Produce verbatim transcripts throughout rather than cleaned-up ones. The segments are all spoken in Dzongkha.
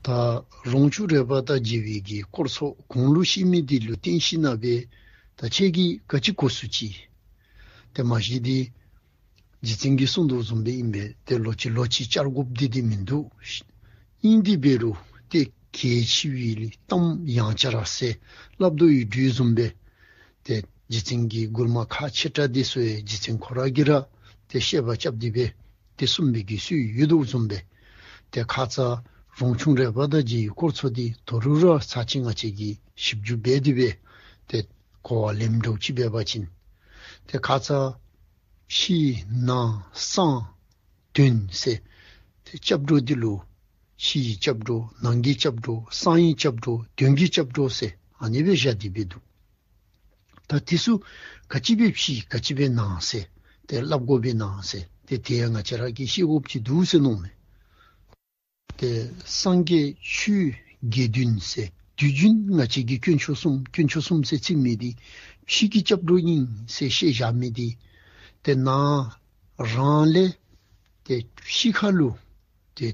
ད་རོང་ཆུང་རས་པ་དང་མཇལ་བའི་གི་སྐོར་ཚོགས་གོང་ལུ་བཤད་མི་འདི་ལུ་བརྟེན་ཞིནམ་ལས་ད་ཁྱེད་ཀྱིས་ག་ཅི་གོ་ཚུལ་ཅིག། དེ་མ་གཞི་འདི་རྗེ་བཙུན་གྱིས་གསུངས་དོ་བཟུམ་སྦེ་ཨིན་པས། ཏེ་ལོག་ཅི་ལོག་ཅི་བཅར་དགོཔ་འདི་འདི་མིན་འདུག། ཨིན་དེ་འབད་རུང་ཏེ་གལ་ཆེ་བའི་གཏམ་ཡང་བསྐྱར་ཟེར་སླབ་དོ་ཡོད་དོ་བཟུམ་སྦེ། ཏེ་རྗེ་བཙུན་གྱི་མགུར་མ་ཁག་ཆེ་དྲགས་འདི་ཚུ་ཡང་རྗེ་བཙུན་ཁོ་ར་གིས་ར་ཏེ་བཤད་པ་རྐྱབ་སྟེ་སྦེ་ཏེ་གསུངས་པའི་གི་སྲོལ་ཡོད་དོ་བཟུམ་སྦེ། ཏེ་ཁ་ཙ་རོང་ཆུང་རས་པ་དང་མཇལ་བའི་སྐོར་ཚོགས་འདི་ད་རུང་ར་ཚར་གཅིག་ང་བཅས་ཀྱིས་ཞིབ་འཇུག་འབད་དེ་སྦེ་ཏེ་གོ་བ་ལེན་འགྱོ་ཅི་འབད་བ་ཅིན། ཏེ་ཁ་ཙ་ཕྱི་ནང་གསང་དོན་ཟེར་ཏེ་སྐྱབས་འགྲོ་འདི་ལུ་ཕྱི་ཡི་སྐྱབས་འགྲོ་ནང་གི་སྐྱབས་འགྲོ་གསང་ཡི་སྐྱབས་འགྲོ་དོན་གྱི་སྐྱབས་འགྲོ་ཟེར་ཨ་ནི་སྦེ་བཞག་སྟེ་སྦེ་འདུག། ད་དེ་ཚུ་ག་ཅི་སྦེ་ཕྱི་ག་ཅི་སྦེ་ནང་ཟེར་ཏེ་སླབ་དགོ་པས་ན་ཟེར་ཏེ་དེ་ཡང་ང་བཅས་ར་གིས་ཤེས་དགོཔ་ཅིག་འདུག་ཟེར་མནོཝ་མས། ཏེ་སངས་རྒྱས་ཆོས་དགེ་འདུན་ཟེར་དུས་རྒྱུན་ང་བཅས་ཀྱིས་དཀོན་མཆོག་གསུམ་དཀོན་མཆོག་གསུམ་ཟེར་བརྩི་མི་འདི་ཕྱི་གི་སྐྱབས་འགྲོ་ཨིན་ཟེར་བཤད་བཞག་མི་འདི་ཏེ་ནང་རང་ལས་ཏེ་ཕྱི་ཁ་ལུ་ཏེ་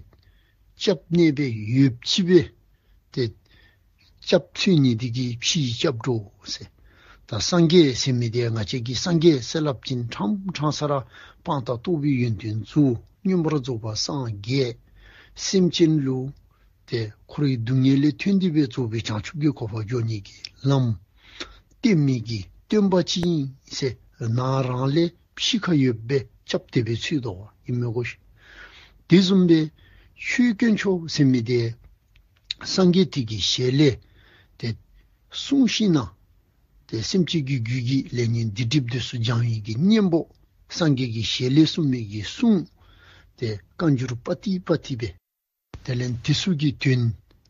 སྐྱབས་གནས་པའི་ཡོདཔ་ཅིག་སྦེ་ཏེ་སྐྱབས་འཚོལ་ནི་འདི་གིས་ཕྱིའི་སྐྱབས་འགྲོ་ཟེར། ད་སངས་རྒྱས་ཟེར་མི་འདི་ང་བཅས་ཀྱིས་སངས་རྒྱས་ཟེར་སླབ་ཅིན་ཕྲང་ཕྲང་ས་ར་སྤངས་དང་རྟོགས་པའི་ཡོན་ཏན་རྫོགས་མངོན་པར་རྫོགས་པ་སངས་རྒྱས། སེམས་ཅན་ལུ་ཏེ་འཁོར་བའི་སྡུག་བསྔལ་ལས་ཐོན་ཏེ་སྦེ་རྫོགས་པའི་བྱང་ཆུབ་ཀྱི་གོ་འཕང་འགྱོ་ནི་གི་ལམ་སྟོན་མི་གི་སྟོན་པ་ཅིག་ཨིན་ཟེར་ནང་རང་ལས་ཕྱི་ཁར་ཡོད་པའི་སྐྱབས་དེ་སྦེ་འཚོལ་དོ་བ་ཨིན་མས་གོ་ཤིག། དེ་བཟུམ་སྦེ་ཆོས་དཀོན་མཆོག་ཟེར་མི་འདི་སངས་རྒྱས་དེ་གི་ཞལ་ལས་ཏེ་གསུངས་ཞིནམ་ལས་ཏེ་སེམས་ཅན་གྱི་རྒྱུད་ཀྱི་ལས་ཉོན་སྡིག་སྒྲིབ་འདི་ཚུ་སྦྱང་བའི་གི་གཉེན་པོ་སངས་རྒྱས་ཀྱི་ཞལ་ལས་གསུངས་མི་གི་གསུང་ཏེ་བཀའ་འགྱུར་པ་ཏི་པ་ཏི་སྦེ། དེ་ལས་དེ་ཚུ་གི་དོན་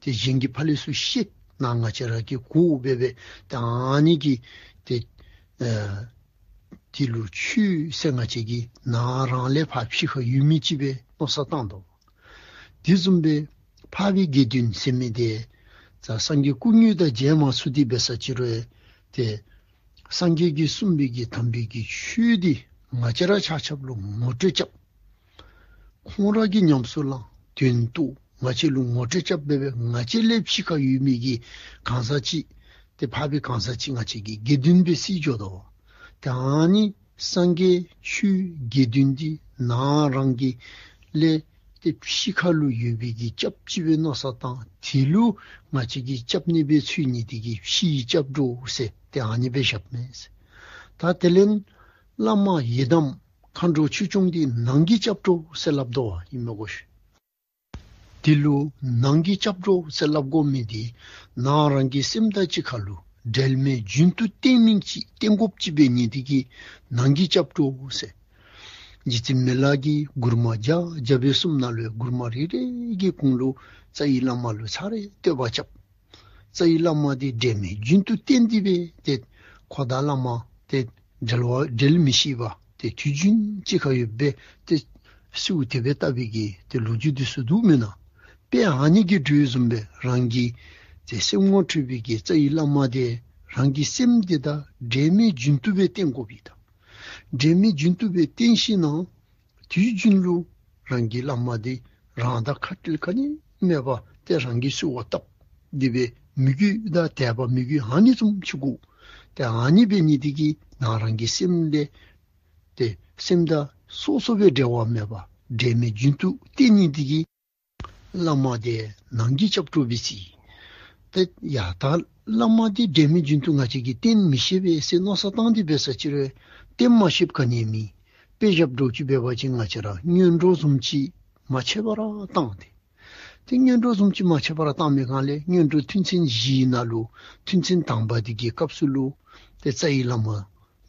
ཏེ་གཞན་གྱི་ཕར་ལས་ཚུར་བཤད་ནང་ང་བཅས་ར་གིས་གོ་འབད་སྦེ་ཏེ་ཨ་ནི་གིས་ཏེ་ཨ་དེ་ལུ་ཆོས་ཟེར་ང་བཅས་ཀྱིས་ནང་རང་ལས་ཕར་ཕྱི་ཁར་ཡོད་མི་ཅིག་སྦེ་མནོ་བསམ་བཏང་དོ། དེ་བཟུམ་སྦེ་འཕགས་པའི་དགེ་འདུན་ཟེར་མི་འདི་ད་སངས་རྒྱས་སྐུ་དངོས་དང་མཇལ་མ་ཚུགས་ཏེ་འབད་ས་ཅིག་རུང་ཏེ་སངས་རྒྱས་ཀྱིས་གསུངས་པའི་གི་དམ་པའི་གི་ཆོས་འདི་ང་བཅས་ར་ཆ་ཁྱབ་ལུ་ངོ་སྤྲོད་རྐྱབ། ཁོང་ར་གིས་ཉམས་སུ་བླངས་དོན་རྟོགས་ང་བཅས་ལུ་ངོ་སྤྲོད་རྐྱབ་འབད་སྦེ་ང་བཅས་ལས་ཕྱི་ཁར་ཡོད་མི་གི་གང་ཟག་ཅིག་ཏེ་འཕགས་པའི་གང་ཟག་ཅིག་ང་བཅས་ཀྱིས་དགེ་འདུན་སྦེ་བརྩི་འགྱོ་དོ། ཏེ་ཨ་ནི་སངས་རྒྱས་ཆོས་དགེ་འདུན་འདི་ནང་རང་གི་ལས་ཏེ་ཕྱི་ཁ་ལུ་ཡོད་པའི་གི་སྐྱབས་ཅིག་སྦེ་མནོ་བསམ་བཏང་། དེ་ལུ་ང་བཅས་ཀྱིས་སྐྱབས་གནས་སྦེ་འཚོལ་ནི་འདི་གིས་ཕྱིའི་སྐྱབས་འགྲོ་ཟེར་ཏེ་ཨ་ནི་སྦེ་བཞགཔ་མས། ད་དེ་ལས་བླ་མ་ཡི་དམ་མཁའ་འགྲོ་ཆོས་སྐྱོང་འདི་ནང་གི་སྐྱབས་འགྲོ་ཟེར་སླབ་དོ་བ་ཨིན་མས་གོ་ཤིག། དེ་ལུ་ནང་གི་སྐྱབས་འགྲོ་ཟེར་སླབ་དགོ་མི་འདི་ནང་རང་གི་སེམས་དང་གཅིག་ཁར་ལུ་འབྲལ་མེད་རྒྱུན་དུ་བརྟན་མི་ཅིག་བརྟན་དགོཔ་ཅིག་འབད་ནི་འདི་གིས་ནང་གི་སྐྱབས་འགྲོ་ཟེར། རྗེ་བཙུན་མི་ལ་གིས་མགུར་མ་བརྒྱ་བརྒྱ་སྦེ་གསུངམ་ནང་ལུ་མགུར་མ་རེ་རེ་གི་གོང་ལུ་རྩ་བའི་བླ་མ་ལུ་ཚར་རེ་བསྟོད་པ་རྐྱབ། རྩ་བའི་བླ་མ་འདི་འབྲལ་མེད་རྒྱུན་དུ་བརྟན་ཏེ་སྦེ་ཏེ་ཁོ་དང་བླ་མ་ཏེ་འབྲལ་བ་འབྲལ་མི་ཤེས་པར་ཏེ་དུས་རྒྱུན་གཅིག་ཁར་ཡོད་པའི་ཏེ་གསོལཝ་དེ་སྦེ་བཏབ་པའི་གི་ཏེ་ལོ་རྒྱུས་འདི་ཚུ་འདུག་མེན་ན། དཔེ་ཨ་ནི་གི་འགྲོས་བཟུམ་སྦེ་རང་གི་ཏེ་སེམས་ངོ་འཕྲོད་པའི་གི་རྩ་བའི་བླ་མ་འདི་རང་གི་སེམས་འདི་དང་འབྲལ་མེད་རྒྱུན་དུ་སྦེ་བརྟན་དགོ་པས་ད། འབྲལ་མེད་རྒྱུན་དུ་སྦེ་བརྟན་ཞིནམ་ལས་དུས་རྒྱུན་ལུ་རང་གི་བླ་མ་འདི་རང་དང་ཁ་བྲལ་ག་ནི་མེད་པར་ཏེ་རང་གིས་གསོལཝ་བཏབ་སྟེ་སྦེ་མོས་གུས་དང་དད་པ་མོས་གུས་ཨ་ནི་བཟུམ་ཅིག་དགོ། ཏེ་ཨ་ནི་འབད་ནི་འདི་གིས་ནང་རང་གི་སེམས་ལས་ཏེ་སེམས་དང་སོ་སོ་སྦེ་འབྲལ་བ་མེད་པར་འབྲལ་མེད་རྒྱུན་དུ་བརྟན་ནི་འདི་གིས་བླ་མ་འདི་ནང་གི་སྐྱབས་འགྲོ་སྦེ་བརྩི། ཏེ་ཡ་ད་བླ་མ་འདི་འབྲལ་མེད་རྒྱུན་དུ་ང་བཅས་ཀྱིས་བསྟེན་མི་ཤེས་པས་ཟེར་མནོ་བསམ་བཏང་སྟེ་འབད་ས་ཅིག་རུང་བསྟེན་མ་ཤེསཔ་ག་ནི་མེད། དཔེ་བཞག་འགྱོ་ཅི་འབད་བ་ཅིན་ང་བཅས་ར་སྔོན་འགྲོ་བཟུམ་ཅིག་མ་ཆད་པར་བཏང་སྟེ། ཏེ་སྔོན་འགྲོ་བཟུམ་ཅིག་མ་ཆད་པར་བཏང་མི་སྒང་ལས་སྔོན་འགྲོ་ཐུན་ཚན་བཞིའི་ནང་ལུ་ཐུན་ཚན་དང་པ་འདི་གི་སྐབས་སུ་ལུ་ཏེ་རྩ་བའི་བླ་མ་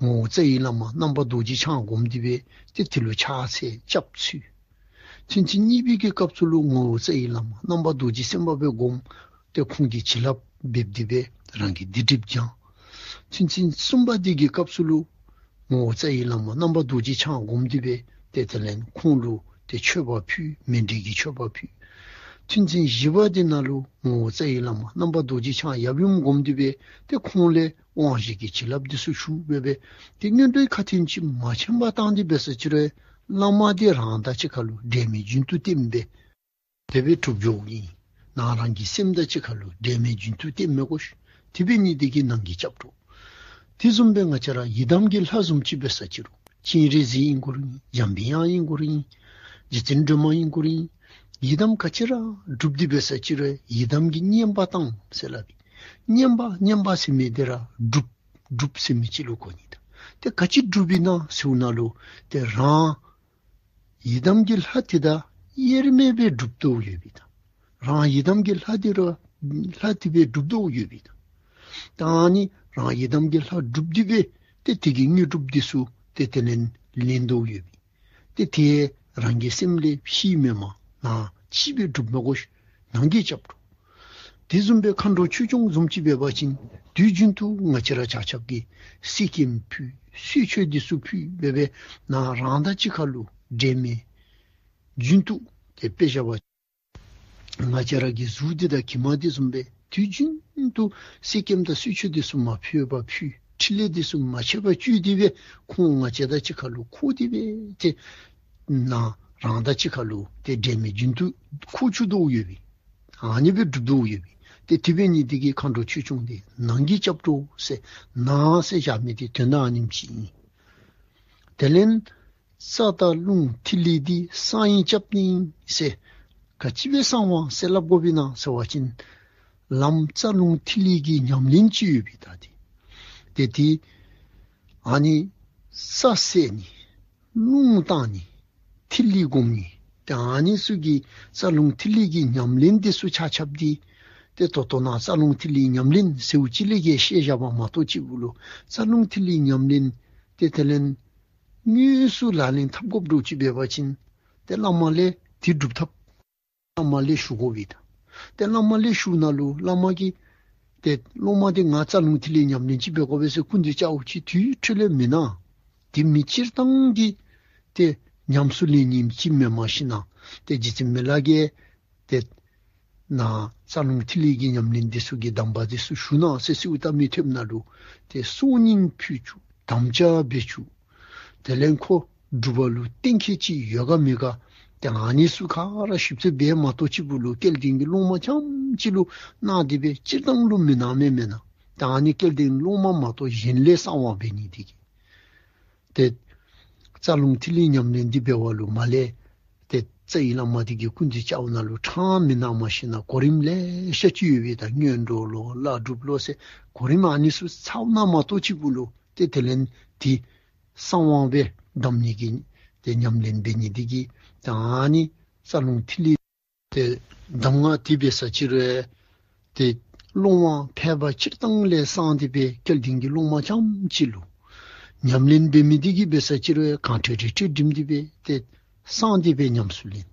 ངོ་བོ་རྩ་བའི་བླ་མ་རྣམ་པ་རྡོ་རྗེ་འཆང་སྒོམ་སྟེ་སྦེ་ཏེ་དེ་ལུ་ཕྱག་འཚལ་སྐྱབས་འཚོལ། ཐུན་ཚན་གཉིས་པའི་གི་སྐབས་སུ་ལུ་ངོ་བོ་རྩ་བའི་བླ་མ་རྣམ་པ་རྡོ་རྗེ་སེམས་དཔའ་སྦེ་སྒོམ། ཏེ་ཁོང་གི་བྱིན་རླབས་འབེབས་ཏེ་སྦེ་རང་གི་སྡིག་སྒྲིབ་སྦྱང་། ཐུན་ཚན་གསུམ་པ་འདི་གི་སྐབས་སུ་ལུ་ངོ་བོ་རྩ་བའི་བླ་མ་རྣམ་པ་རྡོ་རྗེ་འཆང་སྒོམ་སྟེ་སྦེ་ཏེ་དེ་ལས་ཁོང་ལུ་ཏེ་མཆོད་པ་ཕུལ། མཎྜལ་གྱི་མཆོད་པ་ཕུལ། ཐུན་ཚན་བཞི་པ་འདི་ནང་ལུ་ངོ་བོ་རྩ་བའི་བླ་མ་རྣམ་པ་རྡོ་རྗེ་འཆང་ཡབ་ཡུམ་སྒོམ་སྟེ་སྦེ་ཏེ་ཁོང་ལས་དབང་བཞི་གི་བྱིན་རླབས་འདི་ཚུ་ཞུ་འབད་སྦེ་ཏེ་སྔོན་འགྲོའི་ཁ་ཐུན་ཅིག་མ་ཆད་པར་བཏང་སྟེ་འབད་ས་ཅིག་རུང་བླ་མ་འདི་རང་དང་གཅིག་ཁར་ལུ་འབྲལ་མེད་རྒྱུན་དུ་བརྟན་སྦེ་དེ་སྦེ་གྲུབ་འགྱོཝ་ཨིན། ནཱ་རང་གི་སེམས་དང་གཅིག་ཁར་ལུ་འབྲལ་མེད་རྒྱུན་མཐུད་དེ་མི་དགོ་ཤིག། དེ་འབད་ནི་དེ་གིས་ནང་གི་སྐྱབས་འགྲོ། དེ་བཟུམ་སྦེ་ང་བཅས་ར་ཡི་དམ་གྱི་ལྷ་བཟུམ་ཅིག་འབད་ས་ཅི་རུང་སྤྱན་རས་གཟིགས་ཨིན་དགོ་རུང་ཨིན། འཇམ་པའི་དབྱངས་ཨིན་དགོ་རུང་ཨིན། རྗེ་བཙུན་སྒྲོལ་མ་ཨིན་དགོ་རུང་ཨིན། ཡི་དམ་ག་ཅི་ར་སྒྲུབ་སྟེ་འབད་ས་ཅི་རུང་ཡི་དམ་གྱི་བསྙེན་པ་བཏང་ཟེར་སླབ་ཨིན། བསྙེན་པ་བསྙེན་པ་ཟེར་མི་དེ་ར་སྒྲུབ་སྒྲུབ་ཟེར་མི་ཅིག་ལུ་གོ་ནི་དང་། ཏེ་ག་ཅི་སྒྲུབ་ཨིན་ན་ཟེར་བ་ཅིན་ཏེ་རང་ཡི་དམ་གྱི་ལྷ་དེ་དང་དབྱེར་མེད་སྦེ་སྒྲུབ་དོ་ཡོདཔ་ཨིན་ད། རང་ཡི་དམ་གྱི་ལྷ་དེ་ར་ལྷ་དེ་སྦེ་སྒྲུབ་དོ་ཡོདཔ་ཨིན་ད། ད་ཨ་ནི་རང་ཡི་དམ་གྱི་ལྷ་སྒྲུབ་སྟེ་སྦེ་ཏེ་དེ་གི་དངོས་གྲུབ་དེ་ཚུ་ཏེ་དེ་ལས་ལེན་དོ་ཡོདཔ་ཨིན། ཏེ་དེ་རང་གི་སེམས་ལས་ཕྱི་མེན་པར་ནང་གཅིག་སྦེ་སྒྲུབ་མི་དགོ་ཤིག། ནང་གི་སྐྱབས་འགྲོ། དེ་བཟུམ་སྦེ་མཁའ་འགྲོ་ཆོས་སྐྱོང་བཟུམ་ཅིག་འབད་བ་ཅིན་དུས་རྒྱུན་དུ་ང་བཅས་ར་ཆ་ཁྱབ་ཀྱིས་གསེར་སྐྱེམས་ཕུལ་གསོལ་མཆོད་དེ་ཚུ་ཕུལ་འབད་འབད་ནཱ་རང་དང་གཅིག་ཁར་ལུ་འབྲལ་མེད་རྒྱུན་མཐུད་དེ་དཔེ་བཞག་པ་ང་བཅས་ར་གི་གཟུགས་འདི་དང་གྱིབ་མ་འདི་བཟུམ་སྦེ་དུས་རྒྱུན་དུ་གསེར་སྐྱེམས་དང་གསོལ་མཆོད་འདི་ཚུ་མ་ཕུལ་བར་ཕུལ། ཕྲིན་ལས་འདི་ཚུ་མ་ཆད་པར་བཅོས་ཏེ་སྦེ་ཁོང་ང་བཅས་དང་གཅིག་ཁར་ལུ་འཁོར་ཏེ་སྦེ་ཏེ་ནཱ་རང་དང་གཅིག་ཁར་ལུ་ཏེ་འབྲལ་མེད་རྒྱུན་མཐུད་འཁོར་བཅུག་དོ་ཡོདཔ་ཨིན། ཨ་ནི་སྦེ་སྒྲུབ་དོ་ཡོདཔ་ཨིན། ཏེ་དེ་འབད་ནི་དེ་གིས་མཁའ་འགྲོ་ཆོས་སྐྱོང་འདི་ནང་གི་སྐྱབས་འགྲོ་ཟེར་ནང་ཟེར་བཞག་མི་འདི་དོན་དག་ཨ་ནེམ་ཅིག་ཨིན། དེ་ལས་རྩ་དང་རླུང་ཐིག་ལེ་འདི་གསང་བའི་སྐྱབས་ནི་ཟེར། ག་ཅི་སྦེ་གསང་བ་ཟེར་སླབ་དགོཔ་ཨིན་ན་ཟེར་བ་ཅིན་ལམ་རྩ་རླུང་ཐིག་ལེ་གི་ཉམས་ལེན་ཅིག་ཡོདཔ་ཨིན་ད། ཏེ་ཏེ་དེ་ཨ་ནི་རྩ་བསལ་ནི་རླུང་བཏང་ནི་ཐིག་ལེ་སྒོམ་ནི་ཏེ་ཨ་ནི་ཚུ་གི་རྩ་རླུང་ཐིག་ལེ་གི་ཉམས་ལེན་དེ་ཚུ་ཆ་ཁྱབ་འདི་ཏེ་ད་ལྟོ་ནཱ་རྩ་རླུང་ཐིག་ལེ་ཉམས་ལེན་ཟེརཝ་ཅིག་ལས་ཀྱི་ཤེས་བཞག་པ་མ་གཏོགས་ཅིག་པོ་ལུ་རྩ་རླུང་ཐིག་ལེ་ཉམས་ལེན་ཏེ་དེ་ལས་དངོས་སུ་ལག་ལེན་འཐབ་དགོཔ་འདྲཝ་ཅིག་འབད་བ་ཅིན་ཏེ་བླ་མ་ལས་དེ་སྒྲུབ་ཐབས་བླ་མ་ལས་ཞུ་དགོཔ་ཨིན་ད། ཏེ་བླ་མ་ལས་ཞུཝ་ད་ལུ་བླ་མ་གིས་ཏེ་སློབ་མ་འདི་ང་རྩ་རླུང་ཐིག་ལེ་ཉམས་ལེན་ཅིག་འབད་དགོ་པས་ཟེར་སྐུ་མདུན་བཅརཝ་ཅིག་དུས་ཐོག་ལས་མི་གནང་། དེ་མི་སྤྱིར་བཏང་གི་ཏེ་ཉམས་སུ་ལེན་ནི་ཅིག་མེན། མ་གཞི་ནཱ་ཏེ་རྗེ་བཙུན་མི་ལ་གིས་ཏེ་ནཱ་རྩ་རླུང་ཐིག་ལེ་གི་ཉམས་ལེན་འདི་ཚུ་གི་གདམས་པ་འདི་ཚུ་ཞུ་གནང་ཟེར་ཞུཝ་ད་མི་ཐོནམ་ད་ལུ་ཏེ་གསོལ་སྙིང་ཕུལ་བཅུག། དམ་བཅའ་འབད་བཅུག། དེ་ལས་ཁོ་སྒྲུབ་པ་ལུ་གཏན་འཁེལ་ཅིག་ཡོད་ག་མེད་ག་ཏེ་ཨ་ནི་ཚུ་ག་ར་ཞིབ་འཚོལ་འབད་མ་གཏོགས་ཅིག་པོ་ལུ་སྐལ་ལྡན་གྱི་སློབ་མ་རྐྱངམ་ཅིག་ལུ་གནང་སྟེ་སྦེ་སྤྱིར་བཏང་ལུ་མི་གནང་མི་མེན་ན། ཏེ་ཨ་ནི་སྐལ་ལྡན་སློབ་མ་མ་གཏོགས་གཞན་ལས་གསང་བ་འབད་ནི་དེ་གིས་ཏེ་རྩ་རླུང་ཐིག་ལེ་ཉམས་ལེན་འདི་འབད་བ་ལུ་མ་ལས་ཏེ་རྩ་བའི་བླ་མ་དེ་གིས་སྐུ་མདུན་བཅརཝ་ད་ལུ་ཕྲང་མི་གནང་། མ་གཞི་ནཱ་གོ་རིམ་ལེ་ཤ་ཅིག་ཡོད་པས། ད་སྔོན་འགྲོ་ལོ་བླ་སྒྲུབ་ལོ་ཟེར་གོ་རིམ་ཨ་ནི་ཚུ་ཚརཝ་ད་མ་གཏོགས་ཅིག་པོ་ལུ་ཏེ་དེ་ལས་དེ་གསང་བ་སྦེ་གདམས་ནི་གི་ཏེ་ཉམས་ལེན་འབད་ནི་དེ་གིས་ད་ཨ་ནི་རྩ་རླུང་ཐིག་ལེ་ཏེ་གདམས་ངག་དེ་འབད་ས་ཅིག་རུང་ཏེ་སློབ་མ་ཕལ་པ་སྤྱིར་བཏང་ལས་གསང་སྟེ་སྦེ་སྐལ་ལྡན་གྱི་སློབ་མ་རྐྱངམ་ཅིག་ལུ་ཉམས་ལེན་འབད་མི་དེ་གིས་འབད་ས་ཅིག་རུང་གང་ཐོབ་རིགས་ཐོབ་བསྒྲིམས་ཏེ་སྦེ་ཏེ་གསང་སྟེ་སྦེ་ཉམས་སུ་ལེན།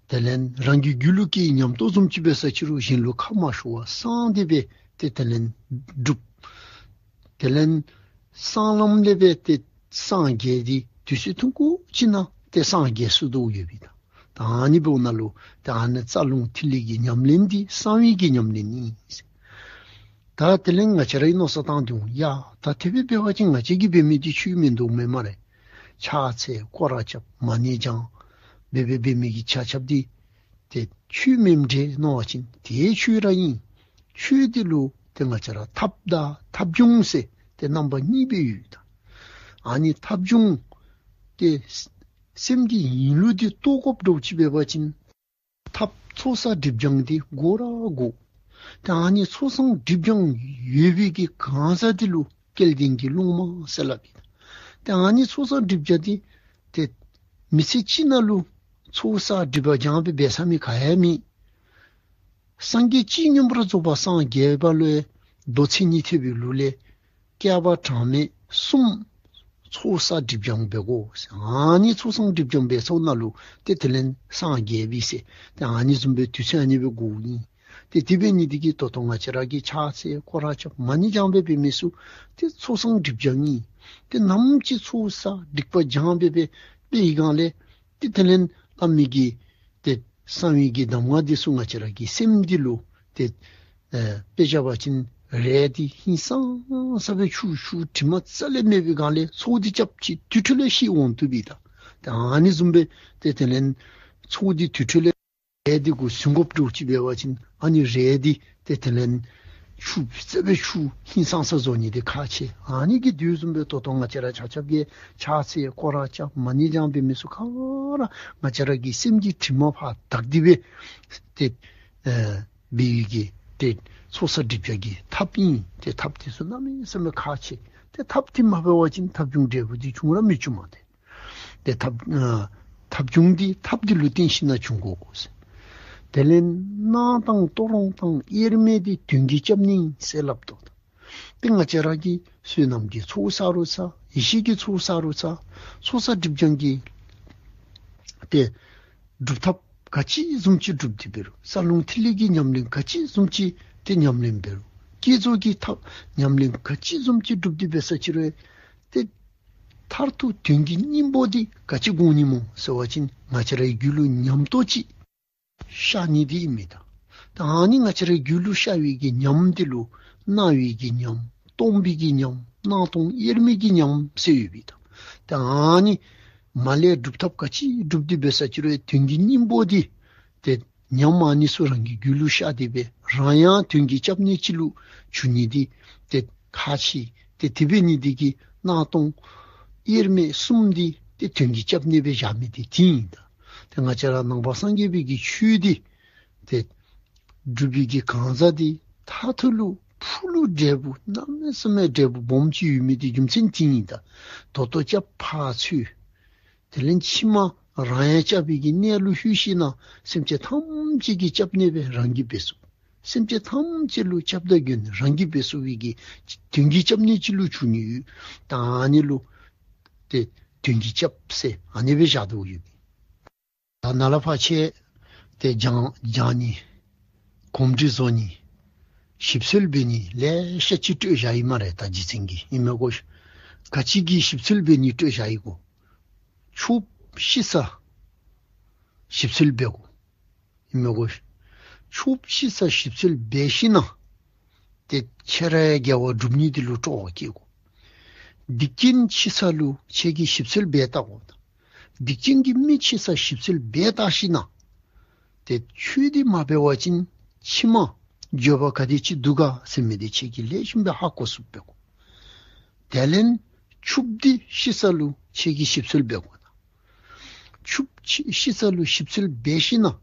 དེ་ལས་རང་གི་རྒྱུད་ལུ་སྐྱེས་ཉམས་རྟོགས་བཟུམ་ཅིག་འབད་ས་ཅིག་རུང་གཞན་ལུ་ཁ་མ་ཤོར་བར་གསང་སྟེ་སྦེ་ཏེ་དེ་ལས་སྒྲུབ། དེ་ལས་གསང་ལམ་ལས་སྦེ་ཏེ་སངས་རྒྱས་ཏེ་དུས་ཚོད་ཐུང་ཀུ་ཅིག་ནང་ཏེ་སངས་རྒྱས་ཚུགས་དོ་ཡོདཔ་ཨིན་ད། ད་ཨ་ནི་འབདཝ་ད་ལུ་ཏེ་ཨ་ནི་རྩ་རླུང་ཐིག་ལེ་གི་ཉམས་ལེན་འདི་གསང་བའི་གི་ཉམས་ལེན་ཨིན། ད་དེ་ལས་ང་བཅས་ར་གིས་མནོ་བསམ་བཏང་སྟེ་འོང་། ཡ་ད་དེ་སྦེ་འབད་བ་ཅིན་ང་བཅས་ཀྱིས་འབད་མི་འདི་ཆོས་མིན་འདུག་མེན་སྨ་རེ། ཕྱག་འཚལ་སྐོར་ར་རྐྱབ་མ་ཎི་བགྱང་འབད་འབད་འབད་མི་གི་ཆ་ཁྱབ་འདི་ཏེ་ཆོས་མེན་འདྲས་མནོ་བ་ཅིན་དེ་ཆོས་ར་ཨིན། ཆོས་འདི་ལུ་ཏེ་ང་བཅས་ར་ཐབས་དང་ཐབས་བྱུང་ཟེར་ཏེ་རྣམ་པ་གཉིས་སྦེ་ཡོད་ད། ཨ་ནི་ཐབས་བྱུང་ཏེ་སེམས་ཀྱི་ཡིན་ལུགས་འདི་རྟོགས་དགོཔ་འདྲཝ་ཅིག་འབད་བ་ཅིན་ཐབས་ཚོགས་བསགས་སྒྲིབ་སྦྱང་འདི་དགོ་ར་དགོ། ཏེ་ཨ་ནི་ཚོགས་བསགས་སྒྲིབ་སྦྱང་ཡོད་པའི་གི་གང་ཟག་འདི་ལུ་སྐལ་ལྡན་གྱི་སློབ་མ་ཟེར་སླབ་ཨིན། ཏེ་ཨ་ནི་ཚོགས་བསགས་སྒྲིབ་སྦྱང་འདི་ཏེ་མི་ཚེ་གཅིག་ནང་ལུ་ཚོགས་བསགས་སྒྲིབ་པ་སྦྱང་སྦེ་འབད་ཚར་མི་ག་ཡང་མེད། སངས་རྒྱས་ཅིག་མངོན་པར་རྫོགས་པར་སངས་རྒྱས་པ་ལུ་མདོ་མཚན་ཉིད་ཐེག་པའི་ལུགས་ལས་བསྐལ་པ་གྲངས་མེད་གསུམ་ཚོགས་བསགས་སྒྲིབ་སྦྱང་འབད་དགོ་ཟེར། ཨ་ནི་ཚོགས་བསགས་སྒྲིབ་སྦྱང་འབད་ཚརཝ་ད་ལུ་ཏེ་དེ་ལས་སངས་རྒྱས་པས་ཟེར། ཏེ་ཨ་ནི་བཟུམ་སྦེ་དུས་ཚོད་ཨ་ནི་སྦེ་འགོརཝ་ཨིན། ཏེ་དེ་འབད་ནི་དེ་གིས་ད་ལྟོ་ང་བཅས་ར་གིས་ཕྱག་འཚལ་སྐོར་ར་རྐྱབ་མ་ཎི་བགྱང་སྦེ་འབད་མི་ཚུ་ཏེ་ཚོགས་བསགས་སྒྲིབ་སྦྱང་ཨིན། ཏེ་ནམ་ཅིག་ཚོགས་བསགས་སྒྲིབ་པ་སྦྱང་སྦེ་འབད་བའི་སྒང་ལས་ཏེ་དེ་ལས་བླ་མའི་གི་ཏེ་གསང་བའི་གི་གདམས་ངག་འདི་ཚུ་ང་བཅས་ར་གི་སེམས་འདི་ལུ་ཏེ་ཨེ་དཔེ་བཞག་པ་ཅིན་རས་འདི་ཧིང་སངས་ས་སྦེ་འཁྱུ་འཁྱུ་དྲི་མ་རྩ་ལས་མེད་པའི་སྒང་ལས་ཚོགས་འདི་རྐྱབ་ཅིག་དུས་ཐོག་ལས་ཤེས་འོང་དོ་བས་ད། ཏེ་ཨ་ནི་བཟུམ་སྦེ་ཏེ་དེ་ལས་ཚོགས་འདི་དུས་ཐོག་ལས་ རས་འདི་གུ་ཟུན་དགོཔ་འདྲཝ་ཅིག་འབད་བ་ཅིན་ཨ་ནི་རས་འདི་ཏེ་དེ་ལས་ཆུ་རྩ་བའི་ཆུ་ཧིང་སངས་ས་བཟོ་ནི་འདི་ཁག་ཆེ། ཨ་ནི་གི་དུས་བཟུམ་སྦེ་ད་ལྟོ་ང་བཅས་ར་ཆ་ཁྱབ་ཀྱིས་ཕྱག་འཚལ་སྐོར་ར་རྐྱབ་མ་ཎི་བགྱང་འབད་མི་ཚུ་ག་ར་ང་བཅས་ར་གི་སེམས་ཀྱི་དྲི་མ་ཕར་དག་སྟེ་སྦེ་ཏེ་ཨེ་འབད་བའི་གི་ཏེ་ཚོགས་བསགས་སྒྲིབ་སྦྱང་གི་ཐབས་ཨིན། ཏེ་ཐབས་འདི་ཚུ་གནམ་མེད་ས་མེད་ཁག་ཆེ། ཏེ་ཐབས་འདི་མ་འབད་བ་ཅིན་ཐབས་བྱུང་འབྲས་བུ་འདི་བྱུང་ར་མི་བྱུང་མས་ཏེ། ཏེ་ཐབས་ཨ་ཐབས་བྱུང་འདི་ཐབས་འདི་ལུ་བརྟེན་ཞིནམ་ལས་བྱུང་དགོ་ཟེར། དེ་ལས་གནག་དང་ཏོ་རོང་དང་དབྱེར་མེད་འདི་དོན་གྱི་སྐྱབས་གནས་ཟེར་སླབ་དོ། ཏེ་ང་བཅས་ར་གིས་བསོད་ནམས་ཀྱི་ཚོགས་བསག་རུང་བསག། ཡེ་ཤེས་ཀྱི་ཚོགས་བསག་རུང་བསག། ཚོགས་བསགས་སྒྲིབ་སྦྱང་གི་ཏེ་སྒྲུབ་ཐབས་ག་ཅི་བཟུམ་ཅིག་སྒྲུབ་སྟེ་འབད་རུང་། རྩ་རླུང་ཐིག་ལེ་གི་ཉམས་ལེན་ག་ཅི་བཟུམ་ཅིག་ཏེ་ཉམས་ལེན་འབད་རུང་། བསྐྱེད་རྫོགས་ཀྱི་ཐབས་ཉམས་ལེན་ག་ཅི་བཟུམ་ཅིག་སྒྲུབ་སྟེ་འབད་ས་ཅི་རུང་ཏེ་མཐར་ཐུག་དོན་གྱི་སྙིང་པོ་འདི་ག་ཅི་དགོ་ནི་སྨོ་ཟེར་བ་ཅིན་ང་བཅས་རའི་རྒྱུད་ལུ་ཉམས་རྟོགས་ཅིག་ཤར་ནི་འདི་ཨིན་མས་ད། ད་ཨ་ནི་ང་བཅས་རའི་རྒྱུད་ལུ་ཤར་བའི་གི་ཉམས་འདི་ལུ་སྣང་བའི་གི་ཉམས། སྟོང་པའི་གི་ཉམས། སྣང་སྟོང་དབྱེར་མེད་ཀྱི་ཉམས་ཟེར་ཡོད་པས་ད། ད་ཨ་ནི་མར་ལས་སྒྲུབ་ཐབས་ག་ཅི་སྒྲུབ་སྟེ་འབད་ས་ཅི་རུང་དོན་གྱི་སྙིང་པོ་འདི་ཏེ་ཉམས་ཨ་ནི་ཚུ་རང་གི་རྒྱུད་ལུ་ཤར་ཏེ་སྦེ་རང་ཡང་དོན་གྱི་སྐྱབས་གནས་ཅིག་ལུ་འགྱུར་ནི་འདི་ཏེ་ཁག་ཆེ། ཏེ་དེ་འབད་ནི་འདི་གིས་སྣང་སྟོང་དབྱེར་མེད་གསུམ་འདི་ཏེ་དོན་གྱི་སྐྱབས་གནས་སྦེ་བཞག་མི་འདི་འདི་ཨིན་ད། ཏེ་ང་བཅས་ར་ནང་པ་སངས་རྒྱས་པའི་གི་ཆོས་འདི་ཏེ་སྒྲུབ་པའི་གི་གང་ཟག་འདི་མཐའ་མཇུག་ལུ་ཕུགས་ལུ་འབྲས་བུ་གནམ་མེད་ས་མེད་འབྲས་བུ་སྦོམ་ཅིག་ཡོད་མི་འདི་རྒྱུ་མཚན་འདི་ཨིན་ད། ད་ལྟོ་སྐྱབས་ཕར་འཚོལ། དེ་ལས་ཕྱི་མ་རང་ཡང་སྐྱབས་པའི་གི་གནས་ལུ་ལྷོད་ཞིནམ་ལས་སེམས་ཅན་ཐམས་ཅད་ཀྱི་སྐྱབས་གནས་སྦེ་རང་གིས་འབད་ཚུགས། སེམས་ཅན་ཐམས་ཅད་ལུ་ཁྱབ་བརྡལ་གྱི་ནི་རང་གིས་འབད་ཚུགས་པའི་གི་དོན་གྱི་སྐྱབས་གནས་ཅིག་ལུ་འགྱུར་ནི་ཡོད། ད་ཨ་ནི་ལུ་ཏེ་དོན་གྱི་སྐྱབས་ཟེར་ཨ་ནི་སྦེ་བཞག་དོ་ཡོད། ད་ནཱ་ལས་ཕར་ཁྱེད་ཏེ་སྦྱང་སྦྱང་ནི་གོམས་འདྲིས་བཟོ་ནི་ཞིབ་འཚོལ་འབད་ནི་ལེ་ཤ་ཅིག་སྤྲོད་བཞག་ཡི་སྨ་རེ། ད་རྗེ་བཙུན་གྱིས་ཨིན་མས་གོ། ག་ཅི་གི་ཞིབ་འཚོལ་འབད་ནི་སྤྲོད་བཞག་ཡི་གོ། ཆོས་ཤེས་ས་ཞིབ་འཚོལ་འབད་དགོ། ཨིན་མས་གོ། ཆོས་ཤེས་ས་ཞིབ་འཚོལ་འབད་ཞིནམ་ལས་ཏེ་ཁྱེད་རའི་དགེ་བ་སྒྲུབ་ནི་འདི་ལུ་སྤྲོ་བ་བསྐྱེད་དགོ། སྡིག་ཅན་ཤེས་ས་ལུ་ཁྱེད་ཀྱིས་ཞིབ་འཚོལ་འབད་བལྟ་དགོ། སྡིག་ཅན་གྱི་མི་ཤེས་ས་ཞིབ་འཚོལ་འབད་བལྟ་ཞིནམ་ལས་ཏེ་ཆོས་འདི་མ་འབད་བ་ཅིན་ཕྱི་མ་འགྱོད་པ་ག་དེ་ཅིག་འདུག་ག་ཟེར་མི་འདི་ཁྱེད་ཀྱིས་ལེགས་ཤོམ་སྦེ་ཧ་གོ་ཚུགསཔ་འབད་དགོ། དེ་ལས་ཆོས་འདི་ཤེས་ས་ལུ་ཁྱེད་ཀྱིས་ཞིབ་འཚོལ་འབད་དགོ། ཆོས་ཤེས་ས་ལུ་ཞིབ་འཚོལ་འབད་ཞིནམ་ལས་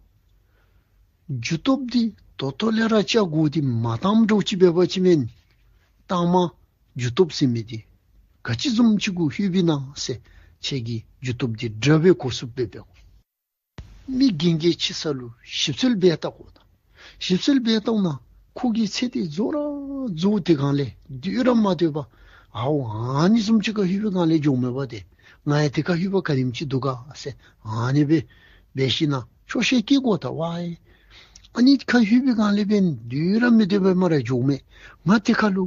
རྒྱུ་སྟོབས་འདི་ད་ལྟོ་ལས་ར་བཅའ་དགོ། འདི་མ་བཏངམ་འདྲཝ་ཅིག་འབད་བ་ཅིན་མེན། ད་མ་རྒྱུ་སྟོབས་ཟེར་མི་འདི་ག་ཅི་བཟུམ་ཅིག་གུ་ལྷོད་པས་ན་ཟེར་ཁྱེད་ཀྱིས་རྒྱུ་སྟོབས་འདི་འདྲ་སྦེ་གོ་ཚུགསཔ་འབད་དགོ། མི་རྒན་རྒས་ཤེས་ས་ལུ་ཞིབ་འཚོལ་འབད་བལྟ་དགོ་ད། ཞིབ་འཚོལ་འབད་བལྟཝ་ད་ཁོ་གི་ཚེ་འདི་རྫོགས་ར་རྫོགས་ཏེ་གང་ལས་སྡོད་ར་མ་སྡོད་པར་ཨའོ་ཨ་ནི་བཟུམ་ཅིག་ཁར་ལྷོད་པའི་སྒང་ལས་འགྱོཝ་མས་པ་ཏེ། ང་ཡང་དེ་ཁར་ལྷོད་པར་ག་དེམ་ཅིག་འདུག་ག་ཟེར་ཨ་ནི་སྦེ་འབད་ཞིནམ་ལས་ཆོག་ཤེས་བསྐྱེད་དགོ་ད། ཝའེ་ཨ་ནི་ཁར་ལྷོད་པའི་སྒང་ལས་འབདན་སྡོད་ར་མི་སྡོད་པར་སྨ་རེ་འགྱོཝ་མས། ང་དེ་ཁར་ལུ་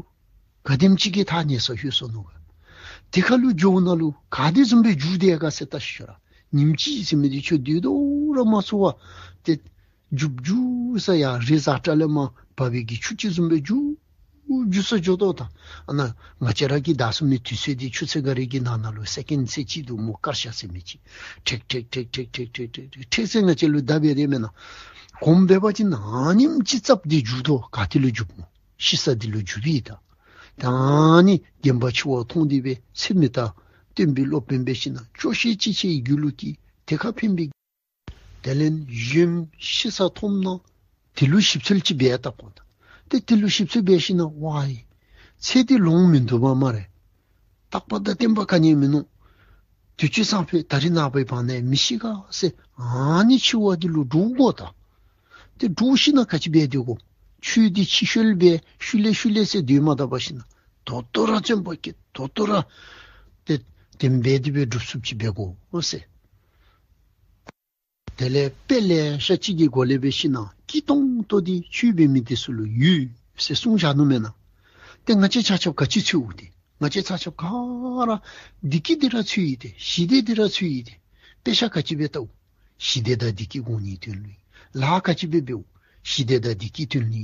ག་དེམ་ཅིག་གི་ཐག་ཉེ་སར་ལྷོད་སོ་ནུག་ག། དེ་ཁར་ལུ་འགྱོཝ་ད་ལུ་ག་དེ་བཟུམ་སྦེ་འགྱོ་དེས་ག་ཟེར་བལྟ་ཤིག་ཤོག་ར། ཉིནམ་གཅིག་ཟེར་མི་འདི་ཁྱོད་སྡོད་དོ་ར་མ་ཚུགས་པར་ཏེ་རྒྱུག་རྒྱུག་ས་ཡར་རི་གཟར་ཁྲ་ལས་མར་འབབ་པའི་གི་ཆུ་ཅིག་བཟུམ་སྦེ་རྒྱུག་རྒྱུག་ས་འགྱོ་དོ་ད། ཨ་ནཱ་ང་བཅས་ར་གི་ད་སོང་མི་དུས་ཚོད་འདི་ཆུ་ཚོད་འགའ་རེ་གི་ནང་ན་ལུ་སེ་ཀེན་ཌི་ཚེ་གཅིག་འདུག་སྨོ། སྐར་ཆ་ཟེར་མི་ཅིག་ཁྲེག་ཁྲེག་ཁྲེག་ཁྲེག་ཁྲེག་ཁྲེག་ཁྲེག་ཁྲེག་ཟེར་ང་བཅས་ལུ་བདའ་འབད་དེ་མེན་ན། གོམས་འབད་བ་ཅིན་ཨ་ནེམ་ཅིག་ཙབ་སྟེ་རྒྱུག་དོ། ག་ཏེ་ལུ་རྒྱུགཔ་སྨོ། ཤེས་ས་འདི་ལུ་རྒྱུག་པས་ད། ད་ཨ་ནི་རྒན་པ་འཆི་བ་མཐོང་སྟེ་སྦེ་ཚེ་མི་རྟག་སྟོན་པའི་སློབ་དཔོན་འབད་ཞིནམ་ལས་ཆོག་ཤེས་ཅིག་ཁྱེད་ཀྱི་རྒྱུད་ལུ་སྐྱེས། དེ་ཁར་ཕན་པའི་དེ་ལས་གཞོནམ་ཤེས་ས་ཐོབ་ན་དེ་ལུ་ཞིབ་འཚོལ་ཅིག་འབད་བལྟ་དགོ་ད། ཏེ་དེ་ལུ་ཞིབ་འཚོལ་འབད་ཞིནམ་ལས་ཝའེ་ཚེ་འདི་ལོང་མིན་འདུག་པ་སྨ་རེ། རྟག་པ་དང་བརྟན་པ་ག་ནི་ཡང་མིན་ནུག། དུས་ཅི་སང་ཕོད་ད་རིས་ནངས་པའི་བར་ན་ཡང་མི་ཤི་ག་ཟེར་ཨ་ནི་འཆི་བ་འདི་ལུ་འདྲོག་དགོ་ད། ཏེ་འདྲོག་ཞིནམ་ལས་ག་ཅི་འབད་སྡོད་དགོ། ཆོས་འདི་ཕྱི་བཤོལ་སྦེ་ཤུལ་ལས་ཤུལ་ལས་ཟེར་སྡོད་མ་ད་པར་ཞིནམ་ལས་ད་ལྟོ་ར་བརྩོན་པ་བསྐྱེད། ད་ལྟོ་ར་ཏེ་དེ་སྦེ་དེ་སྦེ་སྒྲུབ་ཚུགསཔ་ཅིག་འབད་དགོ་ཟེར། དེ་ལས་དཔེ་ལེ་ཤ་ཅིག་གི་སྒོ་ལས་འབད་ཞིནམ་ལས་སྐྱིད་ཏོང་ཏོ་འདི་ཆོས་འབད་མི་འདི་ཚུ་ལུ་ཡོད་ཟེར་གསུངས་བཞག་ནུག་མེན་ན། ཏེ་ང་བཅས་ཆ་ཁྱབ་ག་ཅི་འཚོལཝ་ཏེ། ང་བཅས་ཆ་ཁྱབ་ག་ར་བདེ་སྐྱིད་འདི་ར་འཚོལ་ཡི་ཏེ། ཞི་བདེ་འདི་ར་འཚོལ་ཡི་ཏེ། དཔེ་ཆ་ག་ཅི་སྦེ་ལྟཝ། ཞི་བདེ་དང་བདེ་སྐྱིད་དགོ་ནིའི་དོན་ལུ་ཨིན། ལཱ་ག་ཅི་སྦེ་འབདཝ། ཞི་བདེ་དང་བདེ་སྐྱིད་དོན་ལུ་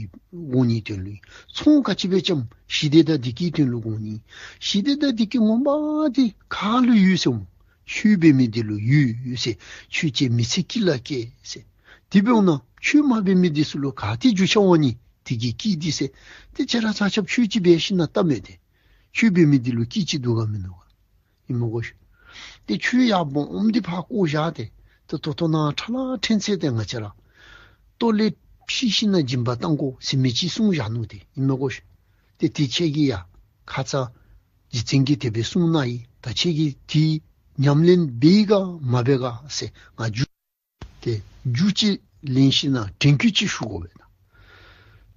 དགོ་ནིའི་དོན་ལུ་ཨིན། ཚོང་ག་ཅི་སྦེ་རྐྱབ། ཞི་བདེ་དང་བདེ་སྐྱིད་དོན་ལུ་དགོ་ནི། ཞི་བདེ་དང་བདེ་སྐྱིད་ངོ་མ་འདི་ག་ལུ་ཡོད་ཟེར་སྨོ། ཆོས་འབད་མི་འདི་ལུ་ཡོད་ཟེར། ཆོས་བྱས་མི་ཚེ་སྐྱིད་ལ་སྐྱེལ་ཟེར། དེ་འབདཝ་ད་ཆོས་མ་འབད་མི་འདི་ཚུ་ལུ་ག་ཏེ་རྒྱུ་ཆ་འོང་ནི། དེ་གི་སྐྱིད་འདི་ཟེར། ཏེ་ཁྱེད་ར་ཆ་ཁྱབ་ཆོས་ཅིག་འབད་ཞིནམ་ལས་བལྟ་མས་ཏེ། ཆོས་འབད་མི་འདི་ལུ་སྐྱིད་ཅིག་འདུག་ག་མིན་འདུག་ག། ཨིན་མས་གོ་ཤིག། ཏེ་ཆོས་ཡང་སྦོམ་འདི་ཕར་བཀོ་བཞག་སྟེ། ཏེ་ད་ལྟོ་ནཱ་ཁྲ་ལ་ཕྲན་ཚེགས་ཏེ་ང་བཅས་ར་ལྟོ་ལས་ཕྱི་ཞིནམ་ལས་སྦྱིན་པ་བཏང་དགོ་ཟེར་མི་ཅིག་གསུངས་བཞག་ནུག་ཏེ། ཨིན་མས་གོ་ཤིག། ཏེ་དེ་ཁྱེད་ཀྱིས་ཡང་ཁ་ཙ་རྗེ་བཙུན་གྱིས་དེ་སྦེ་གསུངས་གནང་ཡི། ད་ཁྱེད་ཀྱིས་དེ་ཉམས་ལེན་འབད་ག་མ་འབད་ག་ཟེར་ང་རྒྱུ་ཏེ་རྒྱུ་ཅིག་ལེན་ཞིནམ་ལས་དྲན་སྐུལ་ཅིག་ཞུ་དགོ་པས་ད།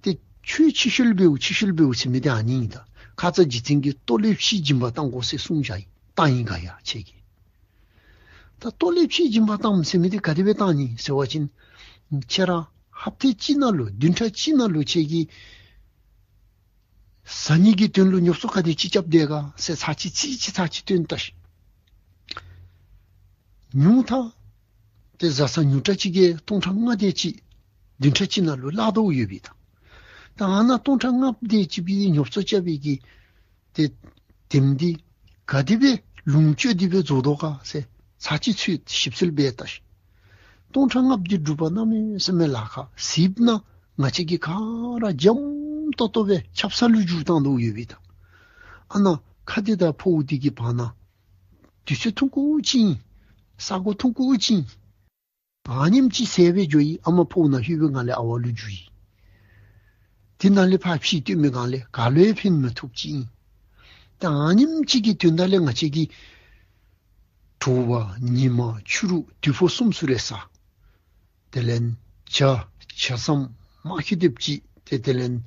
ཏེ་ཆོས་ཕྱི་བཤོལ་འབདཝ་ཕྱི་བཤོལ་འབདཝ་ཟེར་མི་འདི་ཨ་ནི་ཨིན་ད། ཁ་ཙ་རྗེ་བཙུན་གྱིས་ལྟོ་ལས་ཕྱི་སྦྱིན་པ་བཏང་དགོ་ཟེར་གསུངས་བཞག་ཡི། བཏང་ཡི་ག་ཡ་ཁྱེད་ཀྱིས། ད་ལྟོ་ལས་ཕྱི་སྦྱིན་པ་བཏངམ་ཟེར་མི་འདི་ག་དེ་སྦེ་བཏང་ནི་ཟེར་བ་ཅིན་ཁྱེད་ར་ཧབ་ཏ་གཅིག་ནང་ལུ་བདུན་ཕྲག་གཅིག་ནང་ལུ་ཁྱེད་ཀྱིས་བཟའ་ནི་གི་དོན་ལུ་ཉོ་ཚོང་ག་དེ་ཅིག་རྐྱབ་དེས་ག་ཟེར་ཚར་གཅིག་ཚིག་གཅིག་ཚར་གཅིག་སྟོན་བལྟ་ཤིག། ཉུང་མཐའ་ཏེ་བཟའ་ཚང་ཉུང་དྲགས་ཅིག་གིས་སྟོང་ཕྲག་ལྔ་དེ་ཅིག་བདུན་ཕྲག་གཅིག་ནང་ལུ་བརླག་དོ་ཡོད་པས་ད། ད་ཨ་ནཱ་སྟོང་ཕྲག་ལྔ་དེ་ཅིག་སྦེ་ཉོ་ཚོང་རྐྱབ་པའི་གི་ཏེ་དེམ་འདི་ག་དེ་སྦེ་ལོངས་སྤྱོད་དེ་སྦེ་རྫོགས་དོ་ག་ཟེར་ཚར་གཅིག་ཚུར་ཞིབ་འཚོལ་འབད་བལྟ་ཤིག། སྟོང་ཕྲག་ལྔ་འདི་སྒྲུབ་པ་གནམ་མེད་ས་མེད་ལཱ་ཁག་ཟེར་ན་ང་བཅས་ཀྱིས་ག་ར་འཇམ་ཏོང་ཏོ་སྦེ་ཆབ་གསང་ལུ་འགྱུར་བཏང་དོ་ཡོད་པས་ད། ཨ་ནཱ་ཁ་བདེ་དང་ཕོཝ་བདེ་གི་བར་ན་དུས་ཚོད་ཐུང་ཀུ་ཅིག་ཨིན། ས་གོ་ཐུང་ཀུ་ཅིག་ཨིན། ཨ་ནེམ་ཅིག་ཟད་སྦེ་འགྱོ་ཡི། ཨ་མ་ཕོཝ་ནང་ལྷོད་པའི་སྒང་ལས་ཨ་ཝ་ལུ་འགྱུར་ཡི། དེ་ནང་ལས་ཕར་ཕྱི་བཏོན་པའི་སྒང་ལས་ག་ལུ་ཡང་ཕན་མི་ཐོགས་ཅིག་ཨིན། ད་ཨ་ནེམ་ཅིག་གི་དོན་དག་ལས་ང་བཅས་ཀྱིས་དྲོ་པ་ཉིན་མ་ཕྱི་རུ་དུས་ཕོ་གསུམ་ཚུ་རེ་བཟའ། དེ་ལས་ཇ་ཇ་ཟམ་མ་ཁི་དེབ་ཅིག་ཏེ་དེ་ལས་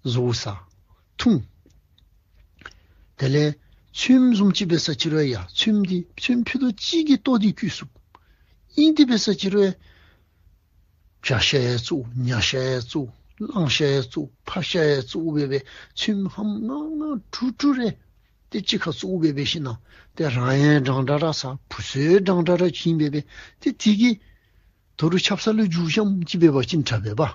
བཟོ་བཟའ་འཐུང་། དེ་ལས་ཚོདམ་བཟུམ་ཅིག་འབད་ས་ཅིག་རུང་ཡང་ཚོདམ་འདི་ཚོདམ་ཕུད་རྡོག་གཅིག་གིས་ལྟོ་འདི་བསྐུལ་ཚུགས། ཨིན་ཏེ་འབད་ས་ཅིག་རུང་བྱ་ཤ་ཡང་བཙོ་ཉ་ཤ་ཡང་བཙོ་གླང་ཤ་ཡང་བཙོ་ཕག་ཤ་ཡང་བཙོ་འབད་སྦེ་ཚོདམ་ཧམ་ངང་ངང་དྲུག་དྲུག་རེ་ཏེ་གཅིག་ཁར་བཙོ་འབད་སྦེ་ཞིནམ་ལས་ཏེ་རང་ཡང་འགྲང་འདྲ་ར་ཟ་བུ་ཚུ་ཡང་འགྲང་འདྲ་ར་བྱིན་འབད་སྦེ་ཏེ་དེ་གིས་ད་རུང་ཆབ་གསང་ལུ་འགྱུར་བཞགཔ་ཅིག་འབད་བ་ཅིན་དྲག་པས་པ།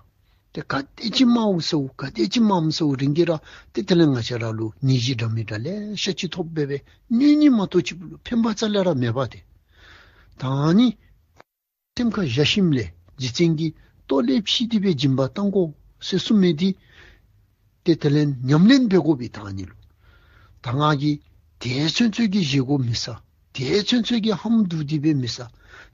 ཏེ་ག་དེ་ཅིག་མང་བ་ཟ་བ་ག་དེ་ཅིག་མངམ་ཟ་བ་རིང་གི་ར་ཏེ་དེ་ལས་ང་བཅས་ར་ལུ་ནད་གཞི་འདྲ་མི་འདྲ་ལེ་ཤ་ཅིག་ཐོབ་འབད་སྦེ་གནོད་ནི་མ་གཏོགས་ཅིག་ལུ་ཕན་པ་རྩ་ལས་ར་མེད་པ་ཏེ། ད་ཨ་ནི་སེམས་ཁར་བཞག་ཞིནམ་ལས་རྗེ་བཙུན་གྱིས་ལྟོ་ལས་ཕྱི་དེ་སྦེ་སྦྱིན་པ་བཏང་དགོ་ཟེར་གསུངས་མི་འདི་ཏེ་དེ་ལས་ཉམས་ལེན་འབད་དགོ་པས། ད་ཨ་ནི་ལུ་ད་ང་གིས་དེ་ཚུན་ཚོད་ཀྱི་བཞེས་སྒོ་མི་ཟ། དེ་ཚུན་ཚོད་ཀྱི་ཧམ་འདུག་སྟེ་སྦེ་མི་ཟ།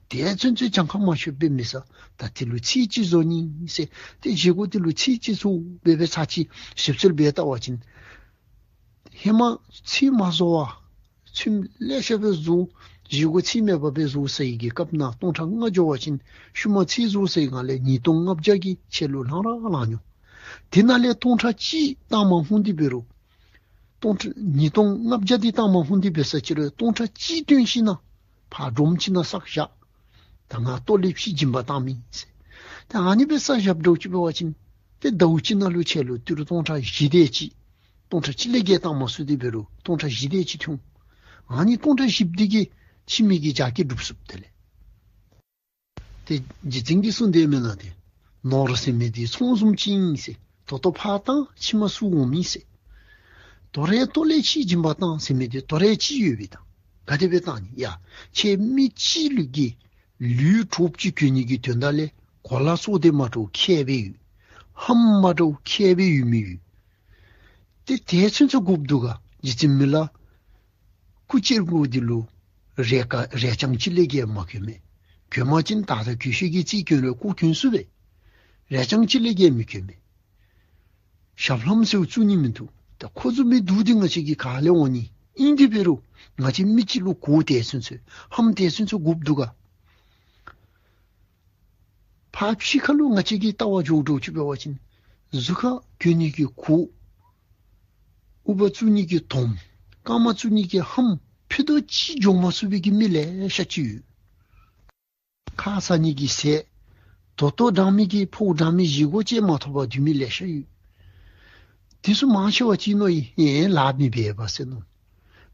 དེ་ཚུན་ཚོད་གྱངས་ཁ་མ་ཤོར་སྦེ་མི་ཟ། ད་དེ་ལུ་ཚིག་གཅིག་བཟོ་ནི་ཟེར་ཏེ་བཞེས་སྒོ་དེ་ལུ་ཚིག་གཅིག་བཟོ་འབད་སྦེ་ཚར་གཅིག་ཞིབ་འཚོལ་འབད་བལྟ་བ་ཅིན་ཧེ་མ་ཚིག་མ་བཟོ་བར་ཚོདམ་ལེ་ཤ་སྦེ་བཟོ་བཞེས་སྒོ་ཚིག་མེད་པར་སྦེ་བཟོ་ཟེར་བའི་གི་སྐབས་ནང་སྟོང་ཕྲག་ལྔ་འགྱོ་བ་ཅིན་ཤུལ་མ་ཚིག་བཟོ་ཟེར་བའི་སྒང་ལས་ཉིས་སྟོང་ལྔ་བརྒྱ་གི་ཁྱེད་ལུ་ལང་ར་ལང་ནི། དེ་ནང་ལས་སྟོང་ཕྲག་གཅིག་བཏང་མ་ཧུན་དེ་འབད་རུང་སྟོང་ཕྲག་ཉིས་སྟོང་ལྔ་བརྒྱ་འདི་བཏང་མ་ཧུན་དེ་འབད་ས་ཅིག་རུང་སྟོང་ཕྲག་གཅིག་བཏོན་ཞིནམ་ལས་ཕར་སྒྲོམ་ཅིག་ནང་བསགས་བཞག། ད་ང་ལྟོ་ལས་ཕྱི་སྦྱིན་པ་བཏང་མི་ཟེར། ད་ཨ་ནི་སྦེ་བསགས་བཞགཔ་འདྲཝ་ཅིག་འབད་བ་ཅིན་ཏེ་ཟླཝ་གཅིག་ནང་ལུ་ཁྱེད་ལུ་ཏི་རུ་སྟོང་ཕྲག་བཞི་དེ་ཅིག་སྟོང་ཕྲག་གཅིག་ལས་བརྒལ་བཏང་མ་ཚུགས་དེ་འབད་རུང་སྟོང་ཕྲག་བཞི་དེ་ཅིག་ཐོན། ཨ་ནི་སྟོང་ཕྲག་བཞི་འདི་གིས་ཕྱི་མི་གི་རྒྱགས་སྐྱེལ་སྒྲུབ་ཚུགས། དེ་ལས་ཏེ་རྗེ་བཙུན་གྱིས་གསུངས་དེ་མེན་ན་ཏེ། ནོར་ཟེར་མི་འདི་ཚོང་བཟུམ་ཅིག་ཨིན་ཟེར། ད་ལྟོ་ཕར་བཏང་ཕྱི་མ་ཚུར་འོང་མི་ཟེར། དོ་རུང་ལྟོ་ལས་ཕྱི་སྦྱིན་པ་བཏང་ཟེར་མི་འདི་དོ་རུང་ཅིག་ཡོད་པས་ད། ག་དེ་སྦེ་བཏང་ནི་ཡ། ཁྱེད་མི་གཅིག་ལུ་གི་ལུས་གྲོགས་ཅིག་གྱོན་ནི་གི་དོན་དག་ལས་གོ་ལ་སོགས་དེ་མ་འདྲཝ་ཁྱད་སྦེ་ཡོད། ཧམ་མ་འདྲཝ་ཁྱད་སྦེ་ཡོད་མི་ཡོད། ཏེ་དེ་ཚུན་ཚོད་དགོཔ་འདུག་ག། རྗེ་བཙུན་མི་ལ་སྐུ་གཅེར་བུ་འདི་ལུ་རས་ཀ་རས་རྐྱང་གཅིག་ལས་བརྒལ་མ་གྱོན་མས། གྱོན་པ་ཅིན་ད་ལྟོ་གྱོན་ཤེས་ཀྱི་རྩིས་གྱོན་རུང་ཁོ་གྱོན་ཚུགས་པས། རས་རྐྱང་གཅིག་ལས་བརྒལ་མི་གྱོན་མས། ཞབས་ལྷམ་ཟེར་བཙུགས་ནི་མིན་འདུག། ད་ཁོ་བཟུམ་མའི་གདུགས་འདི་ང་བཅས་ཀྱི་ག་ལས་འོང་ནི། ཨིན་དེ་འབད་རུང་ང་བཅས་མི་གཅིག་ལུ་གོ་དེ་ཚུན་ཚོད་ཧམ་དེ་ཚུན་ཚོད་དགོཔ་འདུག་ག། ཕར་ཕྱི་ཁ་ལུ་ང་བཅས་ཀྱིས་ལྟ་བར་འགྱོཝ་འདྲཝ་ཅིག་འབད་བ་ཅིན་གཟུགས་ཁར་གྱོན་ནི་གི་གོ་དབུ་པར་བཙུགས་ནི་གི་དོམ་རྐངམ་བཙུགས་ནི་གི་ཧམ་ཕུད་རྡོག་གཅིག་འགྱོ་མ་ཚུགས་པའི་གི་མི་ལེ་ཤ་ཅིག་ཡོད། ཁ་ཟ་ནི་གི་ཟས་ད་ལྟོ་འགྲང་མི་གི་ཕོཝ་འགྲང་མི་བཞེས་སྒོ་ཅིག་མ་ཐོབ་པར་སྡོད་མི་ལེ་ཤ་ཡོད། དེ་ཚུ་མང་ཆེ་བ་ཅིག་མནོ་ཡི་ཨེ་ལཱ་མི་འབད་བས་ཟེར་མནོ།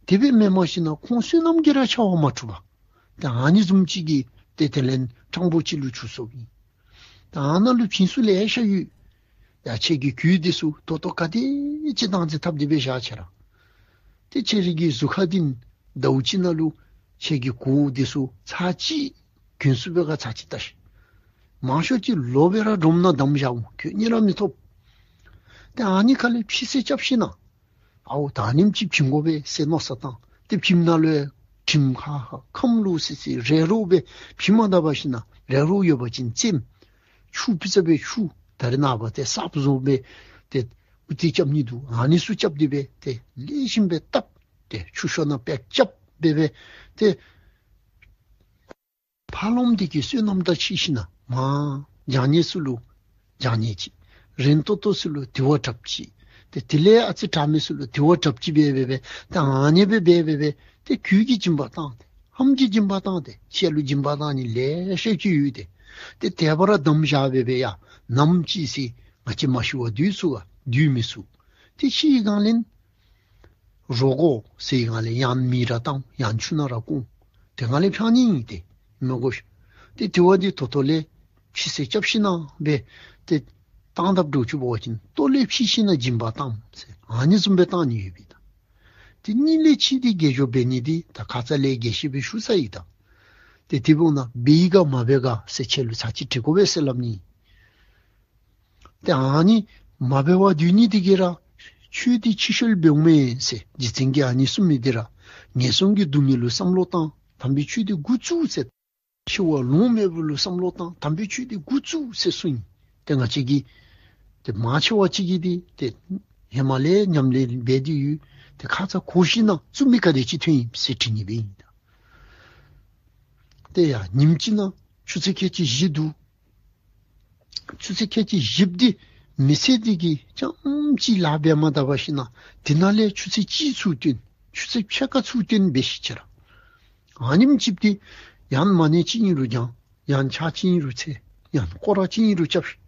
དེ་སྦེ་མེན་མ་ཤེས་ན་ཁོང་བསོད་ནམས་ཀྱིས་ར་འཆའ་བ་མ་གྲུབ་པས། ཏེ་ཨ་ནི་བཟུམ་ཅིག་གིས་ཏེ་དེ་ལས་སྤྲང་པོ་ཅིག་ལུ་གྱུར་སོཔ་ཨིན། ད་ཨ་ནཱ་ལུ་བྱིན་ས་ལེ་ཤ་ཡོད། ཡ་ཁྱེད་ཀྱི་གོས་འདི་ཚུ་ད་ལྟོ་ག་དེ་ཅིག་བཏང་སྟེ་བཏབ་སྟེ་སྦེ་བཞག་ཅི་ར། ཏེ་ཁྱེད་རའི་གི་གཟུགས་ཁར་འདི་ཟླཝ་གཅིག་ནང་ལུ་ཁྱེད་ཀྱི་གོས་འདི་ཚུ་ཚར་གཅིག་གྱོན་ཚུགས་པའི་ཁར་ཚར་གཅིག་བལྟ་ཤིག། མང་ཤོས་ཅིག་ལོག་སྦེ་ར་སྒྲོམ་ནང་བསྡམས་བཞག་འོང་། ཁྱོད་གཉིད་ར་མི་ཐོབ། ཏེ་ཨ་ནི་ཁ་ལས་ཕྱི་སེལ་རྐྱབ་ཞིན་ན་ཨའོ་ད་ཉིནམ་ཅིག་བྱིན་དགོ་པས་ཟེར་མནོ་བསམ་བཏང་། ཏེ་བྱིནམ་ནང་ལུ་ཁྲིམས་ཁ་ཁམས་ལུ་སི་སི་རེ་རོ་སྦེ་བྱིན་མ་ད་པ་ཞིན་ན་རེ་རོ་ཡོད་པ་ཅིན་བཙེམ། ཆུ་ཕི་ཙ་སྦེ་ཆུ་ད་རེས་ནངས་པ་ཏེ་སྲབ་བཟོ་སྦེ་ཏེ་ཨུ་ཏེ་རྐྱབ་ནི་འདུག། ཨ་ནི་ཚུ་རྐྱབ་སྟེ་སྦེ་ཏེ་ལེགས་ཤོམ་སྦེ་བཏབ། ཏེ་ཆུ་ཤོག་ནང་ཕར་རྐྱབ་སྦེ་སྦེ་ཏེ་ཕར་ལོགམ་འདི་གི་བསོད་ནམས་དང་ཕྱད་ཞིན་ན་མར་བྱང་ཉེས་ཚུ་ལུ་བྱང་ཉེས་ཅིག། རན་ཏོག་ཏོ་ཚུ་ལུ་དེ་བ་དྲགཔ་ཅིག། ཏེ་དེ་ལས་ཨ་ཙི་དྲག་མི་ཚུ་ལུ་དེ་བ་དྲགཔ་ཅིག་སྦེ་སྦེ་སྦེ་ཏེ་ཨ་ནི་སྦེ་སྦེ་སྦེ་སྦེ་ཏེ་གོས་ཀྱི་སྦྱིན་པ་བཏང་སྟེ་ལྷམ་གྱི་སྦྱིན་པ་བཏང་སྟེ་ཁྱེད་ལུ་སྦྱིན་པ་བཏང་ནི་ལེ་ཤ་ཅིག་ཡོད་དེ། ཏེ་དེ་སྦེ་ར་བསྡམས་བཞག་སྦེ་སྦེ་ཡ་ནམ་ཅིག་ཟེར་ང་བཅས་མ་ཤི་བར་སྡོད་ཚུགས་ག་སྡོད་མི་ཚུགས། ཏེ་ཤི་བའི་སྒང་ལས་རོ་གོ་ཟེར་སྒང་ལས་ཡང་མེ་ར་བཏང་ཡང་ཆུ་ནང་ར་བཀོ། ཏེ་སྒང་ལས་འཕྱང་ནི་ཨིན་ཏེ་མི་དགོ་ཤ། ཏེ་དེ་བ་འདི་ཐོ་ཐོ་ལས་ཕྱི་སེལ་རྐྱབ་ཞིན་ན་སྦེ་ཏེ་བཏང་དཔ་འདྲཝ་ཅིག་འབད་བ་ཅིན་ལྟོ་ལས་ཕྱི་ཞིན་ན་སྦྱིན་པ་བཏངམ་ཟེར་ཨ་ནི་བཟུམ་སྦེ་བཏང་ནི་ཡོད་པས་ད། ཏེ་གཉིད་ལས་ཕྱི་སྟེ་དགེ་སྦྱོར་འབད་ནི་འདི་ད་ཁ་ཙ་ལས་རྒྱས་བཤད་སྦེ་ཞུ་ཚར་ཡི་ད། ཏེ་དེ་འབདཝ་ད་འབད་ཡི་ག་མ་འབད་ག་ཟེར་ཁྱེད་ལུ་ཚར་གཅིག་དྲི་དགོ་པས་ཟེར་སླབ་ནི། ཏེ་ཨ་ནི་མ་འབད་བར་སྡོད་ནི་འདི་གིས་ར་ཆོས་འདི་ཕྱི་བཤོལ་འབད་འོང་མས་ཟེར་རྗེ་བཙུན་གྱིས་ཨ་ནི་གསུངས་མི་འདི་ར་ངན་སོང་གི་སྡུག་བསྔལ་ལུ་བསམ་བློ་བཏང་དམ་པའི་ཆོས་འདི་འགོ་བཙུགས་ཟེར། འཆི་བ་ལོང་མེད་པ་ལུ་བསམ་བློ་བཏང་དམ་པའི་ཆོས་འདི་འགོ་བཙུགས་ཟེར་གསུངས་ཡི། ཏེ་ང་བཅས་ཀྱིས་ཏེ་མང་ཆེ་བ་ཅིག་གིས་འདི་ཏེ་ཧེ་མ་ལས་ཉམས་ལེན་འབད་དེ་ཡོད། ཏེ་ཁ་ཙ་གོ་ཞིན་ན་བཙུགས་མི་ག་དེ་ཅིག་ཐོན་ཡི་ཟེར་དྲི་ནི་སྦེ་ཨིན་ད། ཏེ་ཡ་ཉིནམ་གཅིག་ནང་ཆུ་ཚོད་ཁལ་གཅིག་བཞི་འདུག། ཆུ་ཚོད་ཁལ་གཅིག་བཞི་འདི་མི་ཚེ་འདི་གི་རྐྱངམ་གཅིག་ལཱ་འབད་མ་ད་པ་ཞིན་ན་དེ་ནང་ལས་ཆུ་ཚོད་གཅིག་ཚུར་བཏོན་ཆུ་ཚོད་ཕྱེད་ཀ་ཚུར་བཏོན་འབད་ཤིག་ཟེར་ར། ཨ་ནེམ་ཅིག་འདི་ཡང་མ་ཎི་གཅིག་ཨིན་རུང་བགྱང་ཡང་ཕྱག་གཅིག་ཨིན་རུང་འཚལ་ཡང་སྐོར་ར་གཅིག་ཨིན་རུང་རྐྱབ་ཤིག།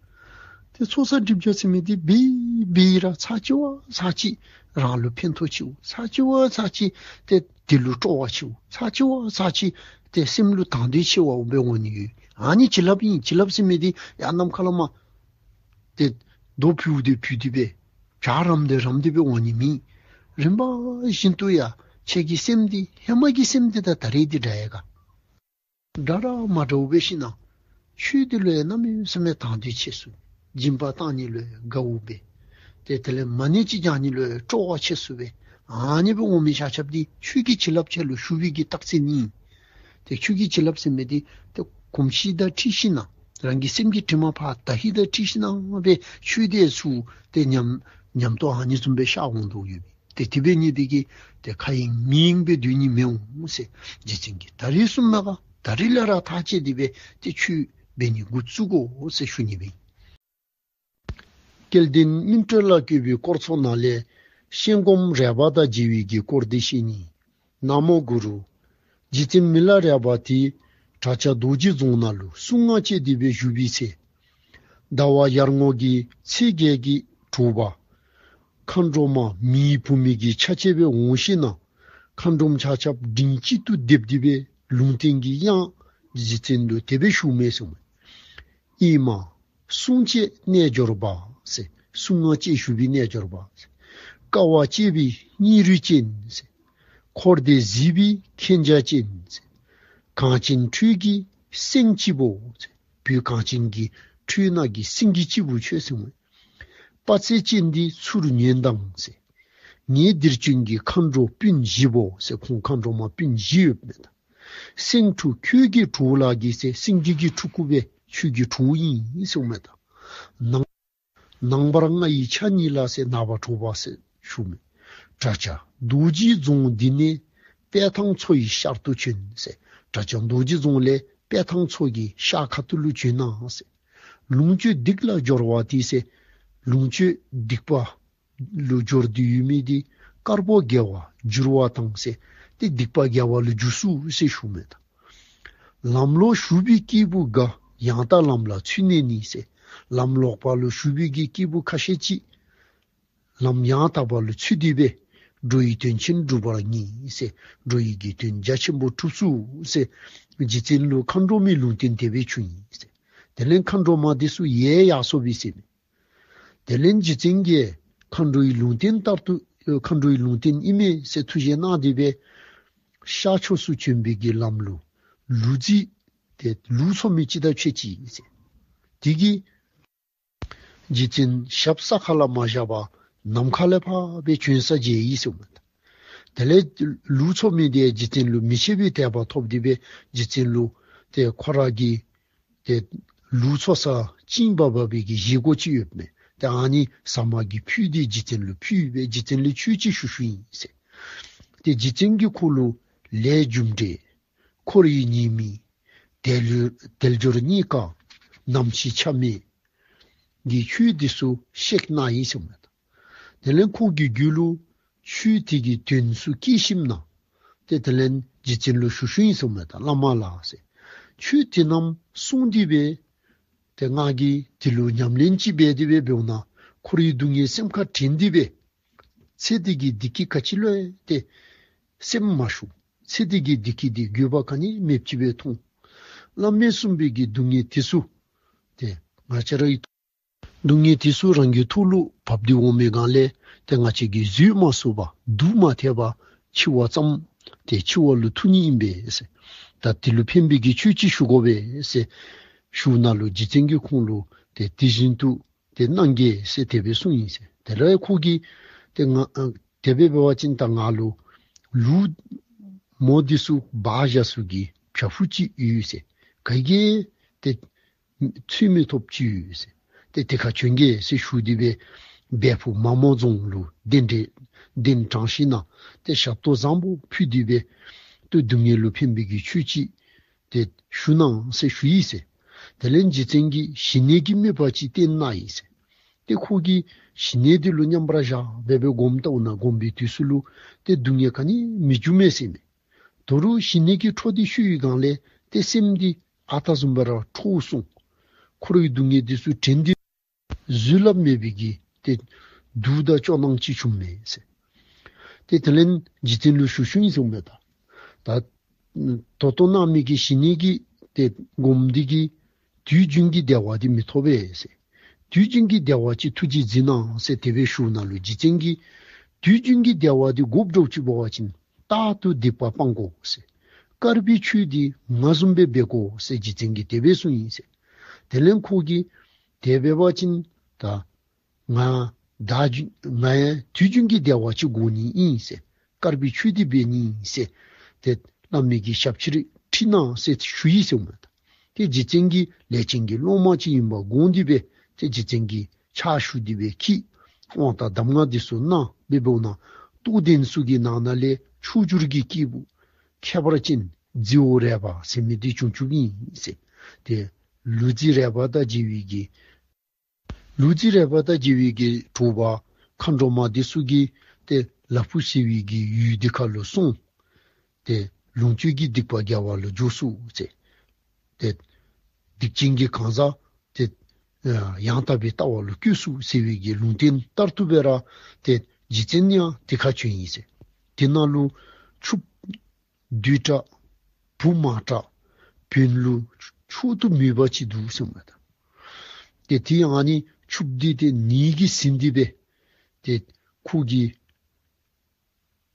ཏེ་ཚོགས་བསགས་སྒྲིབ་སྦྱང་ཟེར་མི་འདི་འབད་འབད་ར་ཚར་གཅིག་བ་ཚར་གཅིག་རང་ལུ་ཕན་ཐོགས་ཆེཝ་ཚར་གཅིག་བ་ཚར་གཅིག་ཏེ་དེ་ལུ་སྤྲོ་བ་ཆེཝ་ཚར་གཅིག་བ་ཚར་གཅིག་ཏེ་སེམས་ལུ་དང་འདོད་ཆེ་བ་འབད་འོང་ནི་ཡོད། ཨ་ནི་བྱིན་རླབས་ཨིན། བྱིན་རླབས་ཟེར་མི་འདི་ཡར་ནམ་མཁའ་ལས་མར་ཏེ་རྡོ་ཕུལ་ཏེ་ཕུལ་ཏེ་སྦེ་བྱག་རམ་སྟེ་རམ་སྟེ་སྦེ་འོང་ནི་མེད། རིམ་པ་བཞིན་དུ་ཡ་ཁྱེད་ཀྱི་སེམས་འདི་ཧེ་མ་གི་སེམས་འདི་དང་ད་རེས་འདི་འདྲ་ཡི་ག། འདྲ་ར་མ་འདྲཝ་འབད་ཞིན་ན་ཆོས་འདི་ལུ་ཡང་གནམ་མེད་ས་མེད་དང་འདོད་ཆེ་སུ་སྦེ་སྦྱིན་པ་བཏང་ནི་ལུ་ཡང་དགའཝ་སྦེ་ཏེ་དེ་ལས་མ་ཎི་ཅིག་བགྱང་ནི་ལུ་ཡང་སྤྲོ་བ་ཆེ་སུ་སྦེ་ཨ་ནི་སྦེ་འོང་མི་ཆ་ཁྱབ་འདི་ཆོས་ཀྱི་བྱིན་རླབས་ཁྱེད་ལུ་ཞུགས་པའི་གི་རྟགས་མཚན་ཨིན། ཏེ་ཆོས་ཀྱི་བྱིན་རླབས་ཟེར་མི་འདི་ཏེ་གོམས་གཤིས་དང་འཁྲིལ་ཞིན་ན་རང་གི་སེམས་ཀྱི་དྲི་མ་ཕར་དག་ནི་དང་འཁྲིལ་ཞིན་ན་སྦེ་ཆོས་འདི་ཚུ་ཏེ་ཉམས་ཉམས་རྟོགས་ཨ་ནི་བཟུམ་སྦེ་ཤར་འོང་དོ་ཡོད་པས། ཏེ་དེ་འབད་ནི་འདི་གིས་ཏེ་ཁ་གཡེང་མིག་གཡེང་སྦེ་སྡོད་ནི་མི་འོང་ཟེར་རྗེ་བཙུན་གྱིས་ད་རེས་གསུངས་མས་ག། ད་རེས་ལས་ར་ཐག་བཅད་དེ་སྦེ་ཏེ་ཆོས་འབད་ནི་འགོ་བཙུགས་དགོ་ཟེར་ཞུ་ནི་སྦེ་ཨིན། སྐལ་ལྡན་སྨིན་གྲོལ་ལ་བཀོད་པའི་སྐོར་ཚོགས་ནང་ལས་ཤེས་སྒོམ་རེག་པ་དང་བརྗེ་བའི་གི་སྐོར་འདི་བཤད་ནི། ན་མོ་གུ་རུ། རྗེ་བཙུན་མི་ལ་རས་པ་དེ་བྲག་ཆ་རྡོ་རྗེ་རྫོང་ནང་ལུ་གསུང་ངག་བཅད་དེ་སྦེ་བཞུགས་པའི་ཚེ། ཟླ་བ་ཡར་ངོ་གི་ཚེས་བརྒྱད་ཀྱི་དྲོ་པ། མཁའ་འགྲོ་མ་མིའི་བུད་མེད་ཀྱི་ཆ་བྱད་སྦེ་འོང་ཞིན་ན་མཁའ་འགྲོམ་ཆ་ཁྱབ་མགྲིན་གཅིག་ཏུ་སྡེབས་ཏེ་སྦེ་ལུང་བསྟན་གྱི་དབྱངས་རྗེ་བཙུན་ལུ་དེ་སྦེ་ཞུཝ་མས་གསུངས་མས། ཨེ་མ། གསུང་བཅད་རྣལ་འབྱོར་པ་ཟེར། གསུང་ངག་བཅད་བཞུགས་པའི་རྣལ་འབྱོར་པ་ཟེར། དཀའ་བ་སྤྱད་པའི་སྙིང་རུས་ཅན་ཟེར། འཁོར་འདས་གཟིགས་པའི་མཁྱེན་རྒྱ་ཅན་ཟེར། གངས་ཅན་ཁྲོད་ཀྱི་སེང་སྐྱིད་པོ་ཟེར། བོད་གངས་ཅན་གྱི་ཁྲོད་ནང་གི་སེང་གེ་སྐྱིད་པོ་ཁྱོད་ཟེར་མས། དཔའ་རྩལ་ཅན་འདི་ཚུར་ཉོན་དང་ཟེར། ངེད་འདིར་བྱོན་གྱི་མཁའ་འགྲོ་སྤུན་བཞི་པོ་ཟེར། ཁོང་མཁའ་འགྲོ་མ་སྤུན་བཞི་ཡོདཔ་མས་ད། སེང་ཕྲུག་ཁྱོད་ཀྱི་གྲོགས་ལ་གི་ཟེར་སེང་གེ་གི་ཕྲུ་གུ་སྦེ་ཁྱོད་ཀྱི་གྲོགས་ཨིན་གསུངམ་མས་ད། ནངས་ནངས་པར་ང་ཡི་ཆ་གཉིས་ལ་ཟེར་ནངས་པ་དྲོ་པ་ཟེར་ཞུཝ་མས། བྲག་ཆ་རྡོ་རྗེ་རྫོང་འདི་ནས་དཔལ་ཐང་མཚོ་ཡི་ཤར་དུ་བྱོན་ཟེར། བྲག་ཆ་རྡོ་རྗེ་རྫོང་ལས་དཔལ་ཐང་མཚོ་གི་ཤར་ཁ་ཐུག་ལུ་བྱོན་གནང་ཟེར། ལོངས་སྤྱོད་སྡིག་ལ་སྦྱོར་བ་དེ་ཟེར། ལོངས་སྤྱོད་སྡིག་པ་ལུ་སྦྱོར་ཏེ་ཡོད་མི་འདི་དཀར་པོ་དགེ་བ་འགྱུར་བ་དང་ཟེར། ཏེ་སྡིག་པ་དགེ་བ་ལུ་འགྱུར་ཚུགས་ཟེར་ཞུཝ་མས་ད། ལམ་ལུ་ཞུགས་པའི་སྐྱེས་བུ་འགའ་ཡང་དག་ལམ་ལ་ཚུད་ནས་ནི་ཟེར། ལམ་ལོག་པ་ལུ་ཞུགས་པའི་གི་སྐྱེས་བུ་ཁ་ཤས་ཅིག་ལམ་ཡང་དག་པ་ལུ་ཚུད་དེ་སྦེ་འགྲོ་བའི་དོན་ཆེན་འགྲུབ་པར་ངེས་ཟེར། འགྲོ་བའི་གི་དོན་རྒྱ་ཆེན་པོ་གྲུབ་ཚུགས་ཟེར། རྗེ་བཙུན་ལུ་མཁའ་འགྲོ་མའི་ལུང་བསྟན་དེ་སྦེ་བྱུང་ཡི་ཟེར། དེ་ལས་མཁའ་འགྲོ་མ་དེ་ཚུ་ཡལ་ཡར་སོ་བའི་ཟེར་མས། དེ་ལས་རྗེ་བཙུན་གྱིས་མཁའ་འགྲོའི་ལུང་བསྟན་ལྟར་དུ་མཁའ་འགྲོའི་ལུང་བསྟན་ཨིན་མས་ཟེར་ཐུགས་བཞེད་གནང་སྟེ་སྦེ་ཤར་ཕྱོགས་སུ་བྱོན་པའི་གི་ལམ་ལུ་ལུག་རྫི་ཏེ་ལུག་འཚོ་མི་ཅིག་དང་ཕྱད་ཅི་ཟེར། དེ་གིས་རྗེ་བཙུན་ཞབས་ས་ཁ་ལུ་མ་བཞག་པར་ནམ་མཁའ་ལས་ཕར་སྦེ་བྱོན་ས་མཇལ་ཡི་ཟེར་མས། དེ་ལས་ལུག་འཚོ་མི་དེ་རྗེ་བཙུན་ལུ་མི་ཕྱེད་པའི་དད་པ་ཐོབ་སྟེ་སྦེ་རྗེ་བཙུན་ལུ་ཏེ་ཁོ་ར་གི་ཏེ་ལུག་འཚོ་ས་བྱིན་འབག་འབག་པའི་གི་བཞེས་སྒོ་ཅིག་ཡོདཔ་མས། ཏེ་ཨ་ནི་ཟ་མ་གི་ཕུད་དེ་རྗེ་བཙུན་ལུ་ཕུལ་སྦེ་རྗེ་བཙུན་ལས་ཆོས་ཅིག་ཞུ་ཞུཝ་ཨིན་ཟེར། ཏེ་རྗེ་བཙུན་གྱིས་ཁོ་ལུ་ལས་རྒྱུ་འབྲས་འཁོར་བའི་ཉེས་དམིགས་དལ་འབྱོར་རྙེད་དཀའ་ནམ་འཆི་ཆ་མེད་ཀྱི་ཆོས་དེ་ཚུ་བཤད་གནང་ཡི་ཟེར་མས། དེ་ལས་ཁོ་གི་རྒྱུད་ལུ་ཆོས་དེ་གི་དོན་ཚུ་སྐྱེས་ཞིནམ་ན་ཏེ་དེ་ལས་རྗེ་བཙུན་ལུ་ཞུ་ཞུཝ་ཨིན་ཟེར་མས། ད་བླ་མ་ལགས་ཟེར། ཆོས་དེ་རྣམས་གསུངས་ཏེ་སྦེ་ཏེ་ང་གིས་དེ་ལུ་ཉམས་ལེན་ཅིག་འབད་དེ་སྦེ་འབདཝ་ན་འཁོར་བའི་སྡུག་བསྔལ་སེམས་ཁར་དྲན་ཏེ་སྦེ་ཚེ་འདི་གི་བདེ་སྐྱིད་ག་ཅི་ལུ་ཡང་ཏེ་སེམས་མ་ཞུགས། ཚེ་འདི་གི་བདེ་སྐྱིད་འདི་དགོས་པ་ག་ནི་མེདཔ་ཅིག་སྦེ་མཐོང་། བླ་མས་གསུངས་པའི་གི་སྡུག་བསྔལ་དེ་ཚུ་ཏེ་ང་བཅས་རའི་སྡུག་བསྔལ་དེ་ཚུ་རང་གི་ཐོག་ལུ་བབས་ཏེ་འོང་མི་སྒང་ལས་ཏེ་ང་བཅས་ཀྱིས་བཟོད་མ་ཚུགས་པར་འདུག་མ་ཐེག་པར་འཆི་བ་ཙམ་ཏེ་འཆི་བ་ལུ་ཐུག་ནི་ཨིན་པས་ཟེར། ད་དེ་ལུ་ཕན་པའི་གི་ཆོས་ཅིག་ཞུ་དགོ་པས་ཟེར་ཞུཝ་ད་ལུ་རྗེ་བཙུན་གྱིས་ཁོང་ལུ་ཏེ་དེ་བཞིན་དུ་ཏེ་གནང་གེ་ཟེར་དེ་སྦེ་གསུངས་ཡི་ཟེར། དེ་ལས་ཁོ་གིས་ཏེ་ང་ཨ་དེ་སྦེ་འབད་བ་ཅིན་ད་ང་ལུ་ལུག་མོ་དེ་ཚུ་འབག་བཞག་ས་གི་བྱག་ཕུག་ཅིག་ཡོད་ཟེར། ག་གིས་ཏེ་འཚོལ་མི་ཐོབ་ཅིག་ཡོད་ཟེར། ཏེ་དེ་ཁར་བྱོན་གེ་ཟེར་ཞུ་སྟེ་སྦེ་སྦས་ཕུག་མ་མོ་རྫོང་ལུ་གདན་འདྲེན་གདན་དྲངས་ཞིནམ་ན་ཏེ་ཞབས་ཏོག་བཟང་པོ་ཕུལ་ཏེ་སྦེ་ཏེ་སྡུག་བསྔལ་ལུ་ཕན་པའི་གི་ཆོས་ཅིག་ཏེ་ཞུ་གནང་ཟེར་ཞུ་ཡི་ཟེར། དེ་ལས་རྗེ་བཙུན་གྱིས་ཞི་གནས་ཀྱི་དམིགས་པ་ཅིག་བསྟན་གནང་ཡི་ཟེར། ཏེ་ཁོ་གིས་ཞི་གནས་དེ་ལུ་མཉམ་པར་བཞག་སྦེ་སྦེ་སྒོམ་བལྟཝ་ད་སྒོམ་པའི་དུས་སུ་ལུ་ཏེ་སྡུག་བསྔལ་ག་ནི་མི་འབྱུང་མས་ཟེར་མས། དོ་རུང་ཞི་གནས་ཀྱི་འཕྲོ་འདི་ཞུ་བའི་སྒང་ལས་ཏེ་སེམས་འདི་ཨ་རྟག་བཟུམ་སྦེ་ར་འཕྲོ་སོང་། འཁོར་བའི་སྡུག་བསྔལ་དེ་ཚུ་དྲན་ཏེ་བཟོད་སླབ་མེད་པའི་གི་ཏེ་སྡུག་དང་སྐྱོ་སྣང་ཅིག་བྱུངམ་མས་ཟེར། ཏེ་དེ་ལས་རྗེ་བཙུན་ལུ་ཞུ་ཞུཝ་ཨིན་ཟེར་མས། ད་ད་ད་ལྟོ་གནང་མི་གི་ཞི་གནས་ཀྱི་ཏེ་སྒོམ་འདི་གིས་དུས་རྒྱུན་གྱི་བདེ་བ་འདི་མི་ཐོབ་པས་ཟེར། དུས་རྒྱུན་གྱི་བདེ་བ་ཅིག་ཐུགས་རྗེས་གཟིགས་གནང་ཟེར་དེ་སྦེ་ཞུཝ་ད་ལུ་རྗེ་བཙུན་གྱིས་དུས་རྒྱུན་གྱི་བདེ་བ་འདི་དགོཔ་འདྲཝ་ཅིག་འབད་བ་ཅིན་རྟག་ཏུ་སྡིག་པ་སྤང་དགོ་ཟེར། དཀར་པོའི་ཆོས་འདི་ང་བཟུམ་སྦེ་འབད་དགོ་ཟེར་རྗེ་བཙུན་གྱིས་དེ་སྦེ་གསུངས་ཡི་ཟེར། དེ་ལས་ཁོ་གིས་དེ་འབད་བ་ཅིན་ད་ང་ད་ང་ཡང་དུས་རྒྱུན་གྱི་བདེ་བ་ཅིག་དགོ་ནི་ཨིན་ཟེར། དཀར་པོའི་ཆོས་འདི་འབད་ནི་ཨིན་ཟེར། ཏེ་བླ་མའི་གི་ཞབས་ཕྱི་རེ་ཁྲིད་གནང་ཟེར་ཞུ་ཡི་ཟེར་མས། ཏེ་རྗེ་བཙུན་གྱིས་ལས་ཅན་གྱི་སློབ་མ་ཅིག་ཨིནམ་དགོངས་ཏེ་སྦེ་ཏེ་རྗེ་བཙུན་གྱི་ཕྱག་ཞུ་སྟེ་སྦེ་ཁྲིད་དབང་དང་གདམས་ངག་འདི་ཚུ་གནང་སྦེ་འབདཝ་ད་རྟོགས་ལྡན་ཚུ་གི་ནང་ན་ལས་མཆོག་གྱུར་གྱི་སྐྱེས་བུ་ཁྱད་པར་ཅན་རྫི་བོ་རས་པ་ཟེར་མི་འདི་བྱུང་བྱུངམ་ཨིན་ཟེར། ཏེ་ལུག་རྫི་རས་པ་དང་མཇལ་བའི་གི་ལུག་རྫི་རས་པ་དང་མཇལ་བའི་གི་དྲོ་པ་མཁའ་འགྲོ་མ་འདི་ཚུ་གིས་ཏེ་ལ་ཕུག་ཟེར་བའི་གི་ཡུལ་འདི་ཁར་ལུ་སོང་། ཏེ་ལོངས་སྤྱོད་ཀྱི་སྡིག་པ་དགེ་བ་ལུ་འཇུག་ཚུགས་ཟེར། ཏེ་སྡིག་ཅན་གྱི་གང་ཟག་ཏེ་ཡང་དག་པའི་ལྟ་བ་ལུ་བཀོད་ཚུགས་ཟེར་བའི་གི་ལུང་བསྟན་ལྟར་དུ་སྦེ་ར་ཏེ་རྗེ་བཙུན་ཡང་དེ་ཁར་བྱོན་ཡི་ཟེར། དེ་ནང་ལུ་ཕྱུགཔོ་བདུད་དྲག་བུམོ་དྲག་བོན་ལུ་མཆོག་ཏུ་མོས་པ་ཅིག་འདུག་ཟེར་མས། ཏེ་དེ་ཡང་ཨ་ནི་ཕྱུགཔོ་འདི་ཏེ་ནད་ཀྱིས་ཟིན་ཏེ་སྦེ་ཏེ་ཁོ་གི་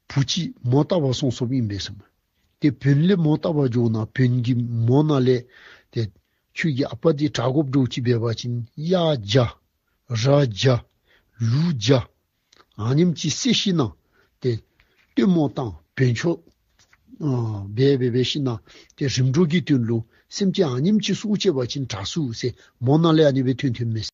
བུ་ཅིག་མོ་བཏབ་པར་སོང་སོངམ་ཨིན་པས་ཟེར་མས། ཏེ་བོན་ལས་མོ་བཏབ་པར་འགྱོཝ་ད་བོན་གྱི་མོ་ནང་ལས་ཏེ་ཁྱོད་ཀྱི་ཨ་པ་འདི་དྲག་དགོཔ་འདྲཝ་ཅིག་འབད་བ་ཅིན་གཡག་བྱ་ར་བྱ་ལུག་བྱ་ཨ་ནེམ་ཅིག་བསད་ཞིནམ་ན་ཏེ་སྟོན་མོ་དང་བོན་ཆོས་ཨ་འབད་འབད་འབད་ཞིནམ་ན་ཏེ་རིམ་གྲོ་གི་དོན་ལུ་སེམས་ཅན་ཨ་ནེམ་ཅིག་སྲོག་བཅད་པ་ཅིན་དྲག་ཚུགས་ཟེར་མོ་ནང་ལས་ཨ་ནི་སྦེ་ཐོན་ཐོནམ་མས།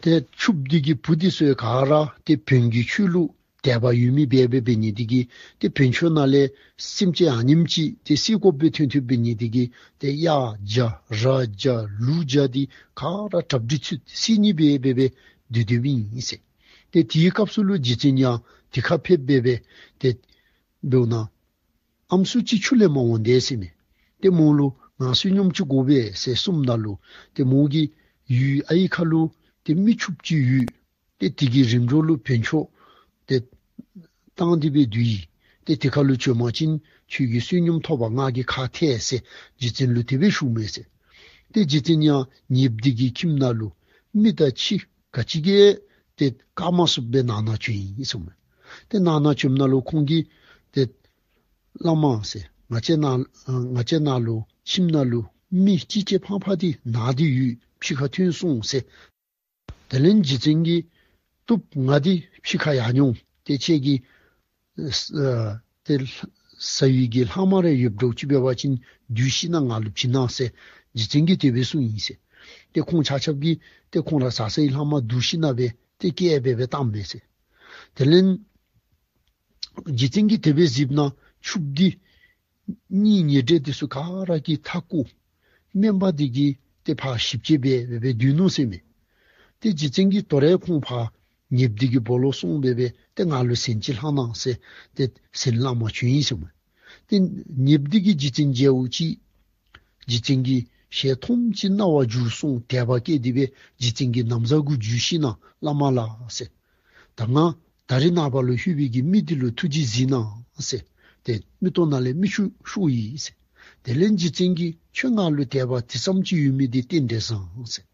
ཏེ་ཕྱུགཔོ་འདི་གི་བུ་འདི་ཚུ་ག་ར་ཏེ་བོན་གྱི་ཆོས་ལུ་དད་པ་ཡོད་མི་འབད་འབད་འབད་ནི་འདི་གིས་ཏེ་བོན་ཆོས་ནང་ལས་སེམས་ཅན་ཨ་ནེམ་ཅིག་ཏེ་བསད་དགོཔ་སྦེ་ཐོན་ཐོནམ་འབད་ནི་འདི་གིས་ཏེ་གཡག་བྱ་ར་བྱ་ལུག་བྱ་འདི་ག་ར་གྲ་སྒྲིག་ཚུད་བསད་ནི་འབད་འབད་འབད་སྡོད་སྡོདཔ་ཨིན་ཟེར། ཏེ་དེའི་སྐབས་སུ་ལུ་རྗེ་བཙུན་ཡང་དེ་ཁར་ཕེབས་འབད་འབད་ཏེ་འབདཝ་ད་ཨམ་སྲུ་ཅིག་ཁྱུ་ལས་མ་འོང་དེས་ཟེར་མས། ཏེ་མོ་ལུ་ང་བསོད་སྙོམས་ཅིག་དགོ་པས་ཟེར་གསུངམ་ད་ལུ་ཏེ་མོ་གི་ཡུལ་ཨའི་ཁ་ལུ་ཏེ་མི་ཕྱུགཔོ་ཅིག་ཡོད། ཏེ་དེ་གི་རིམ་གྲོ་ལུ་བོན་ཆོས་ཏེ་བཏང་སྟེ་སྦེ་སྡོད་ཡི། ཏེ་དེ་ཁ་ལུ་བྱོན་པ་ཅིན་ཁྱོད་ཀྱིས་བསོད་སྙོམས་ཐོབ་པར་ང་གིས་ཁག་ཐེག་ཟེར་རྗེ་བཙུན་ལུ་དེ་སྦེ་ཞུཝ་མས་ཟེར། ཏེ་རྗེ་བཙུན་ཡང་ཉེ་འདི་གི་ཁྱིམ་ནང་ལུ་མི་དང་ཁྱི་ག་ཅི་གིས་ཏེ་བཀག་མ་ཚུགསཔ་སྦེ་ནང་ན་བྱོན་ཡི་ཟེར་མས། ཏེ་ནང་ན་བྱོནམ་ད་ལུ་ཁོང་གིས་ཏེ་བླ་མ་ཟེར་ང་བཅས་ནང་ང་བཅས་ནང་ལུ་ཁྱིམ་ནང་ལུ་མི་ཅིག་ཅིག་ཕངས་ཕངས་ཏེ་ན་སྟེ་ཡོད། ཕྱི་ཁར་ཐོན་སོང་ཟེར། དེ་ལས་རྗེ་བཙུན་གྱིས་བཏུབ་ང་འདི་ཕྱི་ཁར་ཡར་འོང་། ཏེ་ཁྱེད་ཀྱི་ཨ་ཏེ་ཟ་བའི་གི་ལྷག་མ་རེ་ཡོདཔ་འདྲཝ་ཅིག་འབད་བ་ཅིན་བསྡུ་ཞིན་ན་ང་ལུ་བྱིན་གནང་ཟེར་རྗེ་བཙུན་གྱིས་དེ་སྦེ་གསུངས་ཡི་ཟེར། ཏེ་ཁོང་ཆ་ཁྱབ་ཀྱིས་ཏེ་ཁོང་ར་ཟ་ཟ་བའི་ལྷག་མ་བསྡུ་ཞིན་ན་སྦེ་ཏེ་བསྐྱལ་སྦེ་སྦེ་བཏངམ་མས་ཟེར། དེ་ལས་རྗེ་བཙུན་གྱིས་དེ་སྦེ་གཟིགསཔ་ན་ཕྱུགཔོ་འདི་གཉེན་ཉེ་འབྲེལ་འདི་ཚུ་ག་ར་གིས་མཐའ་བསྐོར། སྨན་པ་འདི་གིས་ཏེ་ཕར་ཞིབ་དཔྱད་འབད་འབད་སྡོད་ནུག་ཟེར་མས། ཏེ་རྗེ་བཙུན་གྱིས་དོ་རུང་ཁོང་ཕར་ཉེསཔ་འདི་གི་སྦོ་ལོགས་སོང་སྦེ་སྦེ་ཏེ་ང་ལུ་ཟན་ཅིག་ལྷག་གནང་ཟེར་ཏེ་ཟན་བླངམ་བྱོན་ཡི་ཟེར་མས། ཏེ་ཉེསཔ་འདི་གིས་རྗེ་བཙུན་མཇལཝ་ཅིག་རྗེ་བཙུན་གྱི་ཞལ་མཐོངམ་ཅིག་རྣ་བར་འགྱུར་སོང་དད་པ་སྐྱེས་ཏེ་སྦེ་རྗེ་བཙུན་གྱི་ན་བཟའ་གུ་འཇུ་ཞིན་ན་བླ་མ་ལགས་ཟེར། ད་ང་ད་རིས་ནངས་པ་ལུ་ལྷོད་པའི་གི་མི་འདི་ལུ་ཐུགས་རྗེས་གཟིགས་གནང་ཟེར། ཏེ་མིག་ཏོ་ནང་ལས་མིག་ཆུ་ཤོར་ཡི་ཟེར། དེ་ལས་རྗེ་བཙུན་གྱིས་ཁྱོད་ང་ལུ་དད་པ་དེ་ཙམ་ཅིག་ཡོད་མི་འདི་རྟེན་འབྲེལ་བཟང་ཟེར།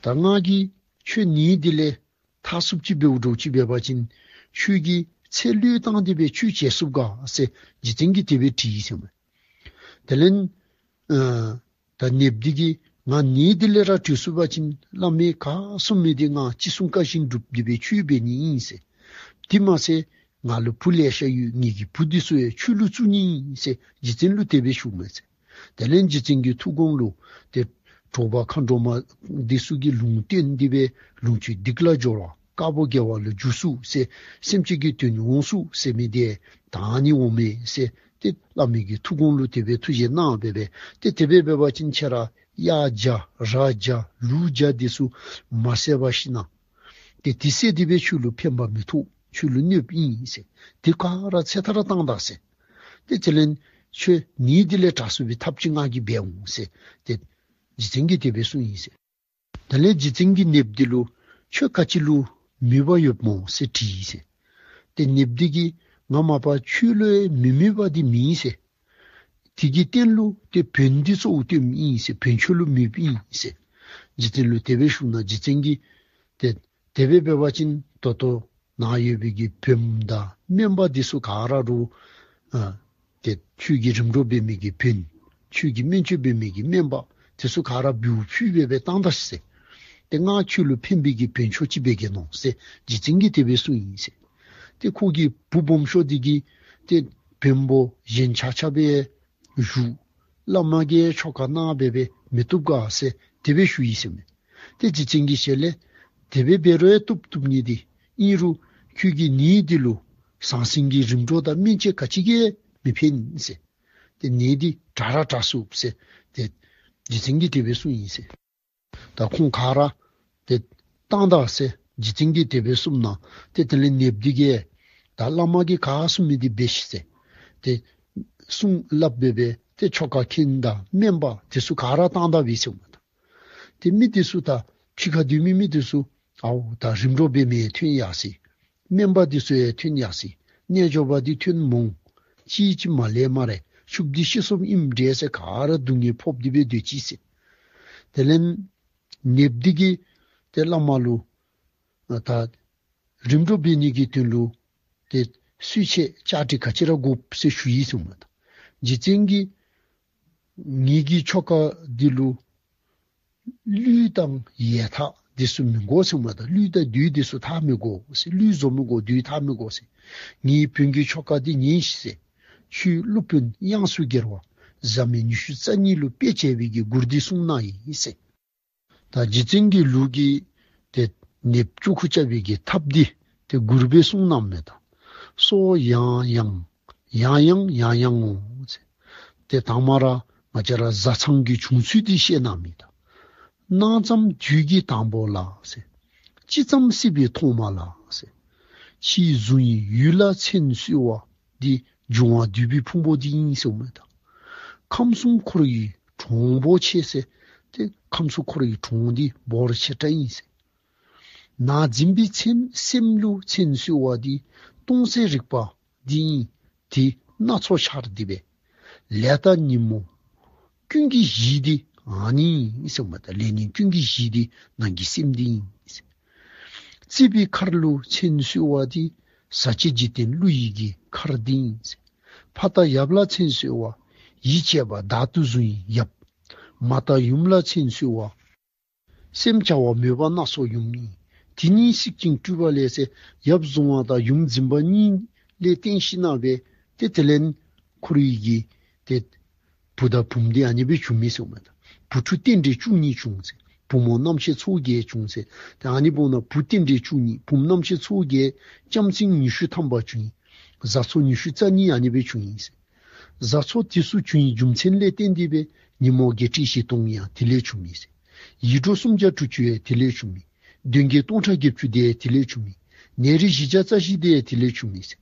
ད་ང་གིས་ཁྱོད་ནད་འདི་ལས་ཐར་ཚུགསཔ་ཅིག་འབདཝ་འདྲཝ་ཅིག་འབད་བ་ཅིན་ཁྱོད་ཀྱིས་ཚེ་བློས་བཏང་སྟེ་སྦེ་ཆོས་བྱེད་ཚུགས་ག་ཟེར་རྗེ་བཙུན་གྱིས་དེ་སྦེ་དྲིས་ཟེར་མས། དེ་ལས་ཨ་ད་ཉེསཔ་འདི་གིས་ང་ནད་འདི་ལས་ར་གྲོལ་ཚུགས་པ་ཅིན་བླ་མའི་ག་གསུང་མི་འདི་ང་ཅི་གསུང་བཀའ་བཞིན་སྒྲུབ་སྟེ་སྦེ་ཆོས་འབད་ནི་ཨིན་ཟེར། དེ་མ་ཚད་ང་ལུ་བུ་ལེ་ཤ་ཡོད། ངེ་གི་བུ་འདི་ཚུ་ཡང་ཁྱོད་ལུ་བཙུགས་ནི་ཨིན་ཟེར་རྗེ་བཙུན་ལུ་དེ་སྦེ་ཞུཝ་མས་ཟེར། དེ་ལས་རྗེ་བཙུན་གྱི་ཐུགས་དགོངས་ལུ་ཏེ་དྲོ་པ་མཁའ་འགྲོ་མ་འདི་ཚུ་གིས་ལུང་བསྟན་ཏེ་སྦེ་ལོངས་སྤྱོད་སྡིག་ལ་སྦྱོར་བ་དཀར་པོ་དགེ་བ་ལུ་འཇུག་ཚུགས་ཟེར་སེམས་ཅན་གྱི་དོན་འོང་ཚུགས་ཟེར་མི་འདི་ད་ནི་འོང་མས་ཟེར་ཏེ་བླ་མའི་གི་ཐུགས་དགོངས་ལུ་དེ་སྦེ་ཐུགས་བཞེད་གནང་སྦེ་སྦེ་ཏེ་དེ་སྦེ་འབད་བ་ཅིན་ཁྱེད་ར་གཡག་བྱ་ར་བྱ་ལུག་བྱ་འདི་ཚུ་མ་བསད་པར་ཞིན་ན་ཏེ་དེ་བསད་དེ་སྦེ་ཁྱོད་ལུ་ཕན་པ་མི་ཐོགས། ཁྱོད་ལུ་གནོདཔ་ཨིན་ཟེར། དེ་ག་ར་ཚེ་ཐར་བཏང་ད་ཟེར། ཏེ་དེ་ལས་ཁྱོད་ནད་འདི་ལས་དྲག་ཚུགས་པའི་ཐབས་ཅིག་ང་གིས་འབད་འོང་ཟེར་ཏེ་རྗེ་བཙུན་གྱིས་དེ་སྦེ་གསུངས་ཡི་ཟེར། དེ་ལས་རྗེ་བཙུན་གྱིས་ཉེསཔ་འདི་ལུ་ཁྱོད་ག་ཅི་ལུ་མོས་པ་ཡོདཔ་སྨོ་ཟེར་དྲིས་ཡི་ཟེར། ཏེ་ཉེསཔ་འདི་གིས་ང་མ་པ་ཆོས་ལུ་ཡང་མི་མོས་པ་འདི་མེད་ཟེར། དེ་གི་སྟེང་ལུ་ཏེ་བོན་འདི་གཙོ་བོ་སྟོནམ་ཨིན་ཟེར། བོན་ཆོས་ལུ་མོས་པ་ཨིན་ཟེར། རྗེ་བཙུན་ལུ་དེ་སྦེ་ཞུཝ་ད་རྗེ་བཙུན་གྱིས་ཏེ་དེ་སྦེ་འབད་བ་ཅིན་ད་ལྟོ་ནཱ་ཡོད་པའི་གི་བོན་དང་སྨན་པ་འདི་ཚུ་ག་ར་རུང་ཨ་ཏེ་ཁྱོད་ཀྱི་རིམ་གྲོ་འབད་མི་གི་བོན་ཁྱོད་ཀྱི་སྨན་བཅོས་འབད་མི་གི་སྨན་པ་འདི་ཚུ་ག་ར་བུ་ཕུད་སྦེ་སྦེ་བཏང་ད་ཟེར། ཏེ་ང་ཁྱོད་ལུ་ཕན་པའི་གི་བོན་ཆོས་ཅིག་འབད་གེ་མནོ་ཟེར་རྗེ་བཙུན་གྱིས་དེ་སྦེ་གསུངས་ཡི་ཟེར། ཏེ་ཁོ་གི་བུ་སྦོམ་ཤོས་འདི་གིས་ཏེ་བོན་པོ་གཞན་ཆ་ཁྱབ་སྦེ་བཞུགས། བླ་མ་གིས་ཆོ་ག་གནང་སྦེ་སྦེ་མི་བཏུབ་ག་ཟེར་དེ་སྦེ་ཞུ་ཡི་ཟེར་མས། ཏེ་རྗེ་བཙུན་གྱི་ཞལ་ལས་དེ་སྦེ་འབད་རུང་ཡང་བཏུབ་བཏུབ་ནི་འདི་ཨིན་རུང་ཁྱོད་ཀྱི་ནད་འདི་ལུ་ཟང་ཟིང་གི་རིམ་གྲོ་དང་སྨན་དཔྱད་ག་ཅི་གིས་མི་ཕན་ཟེར། ཏེ་ནད་འདི་དྲག་ར་དྲག་ཚུགས་ཟེར་ཏེ་རྗེ་བཙུན་གྱིས་དེ་སྦེ་གསུངས་ཡི་ཟེར། ད་ཁོང་ག་ར་ཏེ་བཏང་ད་ཟེར་རྗེ་བཙུན་གྱིས་དེ་སྦེ་གསུངམ་ད་ཏེ་དེ་ལས་ཉེསཔ་འདི་གིས་ད་བླ་མ་གིས་ག་གསུང་མི་འདི་འབད་ཤིག་ཟེར་ཏེ་གསུང་སླབ་སྦེ་སྦེ་ཏེ་ཆོ་ག་མཁན་དང་སྨན་པ་འདི་ཚུ་ག་ར་བཏང་ད་པས་ཟེར་མས། ཏེ་མི་འདི་ཚུ་ད་ཕྱི་ཁར་སྡོད་མི་མི་འདི་ཚུ་ཨའོ་ད་རིམ་གྲོ་འབད་མི་ཐོན་ཡར་སོ་ཡི། སྨན་པ་འདི་ཚུ་ཡང་ཐོན་ཡར་སོ་ཡི། རྣལ་འབྱོར་པ་འདི་ཐོན་འོང་། ཅིག་ཅིག་མ་ལེགས་སྨ་རེ། ཕྱུགཔོ་འདི་ཤི་སོངམ་ཨིནམ་འདྲས་ཟེར་ག་ར་སྡུག་བསྔལ་ཕོག་སྟེ་སྦེ་སྡོད་ཅི་ཟེར། དེ་ལས་ཉེསཔ་འདི་གིས་ཏེ་བླ་མ་ལུ་ད་རིམ་གྲོ་འབད་ནི་གི་དོན་ལུ་ཏེ་གསོལ་ཆས་ཆ་འདྲི་ག་ཅི་ར་དགོཔ་ཟེར་ཞུ་ཡི་ཟེར་མས། རྗེ་བཙུན་གྱིས་ངེ་གི་ཆོ་ག་འདི་ལུ་ཀླུ་དང་ཡས་སྟགས་འདི་ཚུ་མི་དགོ་ཟེར་མས། ད་ཀླུ་དང་བདུད་འདི་ཚུ་ད་མི་དགོ་ཟེར། ཀླུ་བཟོ་མི་དགོ་བདུད་ད་མི་དགོ་ཟེར། ངེའི་བོན་གྱི་ཆོ་ག་འདི་ཉན་ཤིག་ཟེར། ཆོས་སློབ་དཔོན་དབྱངས་སུ་གྱེར་བ་བཟའ་མི་ཉི་ཤུ་རྩ་གཉིས་ལུ་དཔེ་བྱས་པའི་གི་མགུར་འདི་གསུངས་གནང་ཡི་ཟེར། ད་རྗེ་བཙུན་གྱི་ལུགས་ཀྱི་ཏེ་ཉེསཔ་ཅོག་ཁུ་རྐྱབ་པའི་གི་ཐབས་འདི་ཏེ་མགུར་སྦེ་གསུངས་གནངམ་མས། ད་སོ་ཡང་ཡང་ཡང་ཡང་ཡང་ཡང་ངོ་ཟེར། ཏེ་དང་མ་ར་ང་བཅས་ར་བཟའ་ཚང་གི་བྱུང་ཚུལ་འདི་བཤད་གནངམ་མས། ད་གནངས་ཙམ་དུས་ཀྱི་དང་པོ་ལ་ཟེར། ཅི་ཙམ་སྲིད་པའི་ཐོག་མ་ལ་ཟེར། ཕྱིས་བཟུང་ཡི་ཡུལ་ལ་མཚན་གསོལ་བ་འདི་འབྱུང་བ་འདུས་པའི་ཕུང་པོ་འདི་ཨིན་ཟེར་མས། ད་ཁམས་གསུམ་འཁོར་བའི་གྲོང་པོ་ཆེ་ཟེར། ཏེ་ཁམས་གསུམ་འཁོར་བའི་གྲོང་འདི་འབོར་ཆེ་དྲགས་ཨིན་ཟེར། ནང་འཛིན་པའི་མཚན་སེམས་ལུ་མཚན་གསོལ་བ་འདི་སྟོང་གསལ་རིག་པ་འདི་ཨིན། དེ་སྣ་ཚོགས་འཆར་འདི་སྦེ། ལས་དང་ཉོན་མོངས་ཀུན་གྱི་གཞི་འདི་ཨ་ནི་ཨིན་ཟེར་མས། ད་ལས་ཉོན་ཀུན་གྱི་གཞི་འདི་ནང་གི་སེམས་འདི་ཨིན་ཟེར། བརྩིགས་པའི་མཁར་ལུ་མཚན་གསོལ་བ་འདི་ཟག་བཅས་འཇིག་རྟེན་ཀླུ་ཡི་གི་མཁར་འདི་ཨིན་ཟེར། ཕ་དང་ཡབ་ལ་མཚན་གསོལ་བ་ཡིད་ཆེས་པ་བདག་ཏུ་བཟུང་བའི་ཡབ། མ་དང་ཡུམ་ལ་མཚན་གསོལ་ སེམས་བྱ་བ་མོས་པ་སྣ་ཚོགས་ཡུམ་ཨིན། དེ་གཉིས་གཟིགས་ཤིང་སྤྲུལ་པ་ལས་ཟེར་ཡབ་གཟུང་བ་དང་ཡུམ་འཛིན་པ་གཉིས་ལས་བརྟེན་ཞིནམ་ལས་ཏེ་དེ་ལས་ཁོ་རའི་གི་ཏེ་བུ་དང་བུམོ་འདི་ཨ་ནི་སྦེ་བྱུང་མི་ཟེརཝ་མས་ད། བུ་ཕྲུག་རྟེན་འབྲེལ་བཅུ་གཉིས་བྱུང་ཟེར། བུ་མོ་རྣམ་ཤེས་ཚོགས་བརྒྱད་བྱུང་ཟེར། ཏེ་ཨ་ནི་འབདཝ་ད་བུ་རྟེན་འབྲེལ་བཅུ་གཉིས་བུམོ་རྣམ་ཤེས་ཚོགས་བརྒྱད་ལྕམ་སྲིང་ཉི་ཤུ་ཐམ་པ་བྱུང་ཡི། བཟའ་ཚོ་ཉི་ཤུ་རྩ་གཉིས་ཨ་ནི་སྦེ་བྱུང་ཡི་ཟེར། བཟའ་ཚོ་དེ་ཚུ་བྱུང་བའི་རྒྱུ་མཚན་ལས་བརྟེན་ཏེ་སྦེ་ཉོན་མོངས་བརྒྱད་ཁྲི་བཞི་སྟོང་ཡང་དེ་ལས་བྱུང་མི་ཟེར། ཡིད་འཕྲོག་སུམ་བརྒྱ་དྲུག་ཅུ་ཡང་དེ་ལས་བྱུང་མི། གདོན་བགེགས་སྟོང་ཕྲག་བརྒྱད་ཅུ་དེ་ཡང་དེ་ལས་བྱུང་མི། ནད་རིགས་བཞི་བརྒྱ་རྩ་བཞི་དེ་ཡང་དེ་ལས་བྱུང་མི་ཟེར།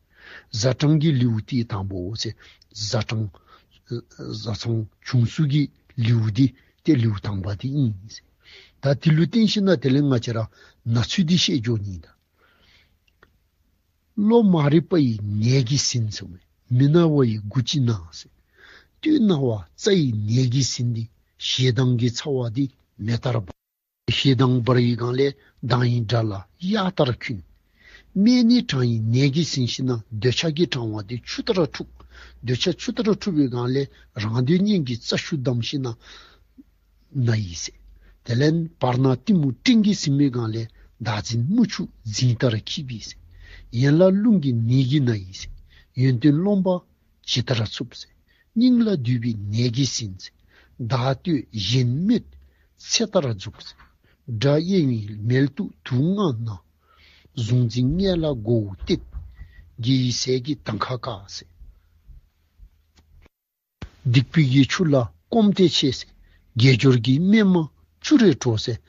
བཟའ་གྲངས་ཀྱི་ལེའུ་སྟེ་དང་པོ་ཟེར། བཟའ་གྲངས་བཟའ་ཚང་བྱུང་ཚུལ་གྱི་ལེའུ་འདི་ཏེ་ལེའུ་དང་པ་འདི་ཨིན་ཟེར། ད་དེ་ལུ་བརྟེན་ཞིནམ་ལས་དེ་ལས་ང་བཅས་ར་ན་ཚུལ་འདི་བཤད་འགྱོ་ནི་ད། གློ་མ་རིག་པ་ཡི་ནད་ཀྱིས་ཟིན་ཟེརཝ་མས། མི་ན་བ་ཡི་མགུ་ལྕི་ན་ཟེར། སྟོད་ན་བ་རྩ་ཡི་ནད་ཀྱིས་ཟིན་ཏེ་ཞེ་སྡང་གི་ཚ་བ་འདི་མེ་ལྟར་འབར། ཞེ་སྡང་འབར་བའི་སྒང་ལས་མདངས་ཡི་དགྲ་ལ་གཡའ་ལྟར་འཁོན། སྨད་ནི་གྲང་ཡི་ནད་ཀྱིས་ཟིན་ཞིནམ་ལས་འདོད་ཆགས་ཀྱི་གྲང་བ་འདི་ཆུ་ལྟར་འཁྲུགས། འདོད་ཆགས་ཆུ་ལྟར་འཁྲུགས་པའི་སྒང་ལས་རང་འདོད་གཉེན་གྱི་རྩ་ཤུགས་བསྡམས་ཞིནམ་ལས་ན་ཡི་ཟེར། དེ་ལས་བར་ན་གཏི་མུག་སྤྲིན་གྱིས་ཟིན་པའི་སྒང་ལས་བདག་འཛིན་དམུ་ཆུ་རྫིང་ལྟར་འཁྱིལ་བའི་ཟེར། ཡན་ལག་རླུང་གི་ནད་ཀྱིས་ན་ཡི་ཟེར། ཡོན་ཏན་རློམ་པ་ཇི་ལྟར་འཚུབ་ཟེར། སྙིང་ལ་འདུས་པའི་ནད་ཀྱིས་ཟིན་ཟེར། བདག་བསྟོད་གཞན་སྨོད་ཚེ་ལྟར་འཛུགས་ཟེར། དགྲ་གཡེང་བའི་མལ་དུ་དུག་ལྔ་ན། གཟུང་འཛིན་མངལ་ལ་མགོ་བོ་གཏད། དགེ་བའི་ཟས་ཀྱིས་དང་ཁ་བཀག་ཟེར། སྡིག་པའི་གི་ཆུ་ལ་སྐོམ་དེ་ཆེ་ཟེར། དགེ་སྦྱོར་གྱི་སྨན་མ་བཅུ་རེ་དྲོ་ཟེར།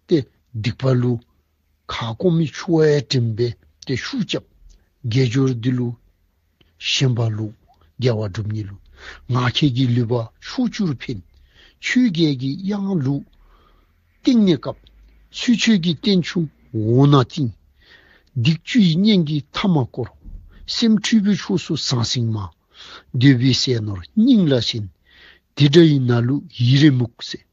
ཏེ་སྡིག་པ་ལུ་ཁ་སྐོམ་མི་ཆུ་བ་དྲིམ་སྦེ་ཏེ་ཤུགས་རྐྱབ། དགེ་སྦྱོར་འདི་ལུ་ཞེན་པ་ལུ་དགེ་བ་སྒྲུབ་ནི་ལུ། ངག་འཁྱལ་གྱི་ལུད་པ་ཕྱོགས་བཅུར་འཕེན། ཆོས་བརྒྱད་ཀྱི་དབྱངས་ལུ་སྟེང་ནས་བཀབ། ཚུལ་འཆོས་ཀྱི་རྟེན་འབྱུང་འོག་ན་བཏིང་། སྡིག་བཅུ་ཡི་གཉེན་གྱིས་མཐའ་མ་བསྐོར། སེམས་འཁྲུལ་པའི་ཕྱོགས་སུ་ཟང་ཟིང་མ། འདོད་པའི་ཟས་ནོར་སྙིང་ལ་ཞེན། དེ་འདྲ་ཡི་ན་ལུ་ཡི་རེ་མུག་ཟེར།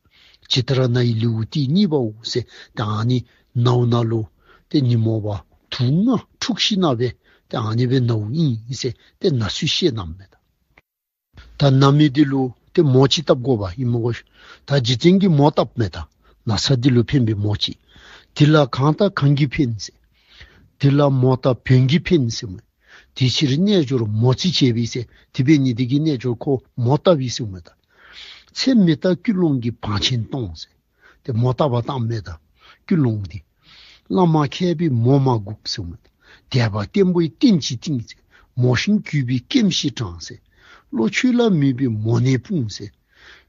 ཇི་ལྟར་ན་ཡི་ལེའུ་སྟེ་གཉིས་པའོ་ཟེར། ད་ཨ་ནི་ནཝ་ན་ལུ་ཏེ་ཉོན་མོངས་པ་དུག་ལྔ་འཁྲུགས་ཞིནམ་ལས་ཏེ་ཨ་ནི་སྦེ་ནཝ་ཨིན་ཟེར་ཏེ་ན་ཚུལ་བཤད་གནངམ་མས་ད། ད་ན་མི་འདི་ལུ་ཏེ་མོ་ཅིག་བཏབ་དགོ་པ་ཨིན་མས་གོ། ད་རྗེ་བཙུན་གྱིས་མོ་བཏབ་མས་ད། ན་ཚ་འདི་ལུ་ཕན་པའི་མོ་ཅིག། དེ་ལ་གང་དང་གང་གིས་ཕན་ཟེར། དེ་ལ་མོ་དང་བོན་གྱིས་ཕན་ཟེརཝ་མས། དེ་ཕྱིར་རྣལ་འབྱོར་མོ་རྩིས་བྱས་པས་ཟེར། དེ་འབད་ནི་འདི་གིས་རྣལ་འབྱོར་ཁོ་མོ་བཏབ་པས་ཟེརཝ་མས་ད། ཚེ་མི་རྟག་ཀུན་སློང་གིས་བང་ཆེན་གཏོང་ཟེར། ཏེ་མོ་བཏབ་པར་བཏངམ་མས་ད། ཀུན་སློང་འདི། བླ་མ་མཁས་པས་མོ་མ་སྒུག་ཟེརཝ་མས་ད། དད་པ་བརྟན་པོས་རྟེན་ཅིག་བཏིང་ཟེར། མོ་བཞིན་གུས་པས་སྐྱེམས་ཤིག་དྲངས་ཟེར། བློ་ཆོས་ལ་མོས་པས་མོ་ནས་སྤུངས་ཟེར།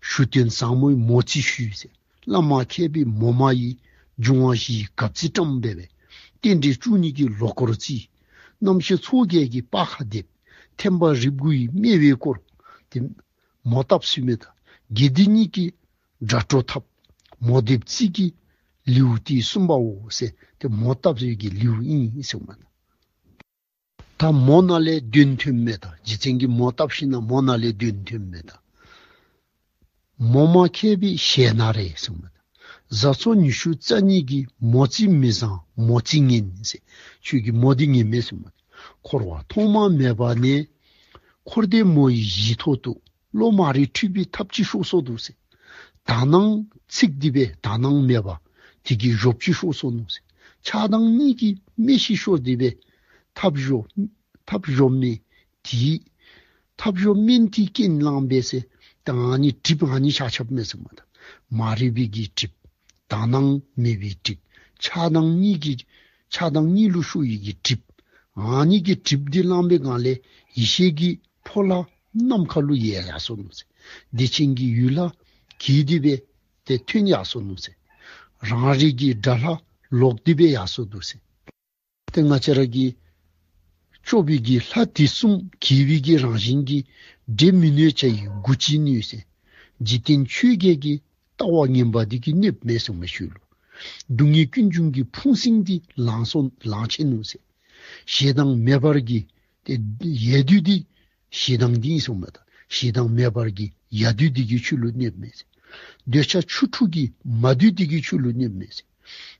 ཞུ་དོན་བཟང་མོས་མོ་རྩིས་ཞུས་ཟེར། བླ་མ་མཁས་པས་མོ་མ་ཡིས། འབྱུང་བ་བཞིའི་གབ་རྩིས་བཀྲམ་སྦེ་སྦེ། རྟེན་འབྲེལ་བཅུ་གཉིས་ཀྱི་ལོ་འཁོར་རྩིས། རྣམ་ཤེས་ཚོགས་བརྒྱད་ཀྱི་སྤར་ཁ་འདེབས། ཐེམ་པ་རིགས་དགུ་ཡི་སྨེ་བས་བསྐོར། ཏེ་མོ་བཏབ་ཟེརཝ་མས་ད། དགེ་སྡིག་གཉིས་ཀྱི་དགྲ་བྲོ་འཐབ། མོ་འདེབས་རྩིས་ཀྱི་ལེའུ་སྟེ་གསུམ་པའོ་ཟེར། ཏེ་མོ་བཏབ་ཟེར་གྱི་ལེའུ་ཨིན་ཟེརཝ་མས་ད། ད་མོ་ནང་ལས་གདོན་ཐོནམ་མས་ད། རྗེ་བཙུན་གྱིས་མོ་བཏབ་ཞིནམ་ལས་མོ་ནང་ལས་གདོན་ཐོནམ་མས་ད། མོ་མ་མཁས་པས་ཞལ་ན་རེ་ཟེརཝ་མས་ད། བཟའ་ཚོ་ཉི་ཤུ་རྩ་གཉིས་ཀྱིས། མོ་རྩིས་མི་བཟང་མོ་རྩིས་ངན་ཟེར། ཁྱོད་ཀྱིས་མོ་འདི་ངན་མས་ཟེརཝ་མས་ད། འཁོར་བ་ཐོག་མ་མེད་པ་ནས། འཁོར་འདས་མོ་ཡི་གཞི་ཐོག་ཏུ། བློ་མ་རིག་འཁྲུལ་པའི་ཐབས་ཅིག་ཤོར་སོང་འདུག་ཟེར། དག་སྣང་ཚིག་འདི་སྦེ་དག་སྣང་མེད་པ་དེ་གི་གཞོབ་ཅིག་ཤོར་སོང་ནུག་ཟེར། ཆགས་སྡང་གཉིས་ཀྱི་སྨེ་ཅིག་ཤོར་འདི་སྦེ་ཐབས་གཞོབ་ཐབས་གཞོབ་སྨེ་དེ་ཐབས་གཞོབ་སྨན་དེ་རྐྱེན་བླངས་སྦེ་ཟེར། ད་ཨ་ནི་གྲིབ་ཨ་ནི་ཤ་ཁྱབ་མས་ཟེརཝ་མས་ད། མ་རིག་པའི་གི་གྲིབ། དག་སྣང་མེད་པའི་གྲིབ། ཆགས་སྡང་གཉིས་ཀྱི་ཆགས་སྡང་གཉིས་ལུ་ཤོར་བའི་གི་གྲིབ། ཨ་ནི་གི་གྲིབ་འདི་བླངས་པའི་སྒང་ལས་ཡེ་ཤེས་ཀྱི་ཕོ་ལྷ་ནམ་མཁའ་ལུ་ཡལ་ཡར་སོ་ནུག་ཟེར། བདེ་ཆེན་གྱི་ཡུལ་ལྷ་གྱེས་ཏེ་སྦེ་ཏེ་ཐོན་ཡར་སོ་ནུག་ཟེར། རང་རིགས་ཀྱི་དགྲ་ལྷ་ལོག་སྟེ་སྦེ་ཡར་སོ་ནུག་ཟེར། ཏེ་ང་བཅས་ར་གི་སྐྱོབ་པའི་གི་ལྷ་དེ་གསུམ་གྱེས་པའི་གི་རང་བཞིན་གྱིས། འདྲེ་མི་གནོད་བྱ་ཡི་མགུ་ལྕི་གནོད་ཟེར། འཇིག་རྟེན་ཆོས་བརྒྱད་ཀྱི་ལྟ་བ་ངན་པ་འདི་གིས་གནོདཔ་མས་ཟེརཝ་མས་ཁྱོད་ལུ། སྡུག་བསྔལ་ཀུན་འབྱུང་གི་ཕུང་སྲིན་འདི་ལང་སོ་ལང་ཆེ་ནུག་ཟེར། ཞེ་སྡང་མེ་འབར་གྱི་ཏེ་ཡལ་དུས་འདི་ཞེ་སྡང་འདི་ཨིན་ཟེརཝ་མས་ད། ཞེ་སྡང་མེ་འབར་གྱི་ཡལ་དུས་འདི་གིས་ཁྱོད་ལུ་གནོདཔ་མས་ཟེར། འདོད་ཆགས་ཆུ་འཁྲུགས་ཀྱི་མ་དུས་འདི་གིས་ཁྱོད་ལུ་གནོདཔ་མས་ཟེར།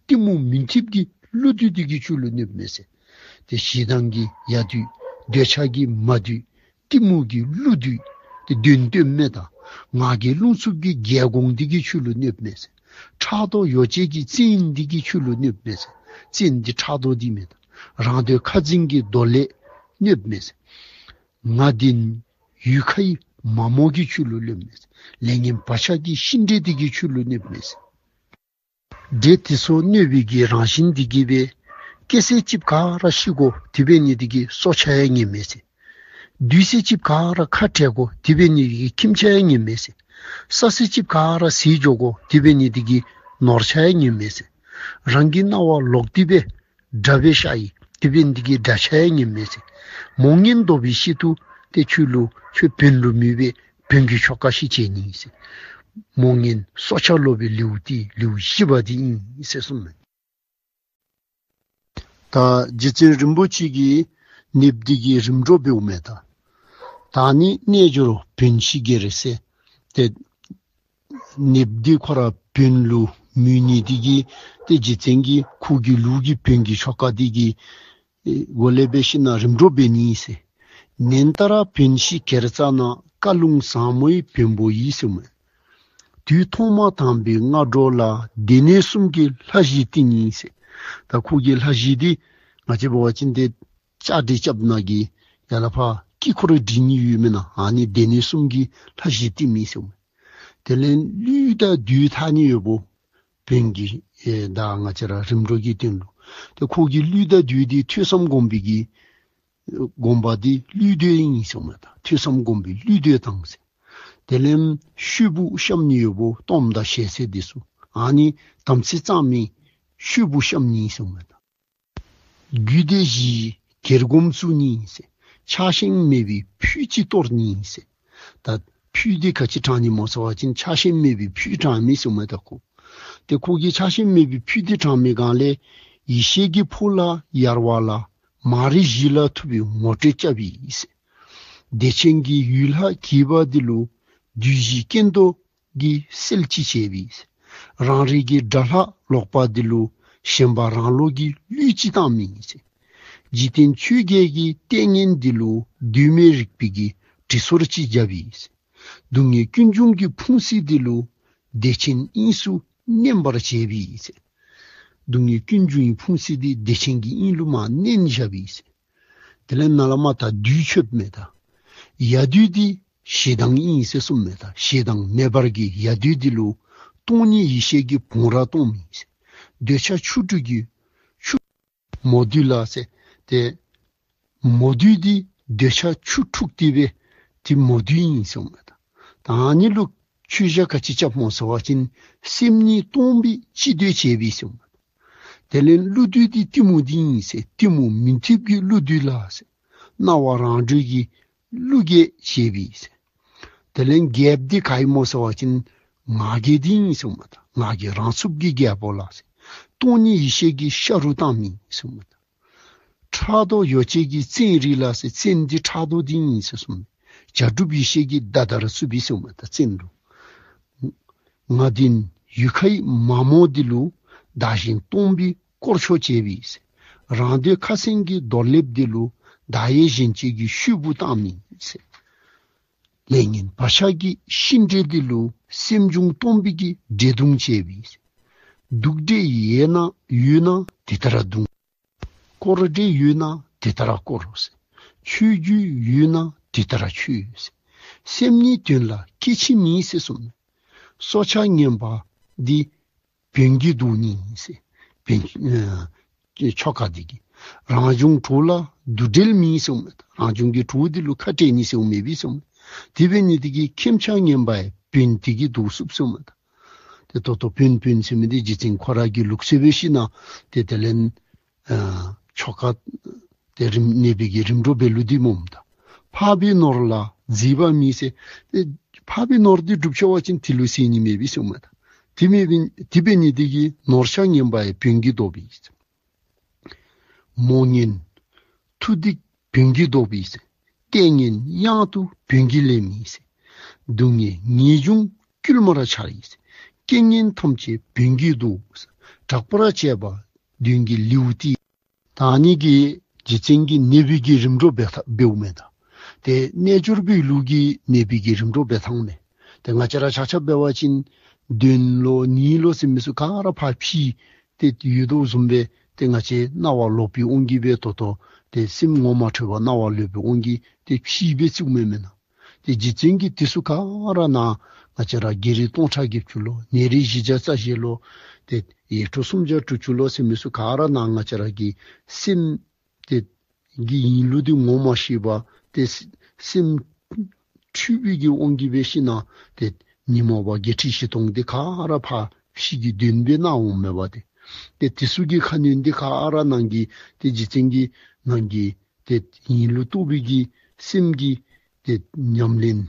གཏི་མུག་མུན་འཐིབས་ཀྱི་ཀླུ་དུས་འདི་གིས་ཁྱོད་ལུ་གནོདཔ་མས་ཟེར། ཏེ་ཞེ་སྡང་གི་ཡལ་དུས་འདོད་ཆགས་ཀྱི་མ་དུས་གཏི་མུག་གི་ཀླུ་དུས་ཏེ་གདོན་བཏོནམ་མས་ད། ངག་གི་རླུང་འཚུབ་ཀྱི་རྒྱལ་འགོང་འདི་གིས་ཁྱོད་ལུ་གནོདཔ་མས་ཟེར། ཕྲག་དོག་ཡོ་བྱད་ཀྱི་བཙན་འདི་གིས་ཁྱོད་ལུ་གནོདཔ་མས་ཟེར། བཙན་འདི་ཕྲག་དོག་འདི་མས་ད། རང་འདོད་ཁ་འཛིན་གྱི་འདོད་ལས་གནོདཔ་མས་ཟེར། ང་བདེན་ཡུལ་ཁ་ཡི་མ་རྨོས་ཀྱིས་ཁྱོད་ལུ་གནོདཔ་མས་ཟེར། ལས་ངན་བག་ཆགས་ཀྱི་ཤིང་འབྲས་འདི་གིས་ཁྱོད་ལུ་གནོདཔ་མས་ཟེར། འབྲས་དེ་ཚུ་གནོད་པའི་གི་རང་བཞིན་འདི་གིས་སྦེ། སྐྱེ་ཚེ་གཅིག་ག་ར་ཤི་དགོ། དེ་འབད་ནི་འདི་གིས་སྲོག་ཆགས་ཡང་ཉེན་མས་ཟེར། སྡོད་ཚེ་གཅིག་ག་ར་ཁ་བྲལ་དགོ། དེ་འབད་ནི་འདི་གིས་ཁྱིམ་ཆས་ཡང་ཉེན་མས་ཟེར། ཟ་ཚེ་གཅིག་ག་ར་ཟད་འགྱོ་དགོ། དེ་འབད་ནི་འདི་གིས་ནོར་ཆས་ཡང་ཉེན་མས་ཟེར། རང་གི་རྣ་བ་ལོག་སྟེ་སྦེ་དགྲ་སྦེ་ཤ་ཡི། དེ་འབད་ནི་འདི་གིས་དགྲ་ཆས་ཡང་ཉེན་མས་ཟེར། མོ་ངན་འདོད་པའི་ཤེད་དུ་ཏེ་ཁྱོད་ལུ་ཁྱོད་བོན་ལུ་མོས་པའི་བོན་གྱི་ཆོ་ག་ཤིག་བྱེད་ནི་ཟེར། མོ་ངན་སྲོག་ཆགས་ལོ་པའི་ལེའུ་འདི་ལེའུ་བཞི་པ་འདི་ཨིན་ཟེར་གསུངས་མས། ད་རྗེ་བཙུན་རིན་པོ་ཆེ་གིས་ནདཔ་འདི་གི་རིམ་གྲོ་འབདཝ་མས་ད། ད་ནི་རྣལ་འབྱོར་བོན་ཤི་རྒྱལ་ཟེར། ཏེ་ནདཔ་འདི་ཁོ་ར་བོན་ལུ་མོས་ནི་འདི་གིས་ཏེ་རྗེ་བཙུན་གྱིས་ཁོ་གི་ལུགས་ཀྱི་བོན་གྱི་ཆོ་ག་འདི་གི་ཨེ་སྒོ་ལས་འབད་ཞིན་ན་རིམ་གྲོ་འབད་ནི་ཟེར། ནན་ཏ་ར་བོན་ཤི་གེར་རྩ་ན། བཀའ་ལུང་ཟབ་མོའི་བོན་པོ་ཡིས་གསུངས་མས། དུས་ཐོག་མ་དམ་པའི་སྔ་དྲོ་ལ། སྡེ་སྣོད་གསུམ་གྱི་ལྷ་བཞི་བསྟི་ནི་ཟེར། ད་ཁོ་གི་ལྷ་བཞི་འདི་ང་བཅས་འབད་བ་ཅིན་ཏེ་ལྕགས་དྲི་རྐྱབ་ནི་གི་ཡ་ལ་ཕར་དཀྱིལ་འཁོར་སྒྲིག་ནི་ཡོད་མེན་ན། ཨ་ནི་སྡེ་སྣོད་གསུམ་གྱི་ལྷ་བཞི་བསྟི་མི་གསུངས་མས། དེ་ལས་གླུད་དང་བདུད་འཐག་ནི་ཡོདཔ་བོན་གྱི་ཨེ་ད་ང་བཅས་ར་རིམ་གྲོ་གི་དོན་ལུ། ཏེ་ཁོ་གི་གླུད་དང་བདུད་འདི་ཐོས་བསམ་སྒོམ་པའི་གི་སྒོམ་པ་འདི་གླུད་བདུད་ཨིན་གསུངས་མས་ད། ཐོས་བསམ་སྒོམ་པའི་གླུད་བདུད་དང་ཟེར། དེ་ལས་མཆོད་དཔུང་བཤམ་ནི་ཡོདཔ་གཏོརམ་དང་ཞལ་ཟས་འདི་ཚུ། ཨ་ནི་དམ་ཚིག་གཙང་མའི་མཆོད་དཔུང་བཤམ་ནི་གསུངས་མས་ད། རྒྱུད་སྡེ་བཞིའི་གྱེར་སྒོམ་བཙུགས་ནི་ཟེར། ཆགས་ཞེན་མེད་པའི་ཕུད་ཅིག་གཏོར་ནི་ཟེར། ད་ཕུད་འདི་ག་ཅི་དྲང་ནི་སྨོ་ཟེར་བ་ཅིན་ཆགས་ཞེན་མེད་པའི་ཕུད་དྲང་མི་གསུངས་མས་ད་ཁོ། ཏེ་ཁོ་གིས་ཆགས་ཞེན་མེད་པའི་ཕུད་འདི་དྲང་མི་སྒང་ལས་ཡེ་ཤེས་ཀྱི་ཕུང་ལ་ཡར་བ་ལ། མ་རིག་བཞི་ལ་ཐུབ་པའི་ངོ་སྤྲོད་རྐྱབ་ཡི་ཟེར། བདེ་ཆེན་གྱི་ཡུལ་ལྷ་གྱེས་པ་འདི་ལུ། བདུད་བཞིའི་སྐྱེ་མདོག་གི་སེལ་ཅིག་བྱས་པས། རང་རིག་གི་དགྲ་ལྷ་ལོག་པ་འདི་ལུ། ཞེན་པ་རང་ལོག་གི་གླུད་ཅིག་བཏང་མི་ཟེར། འཇིག་རྟེན་ཆོས་བརྒྱད་ཀྱི་ལྟས་ངན་འདི་ལུ། གདོད་མའི་རིག་པའི་གི་དྲི་ཚོར་ཅིག་བརྒྱབ་པས་ཟེར། སྡུག་བསྔལ་ཀུན་འབྱུང་གི་ཕུང་སྲི་འདི་ལུ། བདེ་ཆེན་དབྱིངས་སུ་མནན་པར་བྱས་པས་ཟེར། སྡུག་བསྔལ་ཀུན་འབྱུང་གི་ཕུང་སྲི་འདི་བདེ་ཆེན་གྱི་དབྱིངས་ལུ་མར་མནན་བཞག་པས་ཟེར། དེ་ལས་ནཱ་ལས་མར་ད་བདུད་མཆོདཔ་མས་ད། ཡ་བདུད་འདི་ཞེ་སྡང་ཨིན་ཟེར་གསུངས་མས་ད། ཞེ་སྡང་མེ་འབར་གྱི་ཡ་བདུད་འདི་ལུ། སྟོང་ཉིད་ཡེ་ཤེས་ཀྱི་བུང་རྭ་གཏོར་མི་ཟེར། འདོད་ཆགས་ཆུ་འཁྲུགས་ཀྱི་ཆུ་མོ་བདུད་ལ་ཟེར། ཏེ་མོ་བདུད་འདི་འདོད་ཆགས་ཆུ་འཁྲུགས་ཏེ་སྦེ་ཏེ་མོ་བདུད་ཨིན་གསུངས་མས་ད། ད་ཨ་ནི་ལུ་མཆོད་བཤམ་ག་ཅི་རྐྱབ་སྨོ་ཟེར་བ་ཅིན་སེམས་ཉིད་སྟོང་པའི་སྤྱི་བདུད་བྱས་པས་གསུངས་མས། དེ་ལས་ཀླུ་བདུད་འདི་གཏི་མུག་འདི་ཨིན་ཟེར། གཏི་མུག་མུན་འཐིབས་ཀྱི་ཀླུ་བདུད་ལ་ཟེར། སྣང་བ་རང་གྲོལ་གྱི་ཀླུ་བརྒྱད་བྱས་པས་ཟེར། དེ་ལས་རྒྱལཔོ་འདི་ག་ཨིན་སྨོ་ཟེར་བ་ཅིན་ང་རྒྱལ་འདི་ཨིན་གསུངས་མས་ད། ང་རྒྱལ་རང་ཚུགས་ཀྱི་རྒྱལ་པོ་ལ་ཟེར། སྟོང་ཉིད་ཡེ་ཤེས་ཀྱི་ཤ་རུས་གཏང་མི་གསུངས་མས་ད། ཕྲག་དོག་ཡོ་བྱད་ཀྱི་བཙན་རིགས་ལ་ཟེར། བཙན་འདི་ཕྲག་དོག་འདི་ཨིན་ཟེར་གསུངས་མས། བྱ་སྒྲུབ་ཡེ་ཤེས་ཀྱི་མདའ་དར་བཙུགས་པས་གསུངས་མས་ད་བཙན་ལུ། ང་བདེན་ཡུལ་ཁ་ཡི་མ་རྨོས་འདི་ལུ། བདག་གཞན་སྟོང་པའི་དཀོར་མཆོག་བྱས་པས་ཟེར། རང་འདོད་ཁ་སེང་གི་རྡོར་ལེབ་འདི་ལུ། བདག་གཡས་གཞན་གཅེས་ཀྱི་མཆོད་དཔུང་བཏང་མི་ཟེར། ལས་ངན་བག་ཆགས་ཀྱི་ཤིང་འབྲས་འདི་ལུ། སེམས་བྱུང་སྟོང་པའི་གི་འདྲེ་མདུང་བྱས་པས་ཟེར། གདུག་འདྲེ་ཡོད་ན་ཡོད་ན་དེ་ལྟར་མདུང་། དཀོར་འདྲེ་ཡོད་ན་དེ་ལྟར་དཀོར་ཟེར། ཆོས་རྒྱུད་ཡོད་ན་དེ་ལྟར་ཆོས་ཟེར། སེམས་ཉིད་དོན་ལ་སྐྱེ་འཆི་མེད་ཟེར་གསུངས་མས། སྲོག་ཆགས་ངན་པ་འདི་བོན་གྱིས་བཟློག་ནི་ཟེར། བོན་ཨེ་ཆོ་ག་འདི་གིས། རང་བྱུང་གྲོགས་ལ་འདུ་འབྲལ་མེད་གསུངས་མས། རང་བྱུང་གི་གྲོགས་འདི་ལུ་ཁ་བྲལ་ནི་ཟེར་མེད་པས་གསུངས་མས། དེ་འབད་ནི་འདི་གིས་ཁྱིམ་ཆས་ངན་པ་ཡང་བོན་འདི་གིས་བཟློག་ཚུགས་གསུངས་མས། ཏེ་ད་ལྟོ་བོན་བོན་ཟེར་མི་འདི་རྗེ་བཙུན་ཁོ་ར་གི་ལུགས་སྲོལ་འབད་ཞིན་ན་ཏེ་དེ་ལས་ཨ་ཆོ་ག་ཏེ་རིམ་ནདཔ་གི་རིམ་གྲོ་འབད་ལུགས་འདི་སྨོ་ད། འཕགས་པའི་ནོར་ལ་རྫི་བ་མེད་ཟེར། ཏེ་འཕགས་པའི་ནོར་འདི་སྒྲུབ་ཆོག་པ་ཅིན་དེ་ལུ་ཟད་ནི་མེད་པས་གསུངས་མས་ད། དེ་མེད་པའི་དེ་འབད་ནི་འདི་གིས་ནོར་ཆགས་ངན་པ་ཡང་བོན་གྱིས་བཟློག་པས། མོ་ངན་མཐུ་སྡིག་བོན་གྱིས་བཟློག་པས་ཟེར། ལྟས་ངན་གཡང་དུ་བོན་གྱིས་ལེན་མི་ཟེར། སྡུག་བསྔལ་ངེས་འབྱུང་བསྐུལ་མར་འཆར་ཡི་ཟེར། རྐྱེན་ངན་ཐམས་ཅད་བོན་གྱིས་བཟློག་ཟེར། དྲག་པོར་བྱེད་པ་གདོན་གྱི་ལེའུ་སྟེ། ད་ཨ་ནི་གིས་རྗེ་བཙུན་གྱིས་ནདཔ་གི་རིམ་གྲོ་འབད་ཐངས་འབདཝ་མས་ད། ཏེ་རྣལ་འབྱོར་པའི་ལུགས་ཀྱི་ནདཔ་གི་རིམ་གྲོ་འབད་ཐངས་མས། ཏེ་ང་བཅས་ར་ཆ་ཁྱབ་འབད་བ་ཅིན་ གདོན་ལོ་ནད་ལོ་ཟེར་མི་ཚུ་ག་ར་ཕར་ཕྱིས་ཏེ་ཡོད་དོ་བཟུམ་སྦེ་ཏེ་ང་བཅས་རྣ་བར་ལོག་པའི་དབང་གིས་སྦེ་ད་ལྟོ་ཏེ་སེམས་ངོ་མ་འཕྲོད་པ་རྣ་བར་ལོག་པའི་དབང་གིས་ཏེ་ཕྱིས་སྦེ་བཙུགས་མི་མེན་ན། ཏེ་རྗེ་བཙུན་གྱིས་དེ་ཚུ་ག་ར་ནང་ང་བཅས་ར་བགེགས་རིགས་སྟོང་ཕྲག་བརྒྱད་ཅུ་ལོ་ནད་རིགས་བཞི་བརྒྱ་རྩ་བཞི་ལོ་ཏེ་ཡེ་འབྲོག་སུམ་བརྒྱ་དྲུག་ཅུ་ལོ་ཟེར་མི་ཚུ་ག་ར་ནང་ང་བཅས་ར་གི་སེམས་ཏེ་གི་ཡིན་ལུགས་འདི་ངོ་མ་ཤེས་པར་ཏེ་སེམས་འཁྲུལ་པའི་གི་དབང་གིས་སྦེ་ཤི་ན་ཏེ་ཉོན་མོངས་པ་བརྒྱད་ཁྲི་བཞི་སྟོང་འདི་ག་ར་ཕར་ཕྱི་གི་གདོན་སྦེ་སྣང་འོང་མས་པ་ཏེ། ཏེ་དེ་ཚུ་གི་ཁ་གནོན་འདི་ག་ར་ནང་གི་ཏེ་རྗེ་བཙུན་གྱི་ནང་གི་ཏེ་ཡིན་ལུགས་རྟོགས་པའི་གི་སེམས་ཀྱི་ཏེ་ཉམས་ལེན་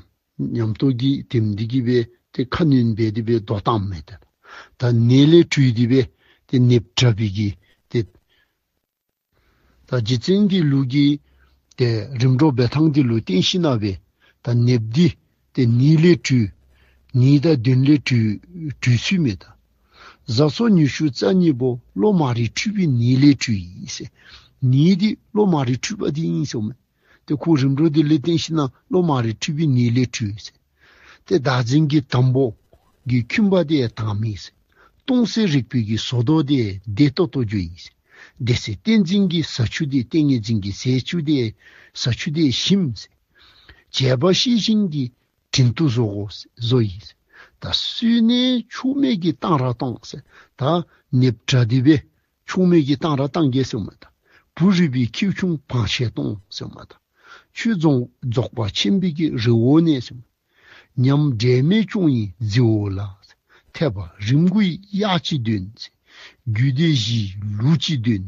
ཉམས་རྟོགས་ཀྱི་དེམ་འདི་གིས་སྦེ་ཏེ་ཁ་གནོན་འབད་དེ་སྦེ་བཟློག་བཏངམ་མས་ཏེ། ད་ནད་ལས་གྲོལ་ཏེ་སྦེ་ཏེ་ནདཔ་དྲག་པོའི་གི་ཏེ་ད་རྗེ་བཙུན་གྱི་ལུགས་ཀྱི་ཏེ་རིམ་གྲོ་འབད་ཐངས་འདི་ལུ་བརྟེན་ཞིན་ན་སྦེ་ད་ནདཔ་འདི་ཏེ་ནད་ལས་གྲོལ། ནད་དང་གདོན་ལས་གྲོལ་གྲོལ་ཚུལ་མས་ད། གཟའ་ཚོ་ཉི་ཤུ་རྩ་གཉིས་པོ་གློ་དམར་རིལ་འཁྲུད་པའི་ནད་ལས་གྲོལ་ཡི་ཟེར། ནད་འདི་གློ་དམར་རིལ་འཁྲུད་པ་འདི་ཨིན་ཟེརཝ་མས། ཏེ་ཁོ་རིམ་གྲོ་འདི་ལུ་བརྟེན་ཞིན་ན་གློ་དམར་རིལ་འཁྲུད་པའི་ནད་ལས་གྲོལ་ཟེར། ཏེ་བདག་འཛིན་གྱི་དང་པོ་གི་འཁུན་པ་འདི་དྭངས་མི་ཟེར། སྟོང་གསལ་རིག་པའི་གི་ཟོ་ལྡོག་འདི་བདེ་ཏོག་ཏོ་འགྱུར་ཡི་ཟེར། བདེ་གསལ་ཏིང་འཛིན་གྱི་ཟ་ཆུ་འདི་ཏིང་ངེ་འཛིན་གྱི་ཟས་ཆུ་འདི་ཟ་ཆུ་འདི་ཞིམ་ཟེར། བྱས་པ་ཤེས་བཞིན་གྱི་དྲིན་དུ་བཟོ་དགོ་བཟོ་ཡི་ཟེར། ད་གསོད་ནས་ཕྱོགས་མེད་ཀྱི་གཏང་རག་གཏོང་ཟེར། ད་ནདཔ་དྲག་སྟེ་སྦེ་ཕྱོགས་མེད་ཀྱི་གཏང་རག་གཏང་གེ་ཟེརཝ་མས་ད། བུ་རུས་པའི་ཁྱེའུ་ཆུང་བང་ཆེན་གཏོང་ཟེརཝ་མས་ད། ཆོས་རྫོགས་རྫོགས་པ་ཆེན་པོའི་གི་རི་བོ་ནས་ཟེརཝ་མས། ཉམས་འབྲལ་མེད་སྐྱོང་ཡི་རྫི་བོ་ལ། ཐེག་པ་རིམ་དགུའི་གཡག་ཅིག་འདོན་ཟེར། རྒྱུད་སྡེ་བཞིའི་ལུག་ཅིག་འདོན་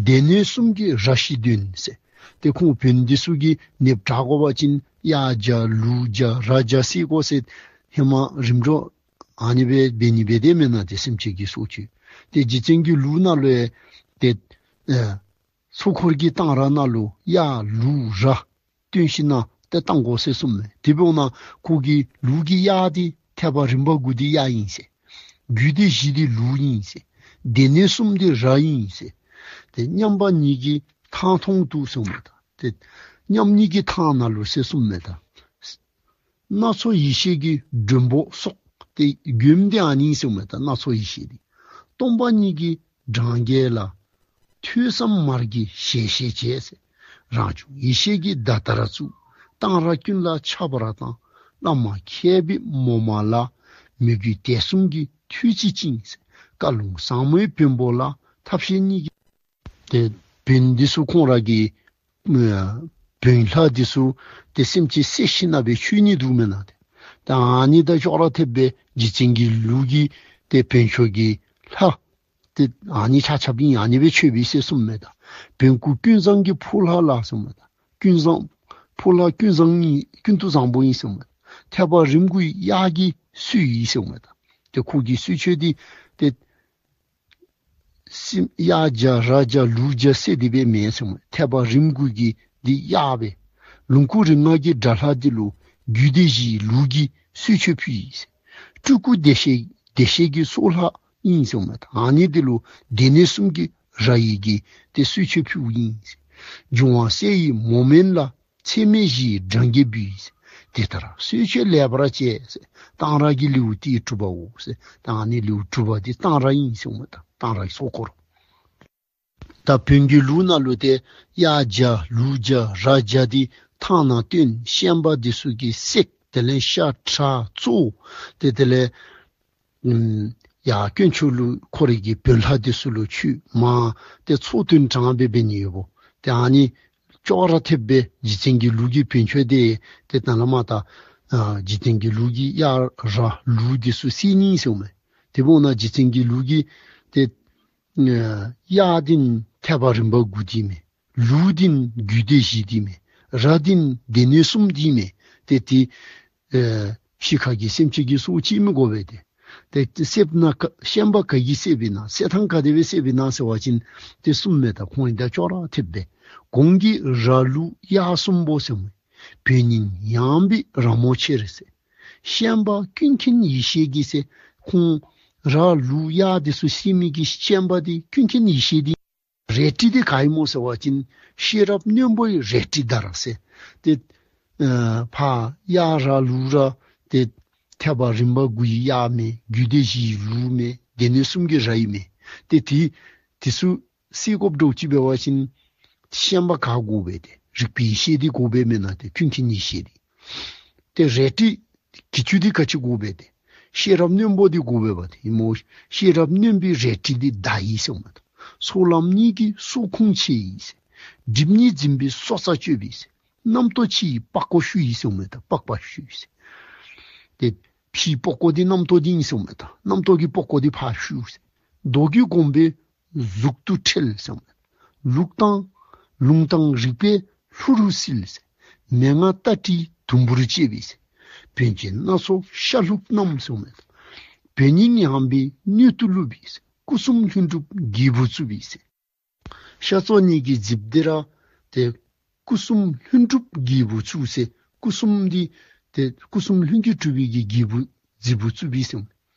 ཟེར། སྡེ་སྣོད་གསུམ་གྱི་ར་ཞིག་འདོན་ཟེར། ཏེ་ཁོང་བོན་འདི་ཚུ་གིས་ནདཔ་དྲག་དགོ་པ་ཅིན་གཡག་བྱ་ལུག་བྱ་ར་བྱ་བསད་དགོ་ཟེར་ཧེ་མ་རིམ་གྲོ་ཨ་ནི་སྦེ་འབད་ནི་འབད་དེ་མེན་ན་ཏེ་སེམས་ཅན་གྱི་སྲོག་གཅོད། ཏེ་རྗེ་བཙུན་གྱི་ལུགས་ནང་ལུ་ཡང་ཏེ་ཨེ་ཚོགས་འཁོར་གྱི་གཏང་རག་ནང་ལུ་གཡག་ལུག་ར་བཏོན་ཞིན་ན་ཏེ་གཏང་དགོ་ཟེར་གསུངམ་མས། དེ་འབདཝ་ད་ཁོ་གི་ལུགས་ཀྱི་གཡག་འདི་ཐེག་པ་རིམ་པ་དགུ་འདི་གཡག་ཨིན་ཟེར། རྒྱུད་སྡེ་བཞི་འདི་ལུག་ཨིན་ཟེར། སྡེ་སྣོད་གསུམ་འདི་ར་ཨིན་ཟེར། ཏེ་མཉམ་པ་ཉིད་ཀྱི་ཐང་སྟོང་དུ་གསུངམ་མས་ད། ཏེ་མཉམ་ཉིད་ཀྱི་ཐང་ནང་ལུ་ཟེར་གསུངམ་མས་ད། སྣ་ཚོགས་ཡེ་ཤེས་ཀྱི་མགྲོན་པོ་སོགས་ཏེ་མགྲོནམ་འདི་ཨ་ནི་ཨིན་གསུངམ་མས་ད། སྣ་ཚོགས་ཡེ་ཤེས་འདི་སྟོང་པ་ཉིད་ཀྱི་འབྲང་རྒྱས་ལ། ཐོས་བསམ་མར་གྱི་ཞལ་ཤེས་བྱས་ཟེར། རང་བྱུང་ཡེ་ཤེས་ཀྱི་མདའ་དར་བཙུགས། གཏང་རག་ཀུན་ལ་ཕྱག་འབར་བཏང་། བླ་མ་མཁས་པའི་མོ་མ་ལ། མོས་གུས་དད་གསུམ་གྱི་ཐུགས་རྩིས་བཅིངས་ཟེར། བཀའ་ལུང་ཟབ་མོའི་བོན་པོ་ལ། ཐབས་ཤེས་གཉིས་ཀྱིས་ཏེ་བོན་འདི་ཚུ་ཁོང་ར་གི་ཨ་བོན་ལྷ་འདི་ཚུ་ཏེ་སེམས་ཅན་བསད་ཞིན་ན་སྦེ་མཆོད་ནི་འདུག་མེན་ན་ཏེ། ད་ཨ་ནི་དང་ཅོག་ར་འཐདཔ་སྦེ་རྗེ་བཙུན་གྱི་ལུགས་ཀྱི་ཏེ་བོན་ཆོས་ཀྱི་ལྷ་ཏེ་ཨ་ནི་ཆ་ཁྱབ་ཨིན། ཨ་ནི་སྦེ་མཆོད་པས་ཟེར་གསུངམ་མས་ད། བོན་སྐུ་ཀུན་བཟང་གི་ཕོ་ལྷ་ལ་གསུངམ་མས་ད། ཀུན་བཟང་ཕོ་ལྷ་ཀུན་བཟང་ཨིན། ཀུན་ཏུ་བཟང་པོ་ཨིན་གསུངམ་མས། ཐེག་པ་རིམ་དགུའི་གཡག་གི་སྲོད་ཨིན་གསུངམ་མས་ད། ཏེ་ཁོ་གི་གསོལ་མཆོད་འདི་ཏེ་སེམས་གཡག་བྱ་ར་བྱ་ལུག་བྱ་བསད་དེ་སྦེ་མེན་གསུངམ་མས། ཐེག་པ་རིམ་དགུ་གི་འདི་གཡག་སྦེ། ལོངས་སྐུ་རིགས་ལྔ་གི་དགྲ་ལྷ་འདི་ལུ་རྒྱུད་སྡེ་བཞིའི་ལུག་གི་གསོལ་མཆོད་ཕུལ་ཡི་ཟེར། སྤྲུལ་སྐུ་བདེ་གཤེགས་བདེ་གཤེགས་ཀྱི་སྲོག་ལྷ་ཨིན་གསུངམ་མས། ཨ་ནི་འདི་ལུ་སྡེ་སྣོད་གསུམ་གྱི་ར་ཡི་གི་ཏེ་གསོལ་མཆོད་ཕུལཝ་ཨིན་ཟེར། འབྱུང་བ་སྲས་ཡི་མོ་དམན་ལ། ཚད་མེད་བཞིའི་འབྲང་རྒྱས་འབུལ་ཡི་ཟེར། དེ་ལྟར་གསོལ་མཆོད་ལེགས་པར་བྱས་ཟེར། གཏང་རག་གི་ལེའུ་སྟེ་དྲུག་པའོ་ཟེར། ད་ཨ་ནི་ལེའུ་དྲུག་པ་འདི་གཏང་རག་ཨིན་གསུངམ་མས་ད། གཏང་རག་གི་ཚོགས་འཁོར། ད་བོན་གྱི་ལུགས་ནང་ལུ་ཏེ་གཡག་བྱ་ལུག་བྱ་ར་བྱ་འདི་ཐང་ནང་བཏོན། ཤན་པ་འདི་ཚུ་གིས་བསད། དེ་ལས་ཤ་ཁྲག་བཙོ། ཏེ་དེ་ལས་ཨམ་ཡར་དཀོན་མཆོག་ལུ་ཁོ་རའི་གི་བོན་ལྷ་འདི་ཚུ་ལུ་མཆོད། མར་ཏེ་ཚོགས་བཏོན་གྲངས་སྦེ་འབད་ནི་ཡོདཔ་འོང་། ཏེ་ཨ་ནི་ཅོག་ར་འཐདཔ་སྦེ་རྗེ་བཙུན་གྱི་ལུགས་ཀྱི་བོན་ཆོས་འདི་ཏེ་ད་ལས་མར་ད་ཨ་རྗེ་བཙུན་གྱི་ལུགས་ཀྱི་གཡག་ར་ལུག་འདི་ཚུ་བསད་ནི་ཨིན་གསུངམ་མས། དེ་འབདཝ་ད་རྗེ་བཙུན་གྱི་ལུགས་ཀྱི་ཏེ་ཨ་གཡག་འདི་ཐེག་པ་རིམ་པ་དགུ་འདི་མས། ལུག་འདི་རྒྱུད་སྡེ་བཞི་འདི་མས། ར་འདི་སྡེ་སྣོད་གསུམ་འདི་མས། ཏེ་ཏེ་ཨེ་ཕྱི་ཁ་གི་སེམས་ཅན་གྱི་སྲོག་བཅད་མི་དགོ་པས་ཏེ། ཏེ་བསདཔ་ད་ག་ཤན་པ་ག་གིས་བསདཔ་ཨིན་ན་བསད་ཐངས་ག་དེ་སྦེ་བསདཔ་ཨིན་ན་ཟེར་བ་ཅིན་ཏེ་གསུངམ་མས་ད། ཁོང་ཨིན་ད་ཅོག་ར་འཐདཔ་སྦེ། གོང་གི་ར་ལུག་གཡག་གསུམ་པོ་ཟེརཝ་མས། བོན་ཉིད་ཡངས་པའི་ར་མོ་ཆེར་ཟེར། ཤན་པ་ཀུན་མཁྱེན་ཡེ་ཤེས་ཀྱིས་ཟེར། ཁོང་ར་ལུག་གཡག་འདི་ཚུ་བསད་མི་གི་ཤན་པ་འདི་ཀུན་མཁྱེན་ཡེ་ཤེས་འདི་རལ་གྲི་འདི་ག་ཨིན་མོ་ཟེར་བ་ཅིན་ཤེས་རབ་རྣོན་པོའི་རལ་གྲི་དར་ཟེར། ཏེ་ཨ་ཕར་གཡག་ར་ལུག་ར་ཏེ་ ཐེག་པ་རིམ་པ་དགུའི་གཡག་མས། རྒྱུད་སྡེ་བཞིའི་ལུག་མས། སྡེ་སྣོད་གསུམ་གྱི་ར་ཡི་མས། ཏེ་དེ་དེ་ཚུ་བསད་དགོཔ་འདྲཝ་ཅིག་འབད་བ་ཅིན་ཤན་པ་ག་དགོ་པས་ཏེ། རིག་པའི་ཤེལ་འདི་དགོ་པས་མེན་ན། ཏེ་ཀུན་མཁྱེན་གྱི་ཤེལ་འདི། ཏེ་རལ་གྲི་གྱི་ཅུང་འདི་ག་ཅི་དགོ་པས་ཏེ། ཤེས་རབ་རྣོན་པོ་འདི་དགོ་པས་པ་ཏེ། ཨིན་མོ། ཤེས་རབ་རྣོན་པོའི་རལ་གྲི་འདི་མདའ་ཡིན་ཟེརཝ་མས་ད། སྲོག་ལམ་གཉིས་ཀྱི་སྲོག་ཁུངས་ཆེ་ཡིན་ཟེར། སྒྲིབ་གཉིས་འཛིན་པའི་སྲོག་རྩ་གཅོད་པས་ཟེར། རྣམ་རྟོག་ཆེ་ཡི་པགས་ཀོ་བཤུ་ཡི་ཟེརཝ་མས་ད། པགས་པ་བཤུ་ཡི་ཟེར། ཏེ་ཕྱིའི་པགས་ཀོ་འདི་རྣམ་རྟོག་འདི་ཨིན་ཟེརཝ་མས་ད། རྣམ་རྟོག་གི་པགས་ཀོ་འདི་ཕར་བཤུ་ཟེར། མདོ་རྒྱུད་དགོངས་པས་གཟུགས་དུ་ཁྲེལ་ཟེརཝ་མས། ལུགས་དང་ལུང་དང་རིགས་པས་ལྷུ་རུ་བསིལ་ཟེར། མན་ངག་ལྟ་ཁྲིད་དུམ་བུར་བཅད་པས་ཟེར། བོན་གྱི་སྣ་ཚོགས་ཤ་བླུགས་རྣམས་ཟེརཝ་མས་ད། བོན་ཉིད་ཡངས་པའི་སྣོད་དུ་བླུགས་པས་ཟེར། སྐུ་གསུམ་ལྷུན་གྲུབ་རྒྱལ་པོ་བཙུགས་པས་ཟེར། ཤ་བཙོ་ནི་གི་རྫིཔ་འདི་ར་ཏེ་སྐུ་གསུམ་ལྷུན་གྲུབ་རྒྱལ་པོ་བཙུགས་ཟེར། སྐུ་གསུམ་འདི་ཏེ་སྐུ་གསུམ་ལྷུན་གྱིས་གྲུབ་པའི་གི་རྒྱལ་པོ་རྫིཔ་བཙུགས་པས་ཟེར།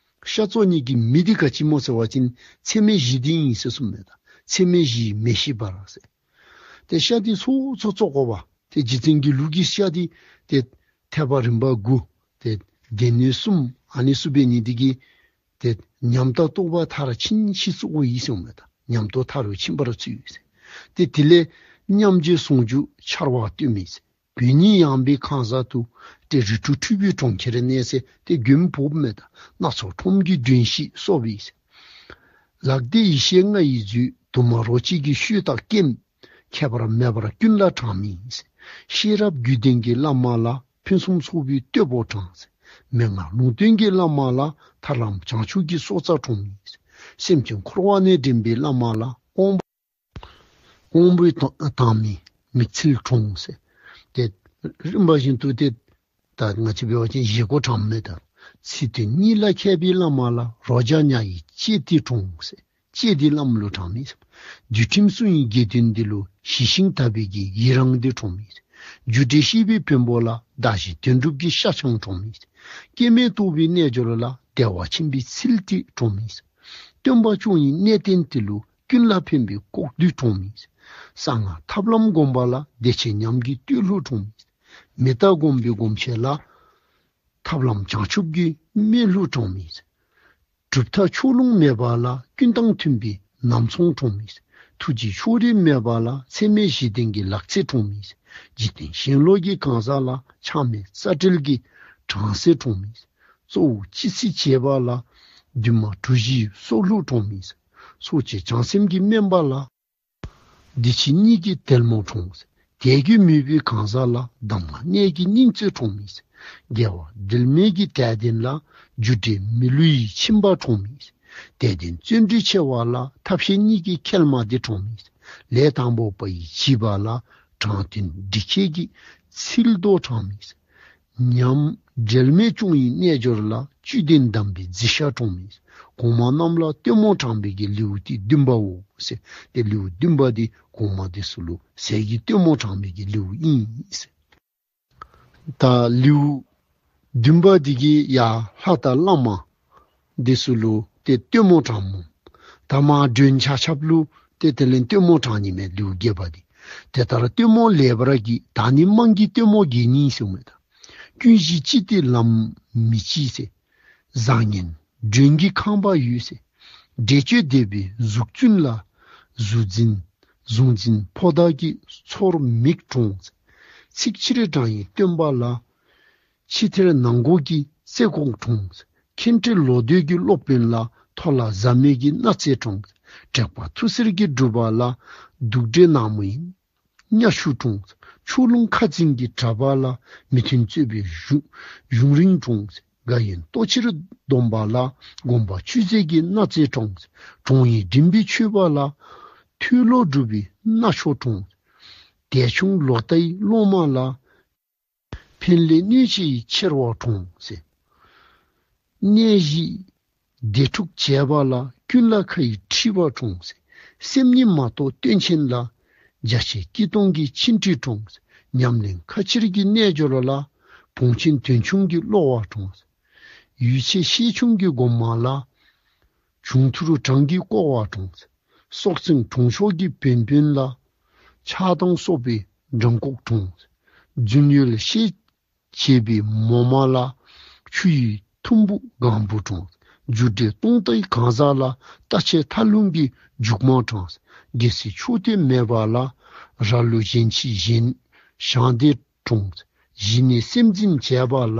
ཤ་བཙོ་ནི་གི་མེ་འདི་ག་ཅི་སྨོ་ཟེར་བ་ཅིན་ཚེར་མའི་གཞི་འདི་ཨིན་ཟེར་གསུངམ་མས་ད། ཚེར་མའི་གཞི་མེ་ཤི་པ་ར་ཟེར། ཏེ་ཤ་འདི་ཚོགས་ཚོགས་བཙོ་དགོ་པ། ཏེ་རྗེ་བཙུན་གྱི་ལུགས་ཀྱི་ཤ་འདི་ཏེ་ཐེག་པ་རིམ་པ་དགུ་ཏེ་སྡེ་སྣོད་གསུམ་ཨ་ནི་ཚུ་འབད་ནི་འདི་གིས་ཏེ་ཉམས་དང་རྟོགས་པ་མཐར་ཕྱིན་ཅིག་བཙུགས་དགོ་ཡི་ཟེརཝ་མས་ད། ཉམས་རྟོགས་མཐར་ཕྱིན་པར་བཙུགས་ཡི་ཟེར། ཏེ་དེ་ལས་མཉམ་རྗེས་ཟུང་འཇུག་འཆར་བ་སྟོན་མི་ཟེར། བོན་ཉིད་ཡངས་པའི་ཁང་བཟང་དུ། ཏེ་རི་ཁྲོད་འཁྲུགས་པའི་གྲོང་ཁྱེར་ནས་ཟེར། ཏེ་མགོནམ་འབོཝ་མས་ད། སྣ་ཚོགས་ཁྲོམ་གྱི་མགྲོན་བཞི་གསོལ་བས་ཟེར། ལག་བདེ་ཡེ་ཤེས་ལྔ་ཡི་མཛོད། དུ་མ་རོ་གཅིག་གི་ཤུལ་དག་སྐེམ། ཁྱད་པར་མེད་པར་ཀུན་ལ་དྲངས་མི་ཟེར། ཤེས་རབ་རྒྱུད་ལྡན་གྱི་བླ་མ་ལ། ཕུན་སུམ་ཚོགས་པའི་བསྟོད་པ་དྲངས་ཟེར། མན་ངག་ལུང་སྟོན་གྱི་བླ་མ་ལ། ཐར་ལམ་བྱང་ཆུབ་ཀྱི་སྲོག་རྩ་དྲངས་མི་ཟེར། སེམས་ཅན་འཁོར་བ་ནས་འདྲེན་པའི་བླ་མ་ལ། དབང་དབང་པོའི་དང་དང་མི་མི་ཚིལ་དྲངས་ཟེར། ཏེ་རིམ་པ་བཞིན་དུ་ཏེ་ད་ང་བཅས་འབད་བ་ཅིན་བཞེས་སྒོ་དྲངམ་མས་ད། ཚིག་དོན་གཉིས་ལ་མཁས་པའི་བླ་མ་ལ། རོ་བརྒྱ་ཉ་ཡི་ལྕེ་འདི་དྲངས་ཟེར། ལྕེ་འདི་བླམ་ལུ་དྲངས་མི་ཟེར། འདུལ་ཁྲིམས་སྲུང་བའི་དགེ་འདུན་འདི་ལུ། ཞི་ཞིང་དག་པའི་གི་ཡི་རངས་འདི་དྲངས་མི་ཟེར། རྒྱུ་འབྲས་ཤེས་པའི་བོན་པོ་ལ། གདགས་གཞི་དོན་གྲུབ་ཀྱི་ཤ་ཆང་དྲངས་མི་ཟེར། སྐྱེ་མེད་རྟོགས་པའི་རྣལ་འབྱོར་ལ། བདེ་བ་ཆེན་པོའི་ཚིལ་འདི་དྲངས་མི་ཟེར། སྟོན་པ་སྐྱོང་བའི་གནས་བརྟན་འདི་ལུ། ཀུན་ལ་ཕན་པའི་ལྐོག་རྡུལ་དྲངས་མི་ཟེར། གསང་སྔགས་ཐབས་ལམ་སྒོམ་པ་ལ། བདེ་ཆེན་ཉམས་ཀྱི་བསྟོད་གླུ་དྲངས་མི་ཟེར། མི་རྟག་སྒོམ་པའི་སྒོམ་ཆེན་ལ། ཐབས་ལམ་བྱང་ཆུབ་ཀྱི་སྨོན་གླུ་དྲངས་མི་ཟེར། གྲུབ་མཐའ་ཕྱོགས་ལྷུང་མེད་པ་ལ། ཀུན་དང་མཐུན་པའི་ནམ་ཚོང་དྲངས་མི་ཟེར། ཐུགས་རྗེ་ཕྱོགས་རིས་མེད་པ་ལ། ཚད་མེད་བཞི་ལྡན་གྱི་ལག་རྩེད་དྲངས་མི་ཟེར། འཇིག་རྟེན་ཞེན་ལོག་གི་གང་ཟག་ལ། ཆགས་མེད་རྩ་བྲལ་གྱི་གྲང་ཟས་དྲངས་མི་ཟེར། གཙོ་བོ་ཅི་སྲིད་བྱེད་པ་ལ། བདུད་དམག་གྲུ་བཞིའི་སྲོག་བླུ་དྲངས་མི་ཟེར། སོ་སྐྱེ་བྱང་སེམས་ཀྱི་སྨན་པ་ལ། བདེ་སྐྱིད་གཉིས་ཀྱི་དལ་མོ་དྲངས་ཟེར། དད་གུས་མོས་པའི་གང་ཟག་ལ། གདམས་ངག་གནད་ཀྱི་སྙིང་བརྩེ་དྲངས་མི་ཟེར། རྒྱལ་བ་འབྲལ་མེད་ཀྱི་དད་ལྡན་ལ། རྒྱུ་འབྲས་མི་བསླུ་བའི་སྦྱིན་པ་དྲངས་མི་ཟེར། དད་ལྡན་བརྩོན་འགྲུས་ཆེ་བ་ལ། ཐབས་ཤེས་གཉིས་ཀྱི་མཁལ་མ་འདི་དྲངས་མི་ཟེར། ལས་དང་པོ་པ་ཡིས་བྱས་པ་ལ། དྲང་དོན་འདི་སྐད་ཀྱི་ཚིག་མདོ་དྲངས་མི་ཟེར། ཉམས་འབྲལ་མེད་སྐྱོང་བའི་རྣལ་འབྱོར་ལ། བཅུད་ལྡན་གདམས་པའི་རྫི་ཤ་དྲངས་མི་ཟེར། གོང་མ་རྣམས་ལ་སྟོན་མོ་དྲངས་པའི་གི་ལེའུ་སྟེ་བདུན་པའོ་ཟེར། ཏེ་ལེའུ་བདུན་པ་འདི་གོང་མ་འདི་ཚུ་ལུ་ཟས་ཀྱི་སྟོན་མོ་དྲངས་པའི་གི་ལེའུ་ཨིན་ཟེར། ད་ལེའུ་བདུན་པ་འདི་གིས་ཡར་ལྷ་དང་བླ་མ་འདི་ཚུ་ལུ་ཏེ་སྟོན་མོ་དྲངམ་མས། ད་མར་མགྲོན་ཆ་ཁྱབ་ལུ་ཏེ་དེ་ལས་སྟོན་མོ་དྲང་ནི་མས། ལེའུ་བརྒྱད་པ་འདི། དེ་ལྟར་སྟོན་མོ་ལེགས་པར་བགྱིས། ད་ནི་དམངས་ཀྱི་སྟོན་མོ་བགྱིས་ནི་ཟེརཝ་མས་ད། ཀུན་གཞི་གཅིག་སྟེ་ལམ་མི་གཅིག་ཟེར། བཟང་ངན་མགྲོན་གྱི་ཁང་པ་ཡོད་ཟེར། འདྲེ་གཅོད་སྡེ་པའི་གཟུགས་བཙུན་ལ། གཟུགས་འཛིན་གཟུགས་འཛིན་ཕོ་དར་གྱི་ཚོར་མིག་དྲངས་ཟེར། ཚིག་ཕྱི་རོལ་དྲང་བའི་སྟོན་པ་ལ། ཕྱི་ཐེར་ནང་འགོག་གི་རྩེ་གོག་དྲངས་ཟེར། མཁྱེན་བརྩེ་བློ་གྲོས་ཀྱི་སློབ་དཔོན་ལ། མཐོ་ལ་ཟབ་མོའི་གི་སྣ་རྩེ་དྲངས་ཟེར། དྲེགས་པ་ཐུགས་སེལ་གྱི་སྒྲུབ་པ་ལ། གདུག་འདྲེ་ནག་མོའི་གཉའ་ཤུག་དྲངས་ཟེར། ཕྱོགས་ལྷུང་ཁ་འཛིན་གྱི་དྲག་པ་ལ། མི་མཐུན་རྩོད་པའི་གཞུང་གཞུང་རིང་དྲངས་ཟེར། དགའ་ཡན་ལྟོ་ཕྱིར་སྡོམ་པ་ལ། དགོངས་པ་ཆུད་ཟོས་ཀྱི་སྣ་རྩེ་དྲངས་ཟེར། གྲོང་ཡུལ་འགྲིམ་པའི་ཆོས་པ་ལ། མཐོལ་ལོ་སྒྲུབ་པའི་སྣ་ཆོག་དྲངས་ཟེར། དད་ཆུང་ལོག་ལྟའི་སློབ་མ་ལ། ཕན་ལས་གནོད་བྱེད་ཆེར་བ་དྲངས་ཟེར། གནས་གཞི་སྡེ་དྲུག་བྱེད་པ་ལ། ཀུན་ལ་ཁ་ཡི་ཁྲི་བ་དྲངས་ཟེར། སེམས་ཉིད་མ་རྟོགས་སྟོན་ཆེན་ལ། རྒྱ་ཆེ་སྐྱིད་གཏོང་གི་ཆིངས་ཁྲི་དྲངས་ཟེར། ཉམས་ལེན་ཁ་ཕྱིར་གྱི་རྣལ་འབྱོར་ལ། བང་ཆེན་དོན་ཆུང་གི་བསླབ་པ་དྲངས་ཟེར། ཡུས་ཆེ་ཤེས་ཆུང་གི་སྒོམ་པ་ལ། འབྱུང་ཐུར་གྲངས་ཀྱི་བསྐོར་བ་དྲངས་ཟེར། སྲོག་འཛིན་གྲོང་ཆོག་གི་བན་བོན་ལ། ཕྱག་དང་སོགས་པའི་གྲངས་བསྐོར་དྲངས་ཟེར། རྫུན་ཡོད་ཤེས་བྱེད་པའི་མོ་མ་ལ། ཆུ་ཡི་ ཐུམ་བུ་གང་བུ་དྲོངས། རྒྱུ་འབྲས་སྟོང་ལྟའི་གང་ཟག་ལ། རྟ་ཆས་ཐལ་རླུང་གི་མཇུག་མ་དྲོངས། རྒྱལ་སྲིད་མཆོག་ཐོན་མེད་པ་ལ། ར་ལུག་གཞན་ཕྱི་གཞན་ཞང་སྡེ་དྲོངས། ཞི་གནས་སེམས་འཛིན་བྱེད་པ་ལ།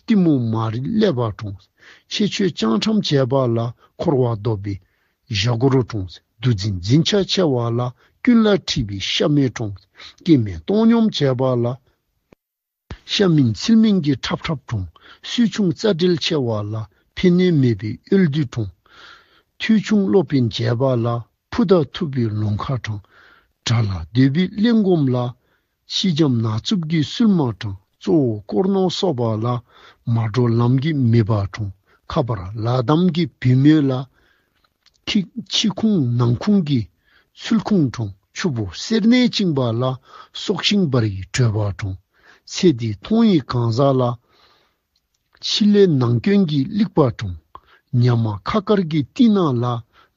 གཏི་མུག་མ་རིག་བསླད་པ་དྲོངས། ཁྱད་ཆོས་སྤྱང་ཁྲམ་བྱེད་པ་ལ། འཁོར་བ་ལྡོག་པའི་བཞག་སྒོར་དྲོངས། འདུ་འཛི་འཛིན་ཆགས་ཆེ་བ་ལ། ཀུན་ལ་འཁྲིད་པའི་ཤ་མེད་དྲོངས། སྐྱེ་མེད་བཏང་སྙོམས་བྱེད་པ་ལ། ཤ་མིན་ཚིལ་མིན་གྱི་ཁྲབ་ཁྲབ་དྲོངས། སུས་ཕྱུང་རྩ་འགྲེལ་ཆེ་བ་ལ། ཕན་ནུས་མེད་པའི་གཡོ་སྒྱུ་དྲོངས། ཐོས་ཆུང་སློབ་དཔོན་བྱེད་པ་ལ། ཕུ་དང་ཐུབ་པའི་ལོང་ཁ་དྲོངས། དགྲ་ལ་འདོད་པའི་གླེན་སྒོམ་ལ། ཕྱི་འཇམ་ནག་རྩུབ་ཀྱི་སུལ་མ་དྲོངས། གཙོ་བོ་དཀོར་ནོར་གསོག་པ་ལ། མ་འགྲོ་ལམ་གྱི་མེད་པ་དྲོངས། ཁ་འབར་ལ་དམ་གྱི་བུད་མེད་ལ། ཁྱི་ཕྱི་ཁུང་ནང་ཁུང་གི་ཚུལ་ཁུང་དྲོངས། ཆུ་བོ་སེར་སྣས་བཅིངས་པ་ལ། སྲོག་ཤིང་འབར་བའི་བྲོད་པ་དྲོངས། ཚེ་འདིའི་མཐོང་བའི་གང་ཟག་ལ། ཕྱི་ལས་ནང་སྐྱོན་གྱི་རླིག་པ་དྲོངས། ཉ་མ་ཁ་དཀར་གྱི་སྟེང་ན་ལ།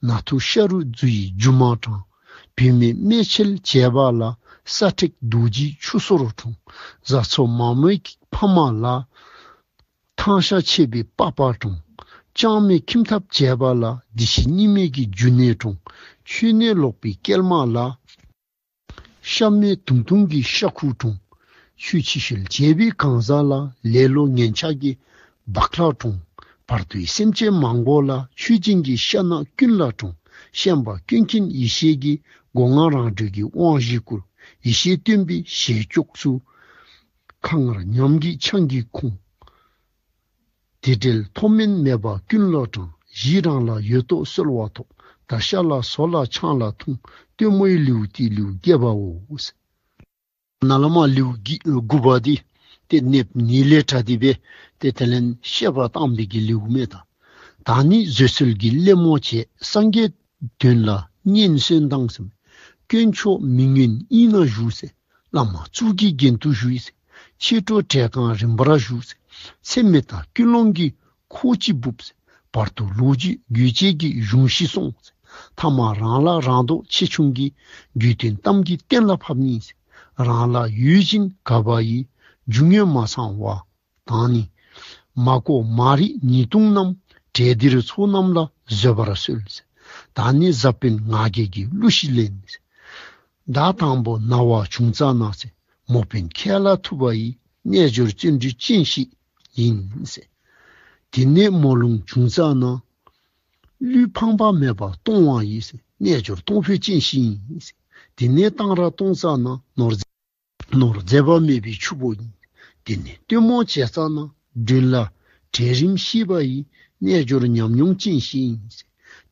ནག་ཐུག་ཤ་རུས་རྫུ་ཡི་རྒྱུ་མ་དྲོངས། བུད་མེད་སྨད་འཚལ་བྱེད་པ་ལ། ས་ཁྲེགས་རྡོ་རྗེའི་ཆུ་སོར་དྲོངས། བཟའ་ཚོ་མ་མོའི་ཕ་མ་ལ། ཐང་ཤ་ཆད་པའི་པགས་པ་དྲོངས། ཅང་མེད་ཁྱིམ་ཐབ་བྱེད་པ་ལ། བདེ་སྐྱིད་གཉིས་མེད་ཀྱི་རྒྱུ་ནོར་དྲོངས། ཆོས་ནོར་ལོག་པའི་སྐྱེལ་མ་ལ། ཤ་མེད་དུང་དུང་གི་ཤ་ཁུ་དྲོངས། ཆོས་ཕྱི་བཤོལ་བྱེད་པའི་གང་ཟག་ལ། ལེ་ལོ་ངན་ཆགས་ཀྱི་བག་ལྷག་དྲོངས། བར་དོའི་སེམས་ཅན་མང་པོ་ལ། ཆོས་སྦྱིན་གྱི་ཤ་ནག་ཀུན་ལ་དྲོངས། ཤན་པ་ཀུན་མཁྱེན་ཡེ་ཤེས་ཀྱིས། སྒོ་ང་རང་གྲོལ་གྱི་དབང་བཞི་བསྐུར། ཡེ་ཤེས་སྟོན་པའི་ཞལ་ཀྱོག་ཚུ། ཁ་མངར་ཉམས་ཀྱི་ཆང་གི་ཁུང་། དེ་འབྲེལ་མཐོ་དམན་མེད་པ་ཀུན་ལ་དྲོངས། གཞི་རང་ལ་ཡོད་དོ་གསོལ་བ་ཐོབ། ད་ཤ་ལ་ཟོ་ལ་ཆང་ལ་འཐུང་། སྟོན་མོའི་ལེའུ་སྟེ་ལེའུ་བརྒྱད་པའོ། ནཱ་ལས་མར་ལེའུ་དགུ་པ་འདི་ཏེ་ནདཔ་ནི་ལས་དྲངས་ཏེ་སྦེ་ཏེ་དེ་ལས་བཤད་པ་བཏང་བའི་གི་ལེའུ་མས་ད། ད་ནི་བཟོད་གསོལ་གྱི་གླེང་མོ་བྱས། སངས་རྒྱས་དོན་ལ་སྙན་གསོན་དང་ཟེར། དཀོན་མཆོག་མི་མངོན་དབྱིངས་ན་བཞུགས་ཟེར། བླ་མ་གཙུག་གི་རྒྱན་དུ་བཞུགས་ཟེར། ཕྱི་དྲོ་བྲེ་གང་རིམ་པར་བཞུགས་ཟེར། ཚེ་མེད་དང་ཀུན་སློང་གི་ཁོག་ཅིག་འབུབས་ཟེར། བར་དུ་ལོ་རྒྱུས་རྒྱུད་བཅས་ཀྱི་གཞུང་བཞི་གསུངས་ཟེར། ཐ་མ་རང་ལ་རང་ལྡོག་ཆེ་ཆུང་གི། རྒྱུད་དོན་གཏམ་གྱི་གཏན་ལ་ཕབ་ནི་ཟེར། རང་ལ་ཡུལ་གཞན་ག་བ་ཡི། རྒྱུ་དངོས་མ་ཚང་བ་དང་ནི། མ་གོ་མ་རིག་ཉེས་ལྟུང་རྣམས། གྲལ་འདིར་ཚོགས་རྣམས་ལ་བཟོད་པར་གསོལ་ཟེར། ད་ནི་ཟབ་དཔོན་ང་རྒྱལ་གྱི་གླུ་ཞིག་ལེན་ཟེར། ཟླ་དང་པོ་ན་བ་བྱུང་ཙ་ན་ཟེར། མོ་དཔོན་ཁས་བླངས་ཐུབ་པ་ཡི། རྣལ་འབྱོར་བརྩོན་འགྲུས་ཅན་ཞིག་ཡིན་ཟེར། དེ་ནས་མོ་ལུང་བྱུང་ཙ་ན། ཀླུ་ཕངས་པ་མེད་པར་གཏོང་བ་ཡིས་ཟེར། རྣལ་འབྱོར་གཏོང་ཕོད་ཅན་ཞིག་ཡིན་ཟེར། དེ་ནས་གཏང་རག་གཏོང་ཙ་ན། ནོར་རྫས་ནོར་རྫས་པ་མེད་པའི་ཕྱུག་པོ་ཡིན། དེ་ནས་སྟོན་མོ་བྱས་ཙ་ན། མགྲོན་ལ་གྲལ་རིམ་ཤེས་པ་ཡི། རྣལ་འབྱོར་ཉམས་མྱོང་ཅན་ཞིག་ཡིན།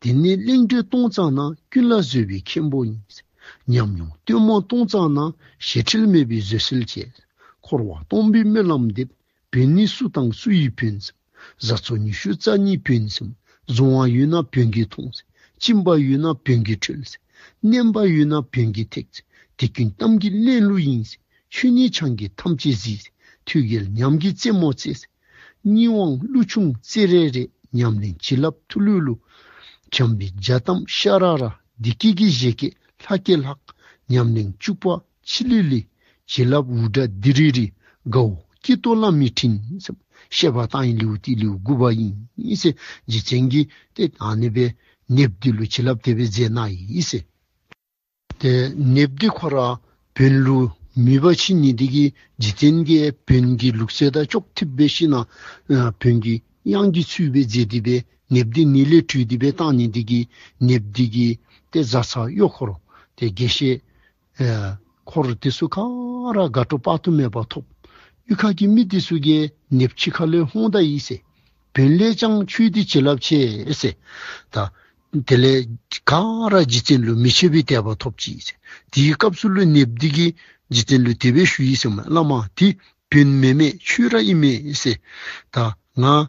དེ་ནས་གླིང་གྲལ་གཏོང་ཙ་ན། ཀུན་ལ་བཟོད་པའི་མཁན་པོ་ཡིན། ཉམས་མྱོང་སྟོན་མོ་གཏོང་ཙ་ན། ཞེ་ཁྲེལ་མེད་པའི་བཟོད་གསོལ་བྱས། འཁོར་བ་སྟོང་པའི་སྨོན་ལམ་འདེབས། བོན་ནི་སུ་དང་སུ་ཡི་བོན་ཟེར། བཟའ་ཚོ་ཉི་ཤུ་རྩ་གཉིས་བོན་ཟེར། བཟུང་བ་ཡོད་ན་བོན་གྱིས་ཐོངས་ཟེར། གཅིན་པ་ཡོད་ན་བོན་གྱིས་ཁྲོལ་ཟེར། མནན་པ་ཡོད་ན་བོན་གྱིས་ཐེག་ཟེར། དེ་ཀུན་གཏམ་གྱི་གླེན་གླུ་ཡིན་ཟེར། ཆོས་ནི་ཆང་གིས་ཐམས་ཅད་བཟི་ཟེར། ཐོད་རྒལ་ཉམས་ཀྱིས་རྩེད་མོ་རྩེ་ཟེར། གཉིད་དབང་ཀླུ་ཆུང་ཙེ་རེ་རེ། ཉམས་ལེན་བྱིན་རླབས་ཐུ་ལུ་ལུ། བྱམས་པའི་ཇ་དམ་ཤ་ར་ར། བདེ་སྐྱིད་ཀྱི་བཞད་གད་ལྷག་གེ་ལྷག། ཉམས་ལེན་བཅུ་པ་ཕྱི་ལི་ལི། བྱིན་རླབས་འུར་སྒྲ་དི་རི་རི། དགའ་བོ་སྐྱིད་ཏོ་ལ་མི་འཕྲིན་ཟེར། བཤད་པ་བཏང་ཡི་ལེའུ་སྟེ་ལེའུ་དགུ་པ་ཡིན་ཟེར། རྗེ་བཙུན་གྱིས་ཏེ་ཨ་ནི་སྦེ་ནདཔ་འདི་ལུ་བྱིན་རླབས་དེ་སྦེ་མཛད་གནང་ཡི་ཟེར། ཏེ་ནདཔ་འདི་ཁོ་ར་བོན་ལུ་མོས་པ་ཆེ་ནི་འདི་གིས་རྗེ་བཙུན་གྱིས་བོན་གྱི་ལུགས་སྲོལ་དང་ཅོག་འཐདཔ་སྦེ་ཤིན་ན་ཨ་བོན་གྱི་དབྱངས་ཀྱི་ཚུལ་སྦེ་མཛད་དེ་སྦེ་ནདཔ་འདི་ནི་ལས་སྤྲུལ་ཏེ་སྦེ་བཏང་ནི་འདི་གིས་ནདཔ་འདི་གི་ཏེ་བཟའ་ཚང་གཡོག་འཁོར་ཏེ་དགེ་བཤེས་ཨེ་འཁོར་དེ་ཚུ་ག་ར་དགའ་སྤྲོ་དཔག་ཏུ་མེད་པ་ཐོབ། གཡུས་ཁ་གི་མི་དེ་ཚུ་གིས་ནདཔ་ཕྱི་ཁ་ལས་ཧོང་ད་ཡི་ཟེར། བོན་ལས་ཀྱང་ཁྱོད་འདི་བྱིན་རླབས་ཆེ་ཟེར། ད་དེ་ལས་ག་ར་རྗེ་བཙུན་ལུ་མི་ཕྱེད་པའི་དད་པ་ཐོབ་ཅི་ཟེར། དེའི་སྐབས་སུ་ལུ་ནདཔ་འདི་གིས་རྗེ་བཙུན་ལུ་དེ་སྦེ་ཞུ་ཡི་ཟེར་མས། བླ་མ་འདི་བོན་མེན་མས། ཁྱོད་ར་ཨིན་མས་ཟེར། ད་ང་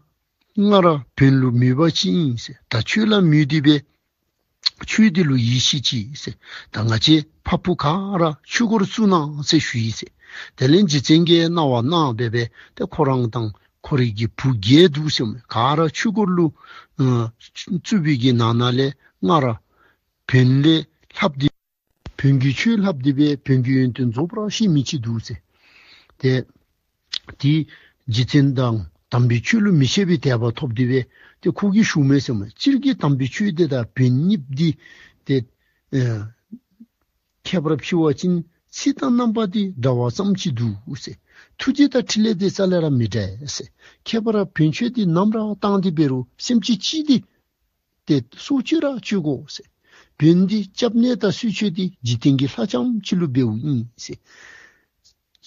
ང་ར་བོན་ལུ་མོས་པ་ཅིག་ཨིན་ཟེར། ད་ཁྱོད་ལུ་མོས་ཏེ་སྦེ་ཁྱོད་འདི་ལུ་ཡིད་ཆེས་ཅི་ཟེར། ད་ང་བཅས་ཕ་བུ་ག་ར་ཆོས་སྒོར་བཙུགས་གནང་ཟེར་ཞུ་ཡི་ཟེར། དེ་ལས་རྗེ་བཙུན་གྱིས་གནང་བ་གནང་སྦེ་སྦེ་ཏེ་ཁོ་ར་དང་ཁོ་རའི་གི་བུ་བརྒྱད་འདུག་ཟེར་མས། ག་ར་ཆོས་སྒོར་ལུ་ཨ་བཙུགས་པའི་གི་ནང་ན་ལས་ང་ར་བོན་ལས་ལྷབ་སྟེ་བོན་གྱི་ཆོས་ལྷབ་སྟེ་སྦེ་བོན་གྱི་ཡོན་ཏན་རྫོགས་པར་ཤེས་མི་ཅིག་འདུག་ཟེར། ཏེ་དེ་རྗེ་བཙུན་དང་ དམ་པའི་ཆོས་ལུ་མི་ཕྱེད་པའི་དད་པ་ཐོབ་སྟེ་སྦེ་ཏེ་ཁོ་གིས་ཞུཝ་མས་ཟེར་མས། སྤྱིར་གྱིས་དམ་པའི་ཆོས་འདི་དང་བོན་གཉིསཔོ་འདི་ཏེ་ཨེ་ཁྱད་པར་ཕྱེ་བ་ཅིན་ཚིག་དང་རྣམ་པ་འདི་འདྲ་བ་ཙམ་ཅིག་འདུག་ཟེར། ཐུགས་རྗེ་དང་ཕྲིན་ལས་འདི་རྩ་ལས་ར་མི་འདྲ་ཟེར། ཁྱད་པར་བོན་ཆོས་འདི་ནམ་ར་བཏང་སྟེ་འབད་རུང་སེམས་ཅན་གཅིག་འདི་ཏེ་སྲོག་གཅོད་ར་གཅོད་དགོ་ཟེར། བོན་འདི་སྐྱབས་གནས་དང་གསོལ་མཆོད་འདི་འཇིག་རྟེན་གྱི་ལྷ་ལྕམ་ཅིག་ལུ་འབདཝ་ཨིན་ཟེར།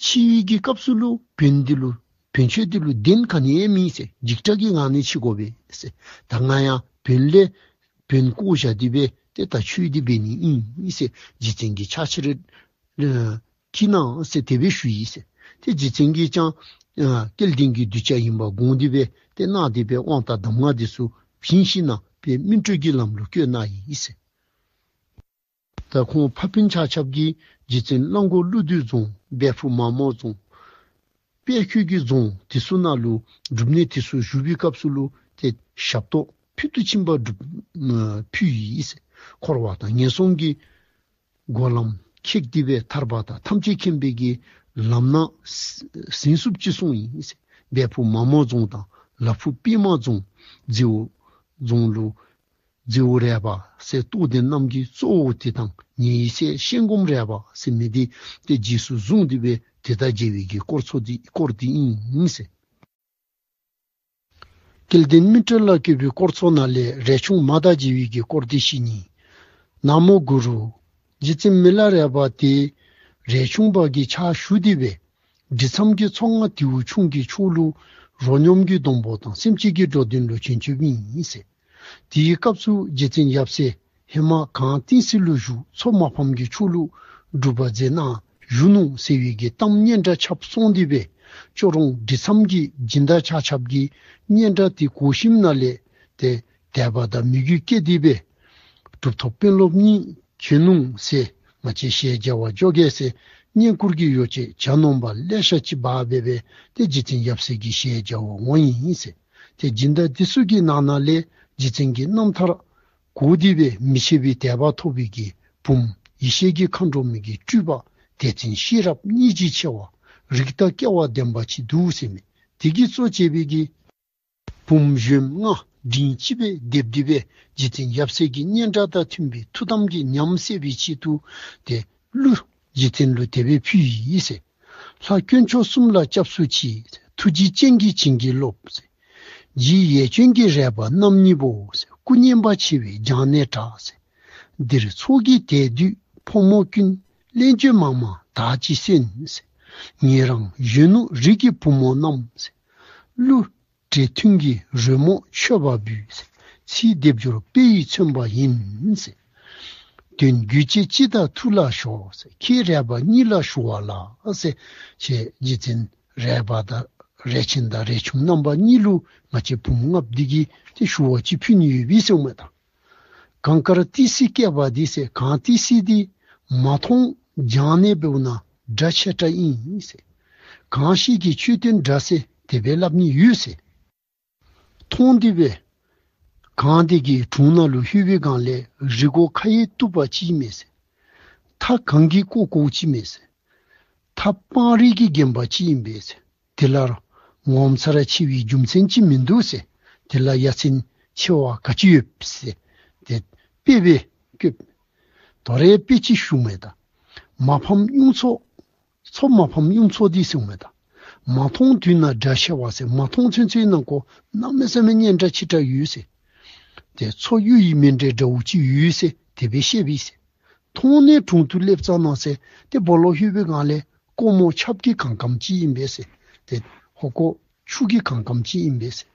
འཆི་བའི་གི་སྐབས་སུ་ལུ་བོན་འདི་ལུ་བོན་ཆོས་འདི་ལུ་གདེང་ག་ནི་ཡང་མེད་ཟེར། འཇིགས་སྐྲག་གི་ངང་ནས་འཆི་དགོ་པས་ཟེར། ད་ང་ཡང་བོན་ལས་བོན་བཀོ་བཞག་སྟེ་སྦེ་ཏེ་ད་ཆོས་འདི་འབད་ནི་ཨིན་ཟེར། རྗེ་བཙུན་གྱིས་ཕྱག་ཕྱི་རེ་ཨེ་བགྱིད་གནང་ཟེར་དེ་སྦེ་ཞུ་ཡི་ཟེར། ཏེ་རྗེ་བཙུན་གྱིས་ཀྱང་ཨ་སྐལ་ལྡན་གྱི་གདུལ་བྱ་ཡིན་པ་དགོངས་ཏེ་སྦེ་ཏེ་གནང་སྟེ་སྦེ་དབང་དང་གདམས་ངག་འདི་ཚུ་བྱིན་ཞིནམ་ལས་སྦེ་སྨིན་གྲོལ་གྱི་ལམ་ལུ་བཀོད་གནང་ཡི་ཟེར། ད་ཁོང་ཕ་སྤུན་ཆ་ཁྱབ་ཀྱིས་རྗེ་བཙུན་གླང་མགོ་ཀླུ་བདུད་རྫོང་བལ་ཕུག་མ་མོ་རྫོང་དཔལ་ཁྱུང་གི་རྫོང་དེ་ཚུ་ནང་ལུ་སྒྲུབ་གནས་དེ་ཚུ་བཞུགས་པའི་སྐབས་སུ་ལུ་ཏེ་ཞབས་ཏོག་ཕུལ་དུ་ཕྱིན་པ་སྒྲུབ་ཕུལ་ཡི་ཟེར། འཁོར་བ་དང་ངན་སོང་གི་སྒོ་ལམ་ཁེགས་ཏེ་སྦེ་ཐར་པ་དང་ཐམས་ཅད་མཁྱེན་པའི་གི་ལམ་སྣ་ཟིན་ཚུགསཔ་ཅིག་སོང་ཡི་ཟེར། བལ་ཕུག་མ་མོ་རྫོང་དང་ལ་ཕུག་པདྨ་རྫོང་རྫི་བོ་རྫོང་ལུ་རྫི་བོ་རས་པ་ཟེར་རྟོགས་ལྡན་རྣམས་ཀྱི་གཙོ་བོ་དེ་དང་ཉེ་བའི་སྲས་གཤེན་སྒོམ་རས་པ་ཟེར་མི་འདི་ཏེ་རྗེས་སུ་བཟུང་སྟེ་སྦེ་དེ་དང་མཇལ་བའི་གི་སྐོར་ཚོ་འདི་སྐོར་འདི་ཨིན་ཟེར། སྐལ་ལྡན་སྨིན་གྲོལ་ལ་བཀོད་པའི་སྐོར་ཚོགས་ནང་ལས་རས་ཆུང་མ་དང་མཇལ་བའི་གི་སྐོར་འདི་བཤད་ནི། ན་མོ་གུ་རུ། རྗེ་བཙུན་མི་ལ་རས་པ་དེ་རས་ཆུང་པ་གི་ཕྱག་ཞུ་སྟེ་སྦེ་འབྲི་མཚམས་ཀྱི་མཚོ་རྔ་དེའུ་ཆུང་གི་ཕྱོགས་ལུ་རོ་སྙོམས་ཀྱི་སྡོང་པོ་དང་སེམས་ཅན་གྱི་འགྲོ་དོན་ལུ་བྱོན་བྱོནམ་ཨིན་ཟེར། དེའི་སྐབས་སུ་རྗེ་བཙུན་ཡབ་སྲས་ཧེ་མ་གངས་ཏི་སེ་ལུ་བཞུགས་མཚོ་མ་ཕམ་གྱི་ཕྱོགས་ལུ་སྒྲུབ་པ་མཛད་གནང་བཞུགས་ནུག་ཟེར་བའི་གི་གཏམ་སྙན་གྲགས་ཁྱབ་སོང་སྟེ་སྦེ་ཅོག་རོང་འབྲི་མཚམས་ཀྱི་སྦྱིན་བདག་ཆ་ཁྱབ་ཀྱིས་སྙན་གྲགས་དེ་གོ་ཞིནམ་ལས་ཏེ་དད་པ་དང་མོས་གུས་བསྐྱེད་དེ་སྦེ་གྲུབ་ཐོབ་དཔོན་སློབ་གཉིས་བྱོན་ནུག་ཟེར་ང་བཅས་ཞལ་མཇལ་བར་འགྱོ་གེ་ཟེར་བསྙེན་བཀུར་གྱི་ཡོ་བྱད་ཇ་ནོམ་པ་ལེ་ཤ་ཅིག་འབག་སྦེ་སྦེ་ཏེ་རྗེ་བཙུན་ཡབ་སྲས་ཀྱི་ཞལ་མཇལ་བར་འོང་ཡི་ཟེར། ཏེ་སྦྱིན་བདག་འདི་ཚུ་གི་ནང་ན་ལས་རྗེ་བཙུན་གྱི་རྣམ་ཐར་གོ་སྟེ་སྦེ་མི་ཕྱེད་པའི་དད་པ་ཐོབ་པའི་གི་བུམོ་ཡེ་ཤེས་ཀྱི་མཁའ་འགྲོ་མའི་གི་སྤྲུལ་པ་དེ་བཞིན་ཤེས་རབ་སྙིང་རྗེ་ཆེ་བ་རིགས་དང་སྐལ་བ་ལྡན་པ་ཅིག་འདུག་ཟེར་མི་དེ་གིས་གཙོ་བྱས་པའི་གི་བུམོ་གཞོནམ་ལྔ་མགྲིན་གཅིག་སྦེ་སྡེབས་ཏེ་སྦེ་རྗེ་བཙུན་ཡབ་སྲས་ཀྱི་སྙན་གྲགས་དང་མཐུན་པའི་ཐུགས་དམ་གྱི་ཉམས་སད་པའི་ཆེད་དུ་ཏེ་གླུ་རྗེ་བཙུན་ལུ་དེ་སྦེ་ཕུལ་ཡི་ཟེར། ལྷ་དཀོན་མཆོག་གསུམ་ལ་སྐྱབས་སུ་མཆི། ཐུགས་རྗེ་ཅན་གྱིས་བྱིན་གྱིས་རློབས་ཟེར། རྗེ་ཡིད་བཞིན་གྱི་རས་པ་རྣམ་གཉིས་པོ་ཟེར། སྐུ་བརྙན་པ་ཆེ་བའི་སྦྱང་གནས་གྲགས་ཟེར། འདིར་ཚོགས་ཀྱི་དད་འདུས་ཕོ་མོ་ཀུན། གླེང་བརྗོད་མང་མང་བདག་གཅིག་གསན་ཟེར། ཉན་རང་གཞོན་ནུ་རིགས་ཀྱི་བུ་མོ་རྣམས་ཟེར། གླུ་འགྲེ་མཐུན་གྱི་རོལ་མོ་མཆོད་པ་འབུལ་ཟེར། ཚིག་སྡེབ་སྦྱོར་དཔེ་ཡིས་མཚོན་པ་ཡིན་ཟེར། དོན་རྒྱུད་ཆེན་སྤྱི་དང་ཐུགས་ལ་ཞོག་ཟེར། ཁྱེད་རས་པ་གཉིས་ལ་ཞུ་བ་ལགས་ཟེར། ཞེས་རྗེ་བཙུན་རས་པ་དང་རས་ཆེན་དང་རས་ཆུང་རྣམ་པ་གཉིས་ལུ་ང་བཅས་བུམོ་ལྔ་པོ་འདི་གིས་ཏེ་ཞུ་བ་ཅིག་ཕུལ་ནི་ཡོད་པས་ཟེར་མས་ད། གངས་དཀར་ཏི་སེ་བསྐལ་པ་འདི་ཟེར། གངས་ཏི་སེ་འདི་མ་མཐོང་སྦྱང་གནས་འབདཝ་ན་སྒྲ་ཆེ་དྲགས་ཨིན་ཟེར། གང་ཞིག་གིས་མཆོད་རྟེན་འདྲ་ཟེར་དེ་སྦེ་སླབ་ནི་ཡོད་ཟེར། མཐོང་སྟེ་སྦེ་གངས་འདི་གི་དྲུང་ནང་ལུ་ལྷོད་པའི་སྒང་ལས་རི་མགོ་ཁ་ཡི་གཏུབ་པ་ཅིག་མས་ཟེར། མཐའ་གངས་ཀྱིས་བསྐོར་བསྐོརཝ་ཅིག་མས་ཟེར། མཐའ་སྤང་རི་གིས་བརྒྱན་པ་ཅིག་ཨིན་པས་ཟེར། དེ་ལ་ངོ་མཚར་ཆེ་བའི་རྒྱུ་མཚན་ཅིག་མིན་འདུག་ཟེར། དེ་ལ་ཡ་མཚན་ཆེ་བ་ག་ཅི་ཡོད་ཟེར། ཏེ་དཔེ་སྦེ་བཀོད། དོ་རུང་དཔེ་ཅིག་ཞུ་མས་ད། མ་ཕམ་གཡུ་མཚོ། མཚོ་མ་ཕམ་གཡུ་མཚོ་འདི་ཟེར་མས་ད། མ་མཐོང་དུས་ན་སྒྲ་ཆེ་བ་ཟེར། མ་མཐོང་ཚུན་ཚོད་ནང་ཁོ་གནམ་མེད་ས་མེད་སྙན་གྲགས་ཆེ་དྲགས་ཡོད་ཟེར། ཏེ་མཚོ་གཡུ་ཡི་མཎྜལ་འདྲཝ་ཅིག་ཡོད་ཟེར་དེ་སྦེ་བཤད་པས་ཟེར། མཐོང་ནས་དྲུང་དུ་སླེབས་ཙ་ན་ཟེར་ཏེ་སྦོ་ལོགས་ལྷོད་པའི་སྒང་ལས་སྒོར་མོ་ཆབ་ཀྱི་གང་སྐམ་ཅིག་ཨིན་པས་ཟེར། ཏེ་ཧོ་ཀོ་ཆུ་གི་གང་སྐམ་ཅིག་ཨིན་པས་ཟེར།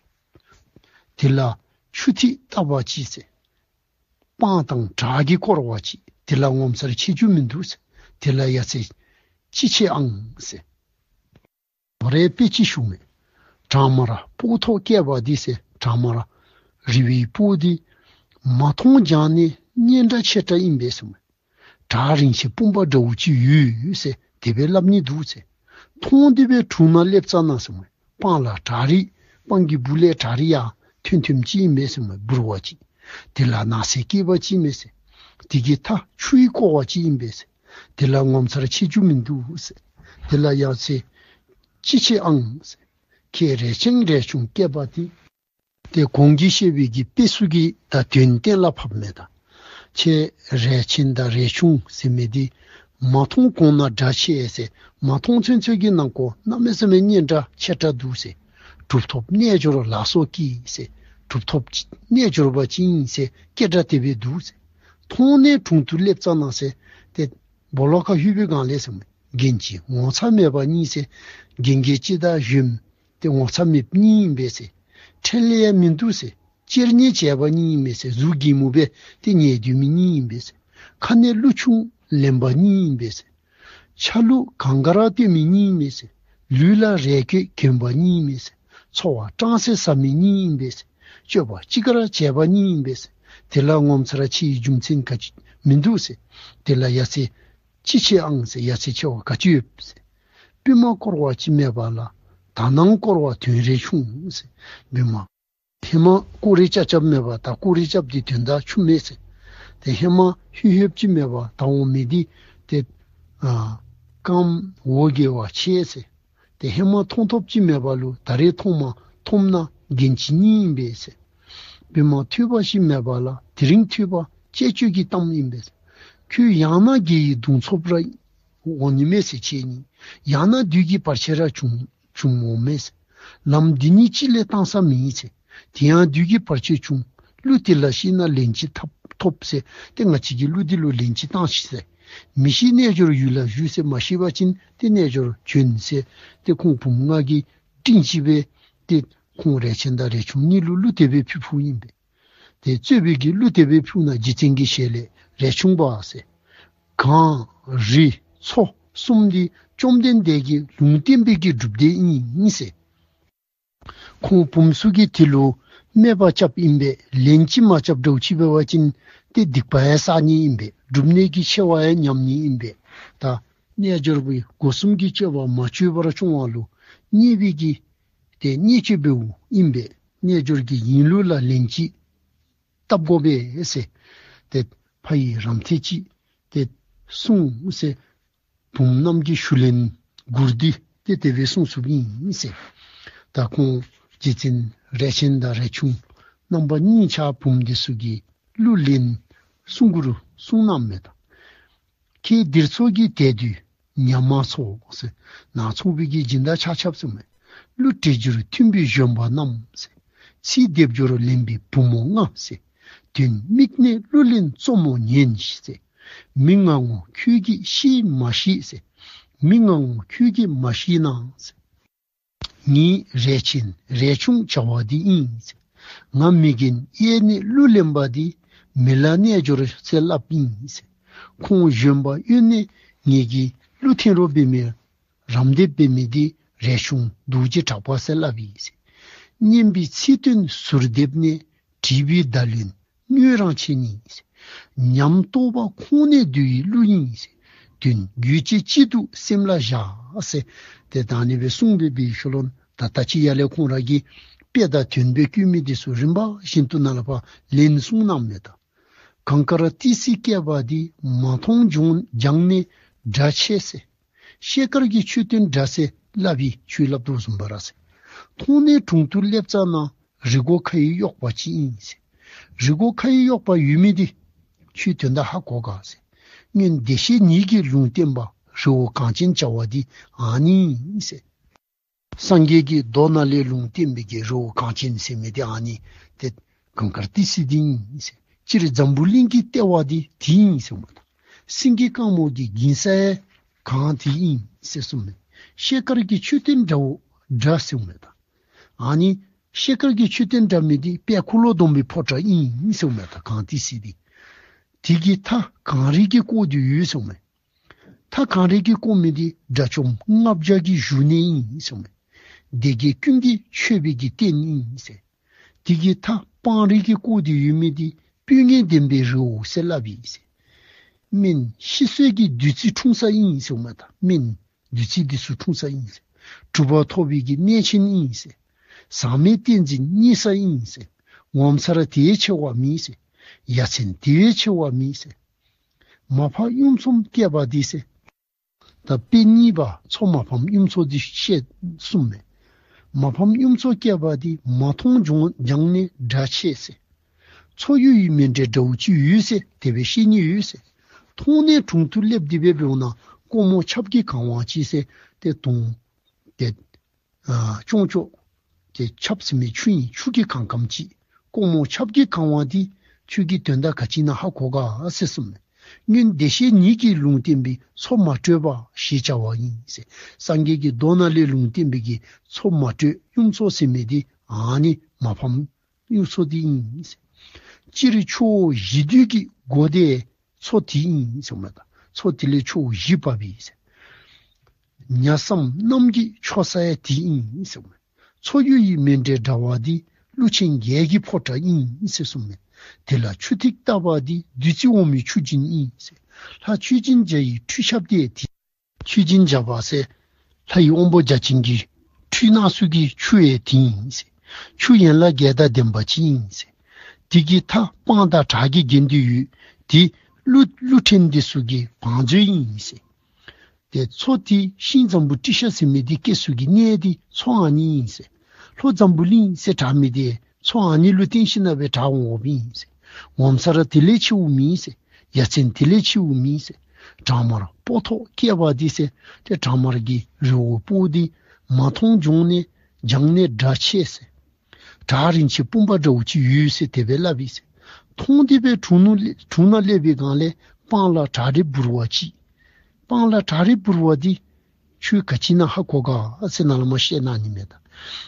དེ་ལ་ཆུ་ཐིགས་བཏབ་པ་ཅིག་ཟེར། སྤང་དང་བྲག་གིས་བསྐོར་བ་ཅིག། དེ་ལ་ངོ་མཚར་ཆེ་རྒྱུ་མིན་འདུག་ཟེར། དེ་ལ་ཡ་མཚན་ཅི་ཆེ་ཨང་ཟེར། དོ་རུང་དཔེ་ཅིག་ཞུ་མས། གྲང་མར་སྤོ་ཐོག་བསྐལ་པ་འདི་ཟེར། གྲང་མར་རི་བོའི་སྤོ་འདི་མ་མཐོང་སྦྱང་གནས་སྙན་གྲགས་ཆེ་དྲགས་ཨིན་པས་ཟེར་མས། བྲག་རིན་ཆེན་སྤུངས་པ་འདྲཝ་ཅིག་ཡོད་ཟེར་དེ་སྦེ་སླབ་ནི་འདུག་ཟེར། མཐོང་སྟེ་སྦེ་དྲུང་ན་སླེབས་ཙ་ན་ཟེར་མས། སྤང་ལ་བྲག་རི་སྤང་གི་སྦུག་ལས་བྲག་རི་ཡང་ཐོན་ཐོནམ་ཅིག་ཨིན་པས་ཟེར་མས། འབུར་བ་ཅིག། དེ་ལ་ནགས་ཚལ་སྐྱེས་པ་ཅིག་མས་ཟེར། དེ་གི་མཐའ་ཆུ་ཡིས་བསྐོར་བ་ཅིག་ཨིན་པས་ཟེར། དེ་ལ་ངོ་མཚར་ཆེ་རྒྱུ་མིན་འདུག་ཟེར། དེ་ལ་ཡ་མཚན་ཅི་ཆེ་ཨང་ཟེར། ཁྱེད་རས་ཆེན་རས་ཆུང་སྐྱེས་པ་དེ། ཏེ་གོང་གི་བཤད་པའི་གི་དཔེ་ཚུ་གིས་ད་དོན་གཏན་ལ་ཕབ་མས་ད། ཁྱེད་རས་ཆེན་དང་རས་ཆུང་ཟེར་མི་དེ་མ་མཐོང་གོང་ན་སྒྲ་ཆེ་ཟེར། མ་མཐོང་ཚུན་ཚོད་ཀྱི་ནང་འཁོད་གནམ་མེད་ས་མེད་སྙན་གྲགས་ཆེ་དྲགས་འདུག་ཟེར། གྲུབ་ཐོབ་རྣལ་འབྱོར་ལ་སོགས་ཀྱིས་ཟེར། གྲུབ་ཐོབ་རྣལ་འབྱོར་པ་ཅིག་ཨིན་ཟེར་སྐད་གྲགས་དེ་སྦེ་འདུག་ཟེར། མཐོང་ནས་དྲུང་དུ་སླེབས་ཙ་ན་ཟེར། ཏེ་སྦོ་ལོགས་ཁར་ལྷོད་པའི་སྒང་ལས་ཟེར་མས། རྒན་གྱི་ངོ་ཚ་མེད་པ་གཉིས་ཟེར། རྒན་གྱིས་ཅི་ད་གཞོནམ་ཏེ་ངོ་ཚ་མེདཔ་གཉིས་ཨིན་པས་ཟེར། ཁྲེལ་ཡང་མིན་འདུག་ཟེར། གཅེར་ཉལ་བྱས་པ་གཉིས་ཨིན་པས་ཟེར། གཟུགས་སྒྲེན་མོ་སྦེ་ཏེ་ཉལ་སྡོད་མི་གཉིས་ཨིན་པས་ཟེར། ཁ་ནས་གླུ་ཆུང་ལེན་པ་གཉིས་ཨིན་པས་ཟེར། ཆ་ལུགས་གང་ག་ར་སྟོན་མི་གཉིས་ཨིན་པས་ཟེར། ལུས་ལ་རས་གོས་གྱོན་པ་གཉིས་ཨིན་པས་ཟེར། འཚོ་བ་སྤྲང་སེ་ཟ་མི་གཉིས་ཨིན་པས་ཟེར། སྤྱོད་པ་གཅིག་ཁར་བྱས་པ་གཉིས་ཨིན་པས་ཟེར། དེ་ལ་ངོ་མཚར་ཆེ་བའི་རྒྱུ་མཚན་ག་ཅི་མིན་འདུག་ཟེར། དེ་ལ་ཡ་མཚན་ཅི་ཆེ་ཨང་ཟེར། ཡ་མཚན་ཆེ་བ་ག་ཅི་ཡོད་ཟེར། པུས་མོ་བསྐོར་བ་ཅིག་མེད་པ་ལ་དག་སྣང་བསྐོར་བ་དོན་རེ་ཆུང་ཟེར། པུས་མོ་ཧེ་མ་བསྐོར་རེ་རྐྱབ་རྐྱབ་མེད་པ་ད་བསྐོར་རེ་རྐྱབ་སྟེ་དོན་དག་ཆུང་མས་ཟེར། ཏེ་ཧེ་མ་ལྷོད་ལྷོདཔ་ཅིག་མེད་པ་ད་འོང་མི་འདི་ཏེ་ཨ་རྐངམ་འོ་བརྒྱལ་བ་ཆེ་ཟེར། ཏེ་ཧེ་མ་མཐོང་ཐོབ་ཅིག་མེད་པ་ལུ་ད་རེས་མཐོངམ་མཐོངམ་ན་རྒན་ཁྱི་གཉིས་ཨིན་པས་ཟེར། པུས་མོ་ཐོད་པ་ཞིག་མེད་པ་ལ་དེ་རིང་ཐོད་པ་ཅེ་སྤྱོད་ཀྱི་གཏམ་ཨིན་པས་ཟེར། ཁྱོད་ཡང་ན་དགེ་བའི་གདུང་འཚོབ་ར་འོང་ནི་མས་ཟེར་ཁྱེད་གཉིས། ཡང་ན་བདུད་ཀྱི་བར་ཆད་ར་བྱུང་བྱུངམ་འོང་མས་ཟེར། ལམ་འདི་གཉིས་གཅིག་ལས་བཏང་ས་མེད་ཟེར། དེ་ཡང་བདུད་ཀྱི་བར་ཆད་བྱུང་། གླུ་དེ་ལ་ཤེས་ན་ལན་ཅིག་ཐོབ་ཐོབ་ཟེར། ཏེ་ང་བཅས་ཀྱི་གླུ་འདི་ལུ་ལན་ཅིག་བཏང་ཤིག་ཟེར། མི་ཤེས་རྣལ་འབྱོར་ཡུལ་ལ་བཞུད་ཟེར། མ་ཤེས་པ་ཅིན་ཏེ་རྣལ་འབྱོར་བྱོན་ཟེར། ཏེ་ཁོང་བུམོ་ལྔ་གིས་སྤྲིང་ཅིག་སྦེ་ཏེ་ཁོང་རས་ཆེན་དང་རས་ཆུང་གཉིས་ལུ་གླུ་དེ་སྦེ་ཕུལ་ཕུལཝ་ཨིན་པས། ཏེ་རྩོད་པའི་གི་གླུ་དེ་སྦེ་ཕུལ་ན་རྗེ་བཙུན་གྱི་ཞལ་ལས་རས་ཆུང་པ་ཟེར། གངས་རི་མཚོ་གསུམ་འདི་བཅོམ་ལྡན་འདས་ཀྱིས་ལུང་བསྟན་པའི་གི་སྒྲུབ་སྡེ་ཨིན་ཟེར། ཁོང་བུམོ་ཚུ་གིས་དེ་ལུ་སྨད་པ་རྐྱབ་ཨིན་པས། ལན་ཅིག་མ་རྐྱབ་འདྲཝ་ཅིག་འབད་བ་ཅིན་ཏེ་སྡིག་པ་ཡང་བསག་ནི་ཨིན་པས། སྒྲུབ་ནི་གི་ཆེ་བ་ཡང་ཉམས་ནི་ཨིན་པས། ད་རྣལ་འབྱོར་པའི་སྒོ་གསུམ་གྱི་སྤྱོད་པ་མ་བཅོས་པར་སྐྱོང་བ་ལུ་བརྙས་པའི་གི་ཏེ་བརྙས་བཅོས་འབདཝ་ཨིན་པས། རྣལ་འབྱོར་གྱི་ཡིན་ལུགས་ལ་ལན་ཅིག་བཏབ་དགོ་པས་ཟེར། ཏེ་ཕ་ཡི་རམ་འདེགས་ཅིག་ཏེ་གསུངས་ཟེར། བུམོ་རྣམས་ཀྱི་ཞུ་ལན་མགུར་འདི་ཏེ་དེ་སྦེ་གསུངས་གསུངསམ་ཨིན་ཟེར། ད་ཁོང་རྗེ་བཙུན་རས་ཆེན་དང་རས་ཆུང་རྣམ་པ་གཉིས་ཆ་བུམོ་འདི་ཚུ་གིས་གླུ་ལེན་གསུང་མགུར་གསུངས་གནངམ་མས་ད། ཁྱེད་འདིར་ཚོགས་ཀྱིས་དད་འདུན་ཉམས་མ་ཚོར་ཟེར། ནཱ་ཚོགས་པའི་གི་སྦྱིན་བདག་ཆ་ཁྱབ་ཟེར་མས། གླུ་འགྲན་བསྡུར་མཐུན་པའི་བཞོན་པ་རྣམས་ཟེར། ཚིག་སྡེབ་སྦྱོར་ལེན་པའི་བུ་མོ་ལྔ་ཟེར། དོན་དམིགས་ནས་གླུ་ལེན་གཙོ་མོ་ཉན་ཞིག་ཟེར། མི་ང་ངོ་ཁྱོད་ཀྱིས་ཤེས་མ་ཤེས་ཟེར། མི་ང་ངོ་ཁྱོད་ཀྱིས་མ་ཤེས་ན་ཟེར། ངེའི་རས་ཆེན་རས་ཆུང་བྱ་བ་འདི་ཨིན་ཟེར། ང་མི་རྒན་གཡས་ནས་གླུ་ལེན་པ་འདི་མི་ལ་རྣལ་འབྱོར་ཟེར་སླབ་ཨིན་ཟེར། ཁོང་བཞོན་པ་གཡོན་ནས་ངེ་གི་གླུ་འཐེན་རོགས་འབད་མི་རམ་འདེགས་འབད་མི་འདི་རས་ཆུང་རྡོ་རྗེ་གྲགས་པ་ཟེར་སླབ་ཨིན་ཟེར། སྙན་པའི་ཚིག་དོན་ཟུར་འདེབས་ནས་བྲིས་པའི་བརྡ་ལན་དངོས་རང་ཆེ་ནི་ཟེར། ཉམས་རྟོགས་པ་ཁོང་ནས་བསྡུས་པའི་གླུ་ཡིན་ཟེར། དོན་རྒྱུད་ཀྱི་སྤྱི་དུ་སེམས་ལ་བཞག་ཟེར། ཏེ་ད་ཨ་ནི་སྦེ་གསུངས་སྦེ་འབད་ཞུ་ལོ། ད་ད་ཅི་ཡར་ལས་ཁོང་ར་གིས་དཔེ་དང་དོན་སྦེ་བཀོད་མི་འདི་ཚུ་རིམ་པ་བཞིན་དུ་ནཱ་ལས་ཕར་ལན་གསུངས་གནངམ་མས་ད། གངས་དཀར་ཏི་སེ་བསྐལ་པ་འདི། མ་མཐོང་ལྗོངས་རྒྱང་ནས་སྒྲ་ཆེ་ཟེར། ཤེལ་དཀར་གྱི་མཆོད་རྟེན་འདྲ་ཟེར་སླབ་ཨིན། ཁྱོད་སླབ་དོ་བཟུམ་སྦེ་ར་ཟེར། མཐོང་ནས་དྲུང་དུ་སླེབས་ཙ་ན་རི་མགོ་ཁ་ཡི་གཡོག་པ་ཅིག་ཨིན་ཟེར། རི་མགོ་ཁ་ཡི་གཡོག་པ་ཡོད་མི་འདི་ཁྱོད་དོན་དག་ཧ་གོ་ག་ཟེར། སྔོན་བདེ་གཤེགས་ཉིད་ཀྱིས་ལུང་བསྟན་པ་རི་བོ་གངས་ཅན་བྱ་བ་འདི་ཨ་ནི་ཨིན་ཟེར། སངས་རྒྱས་ཀྱི་མདོ་ནང་ལས་ལུང་བསྟན་པའི་གི་རི་བོ་གངས་ཅན་ཟེར་མི་འདི་ཨ་ནི་ཏེ་གངས་དཀར་ཏི་སེ་འདི་ཨིན་ཟེར། སྤྱིར་འཛམ་བུ་གླིང་གི་ལྟེ་བ་འདི་འདི་ཨིན་ཟེར་མས་ད། སེང་གེ་དཀར་མོ་གི་འགྱིང་ས་ཡང་གངས་འདི་ཨིན་ཟེར་གསུངས་མས། ཤེལ་དཀར་གྱི་མཆོད་རྟེན་འདྲ་བོ་འདྲ་ཟེར་མས་ད། ཨ་ནི་ཤེལ་དཀར་གྱི་མཆོད་རྟེན་འདྲ་མི་འདི་དཔལ་འཁོར་ལོ་སྡོམ་པའི་ཕོ་བྲང་ཨིན་ཟེར་མས་ད། གངས་ཏི་སེ་འདི། དེ་གི་མཐའ་གངས་རི་གིས་བསྐོར་ཏེ་ཡོད་ཟེར་མས། མཐའ་གངས་རི་གིས་བསྐོར་མི་འདི་དགྲ་བཅོམ་ལྔ་བརྒྱ་གི་བཞུགས་གནས་ཨིན་ཟེར་མས། སྡེ་བརྒྱད་ཀུན་གྱིས་མཆོད་པའི་གི་རྟེན་ཨིན་ཟེར། དེ་གི་མཐའ་སྤང་རི་གིས་བསྐོར་ཏེ་ཡོད་མི་འདི་སྤོས་ངད་ལྡན་པའི་རི་བོ་ཟེར་སླབ་ཨིན་ཟེར། སྨན་ཤི་གསོན་གྱི་བདུད་རྩི་འཁྲུངས་ས་ཨིན་ཟེར་མས་ད། སྨན་བདུད་རྩི་འདི་ཚུ་འཁྲུངས་ས་ཨིན་ཟེར། གྲུབ་པ་ཐོབ་པའི་གི་གནས་ཆེན་ཨིན་ཟེར། ཟག་མེད་ཏིང་འཛིན་རྙེད་ས་ཨིན་ཟེར། ངོ་མཚར་དེ་བས་ཆེ་བ་མེད་ཟེར། ཡ་མཚན་དེ་བས་ཆེ་བ་མེད་ཟེར། མ་ཕམ་གཡུ་མཚོ་བསྐལ་པ་འདི་ཟེར། ད་དཔེ་གཉིས་པ་མཚོ་མ་ཕམ་གཡུ་མཚོ་འདི་བཤད་གསུངས་མས། མ་ཕམ་གཡུ་མཚོ་བསྐལ་པ་འདི། མ་མཐོང་ལྗང་ནས་སྒྲ་ཆེ་ཟེར། མཚོ་གཡུ་ཡི་མཎྜལ་འདྲཝ་ཅིག་ཡོད་ཟེར། དེ་སྦེ་བཤད་ནི་ཡོད་ཟེར། མཐོང་ནས་དྲུང་དུ་སླེབས་ཏེ་སྦེ་འབདཝ་ད་ཀོ་མོ་ཆབ་ཀྱིས་གང་བ་ཅིག་ཟེར། ཏེ་དུང་ཏེ་ཨ་ཅོག་ཅོག་ཏེ་ཆབ་ཟེར་མི་ཆུ་ཨིན། ཆུ་གིས་གང་གམ་ཅིག། ཀོ་མོ་ཆབ་ཀྱིས་གང་བ་འདི་ཁྱོད་ཀྱིས་དོན་དག་ག་ཅི་ཨིན་ན་ཧ་གོ་ག་ཟེར་གསུངས་མས། སྔོན་བདེ་གཤེགས་ཉིད་ཀྱིས་ལུང་བསྟན་པའི་མཚོ་མ་དྲོས་པ་ཞེས་བྱ་བ་ཡིན་ཟེར། སངས་རྒྱས་ཀྱི་མདོ་ནང་ལས་ལུང་བསྟན་པའི་གི་མཚོ་མ་དྲོས་གཡུ་མཚོ་ཟེར་མི་འདི་ཨ་ནི་མ་ཕམ་གཡུ་མཚོ་འདི་ཨིན་ཟེར། སྤྱིར་ཕྱོགས་བཞི་འདུས་ཀྱི་སྒོ་དེ་མཚོ་དེ་ཨིན་ཟེར་མས་ད། མཚོ་དེ་ལས་ཕྱོགས་བཞི་འབབ་ཨིན་ཟེར། ཉ་སྲམ་གནམ་གྱི་མཆོད་ས་ཡང་དེ་ཨིན་ཟེར་མས། མཚོ་གཡུ་ཡི་མཎྜལ་འདྲ་བ་འདི། ཀླུ་ཆེན་བརྒྱད་ཀྱི་ཕོ་བྲང་ཨིན་ཟེར་གསུངས་མས། དེ་ལ་ཆུ་ཐིགས་བཏབ་པ་འདི། བདུད་རྩི་འོ་མའི་ཆུ་སྦྱིན་ཨིན་ཟེར། ལྷ་མཆོད་སྦྱིན་བྱ་ཡི་ཁྲུས་ཞབས་དེ་དེ། མཆོད་སྦྱིན་བྱ་བ་ཟེར་ལྷ་ཡི་དབང་པོ་བརྒྱ་བྱིན་གྱི་ཁྲུས་གནང་ས་གི་ཆུ་ཡང་དེ་ཨིན་ཟེར། ཆུ་ཡན་ལག་བརྒྱད་དང་ལྡན་པ་ཅིག་ཨིན་ཟེར། དེ་གི་མཐའ་སྤང་དང་བྲག་གིས་བརྒྱན་ཏེ་ཡོད། དེ་ཀླུ་ཀླུ་ཕྲན་འདི་ཚུ་གི་བང་མཛོད་ཨིན་ཟེར། ཏེ་མཚོ་དེ་ཤིང་འཛམ་བུ་ཏྲི་ཤ་ཟེར་མི་འདི་སྐྱེ་ས་གི་གནས་འདི་མཚོ་ཨ་ནི་ཨིན་ཟེར། ལྷོ་འཛམ་བུ་གླིང་ཟེར་གྲགས་མི་འདི་མཚོ་ཨ་ནི་ལུ་བརྟེན་ཞིན་ན་སྦེ་གྲགས་འོངམ་ཨིན་ཟེར། ངོ་མཚར་དེ་ལས་ཆེ་བ་མེད་ཟེར། ཡ་མཚན་དེ་ལས་ཆེ་བ་མེད་ཟེར། བྲག་དམར་སྤོ་ཐོག་བསྐལ་པ་འདི་ཟེར། ཏེ་བྲག་དམར་གྱི་རི་བོ་སྤོ་འདི་མ་མཐོང་ལྗང་ནས་ལྗང་ནས་སྒྲ་ཆེ་ཟེར། བྲག་རིན་ཆེན་སྤུངས་པ་འདྲཝ་ཅིག་ཡོད་ཟེར་དེ་སྦེ་སླབ་ཨིན་ཟེར། མཐོང་སྟེ་སྦེ་དྲུང་ནུ་དྲུང་ན་སླེབས་པའི་སྒང་ལས་སྤང་ལ་བྲག་རི་འབུར་བ་ཅིག། སྤང་ལ་བྲག་རི་འབུར་བ་འདི་ཁྱོད་ག་ཅི་ཨིན་ན་ཧ་གོ་ག་ཟེར་ནཱ་ལས་མར་བཤད་གནང་ནི་མས་ད།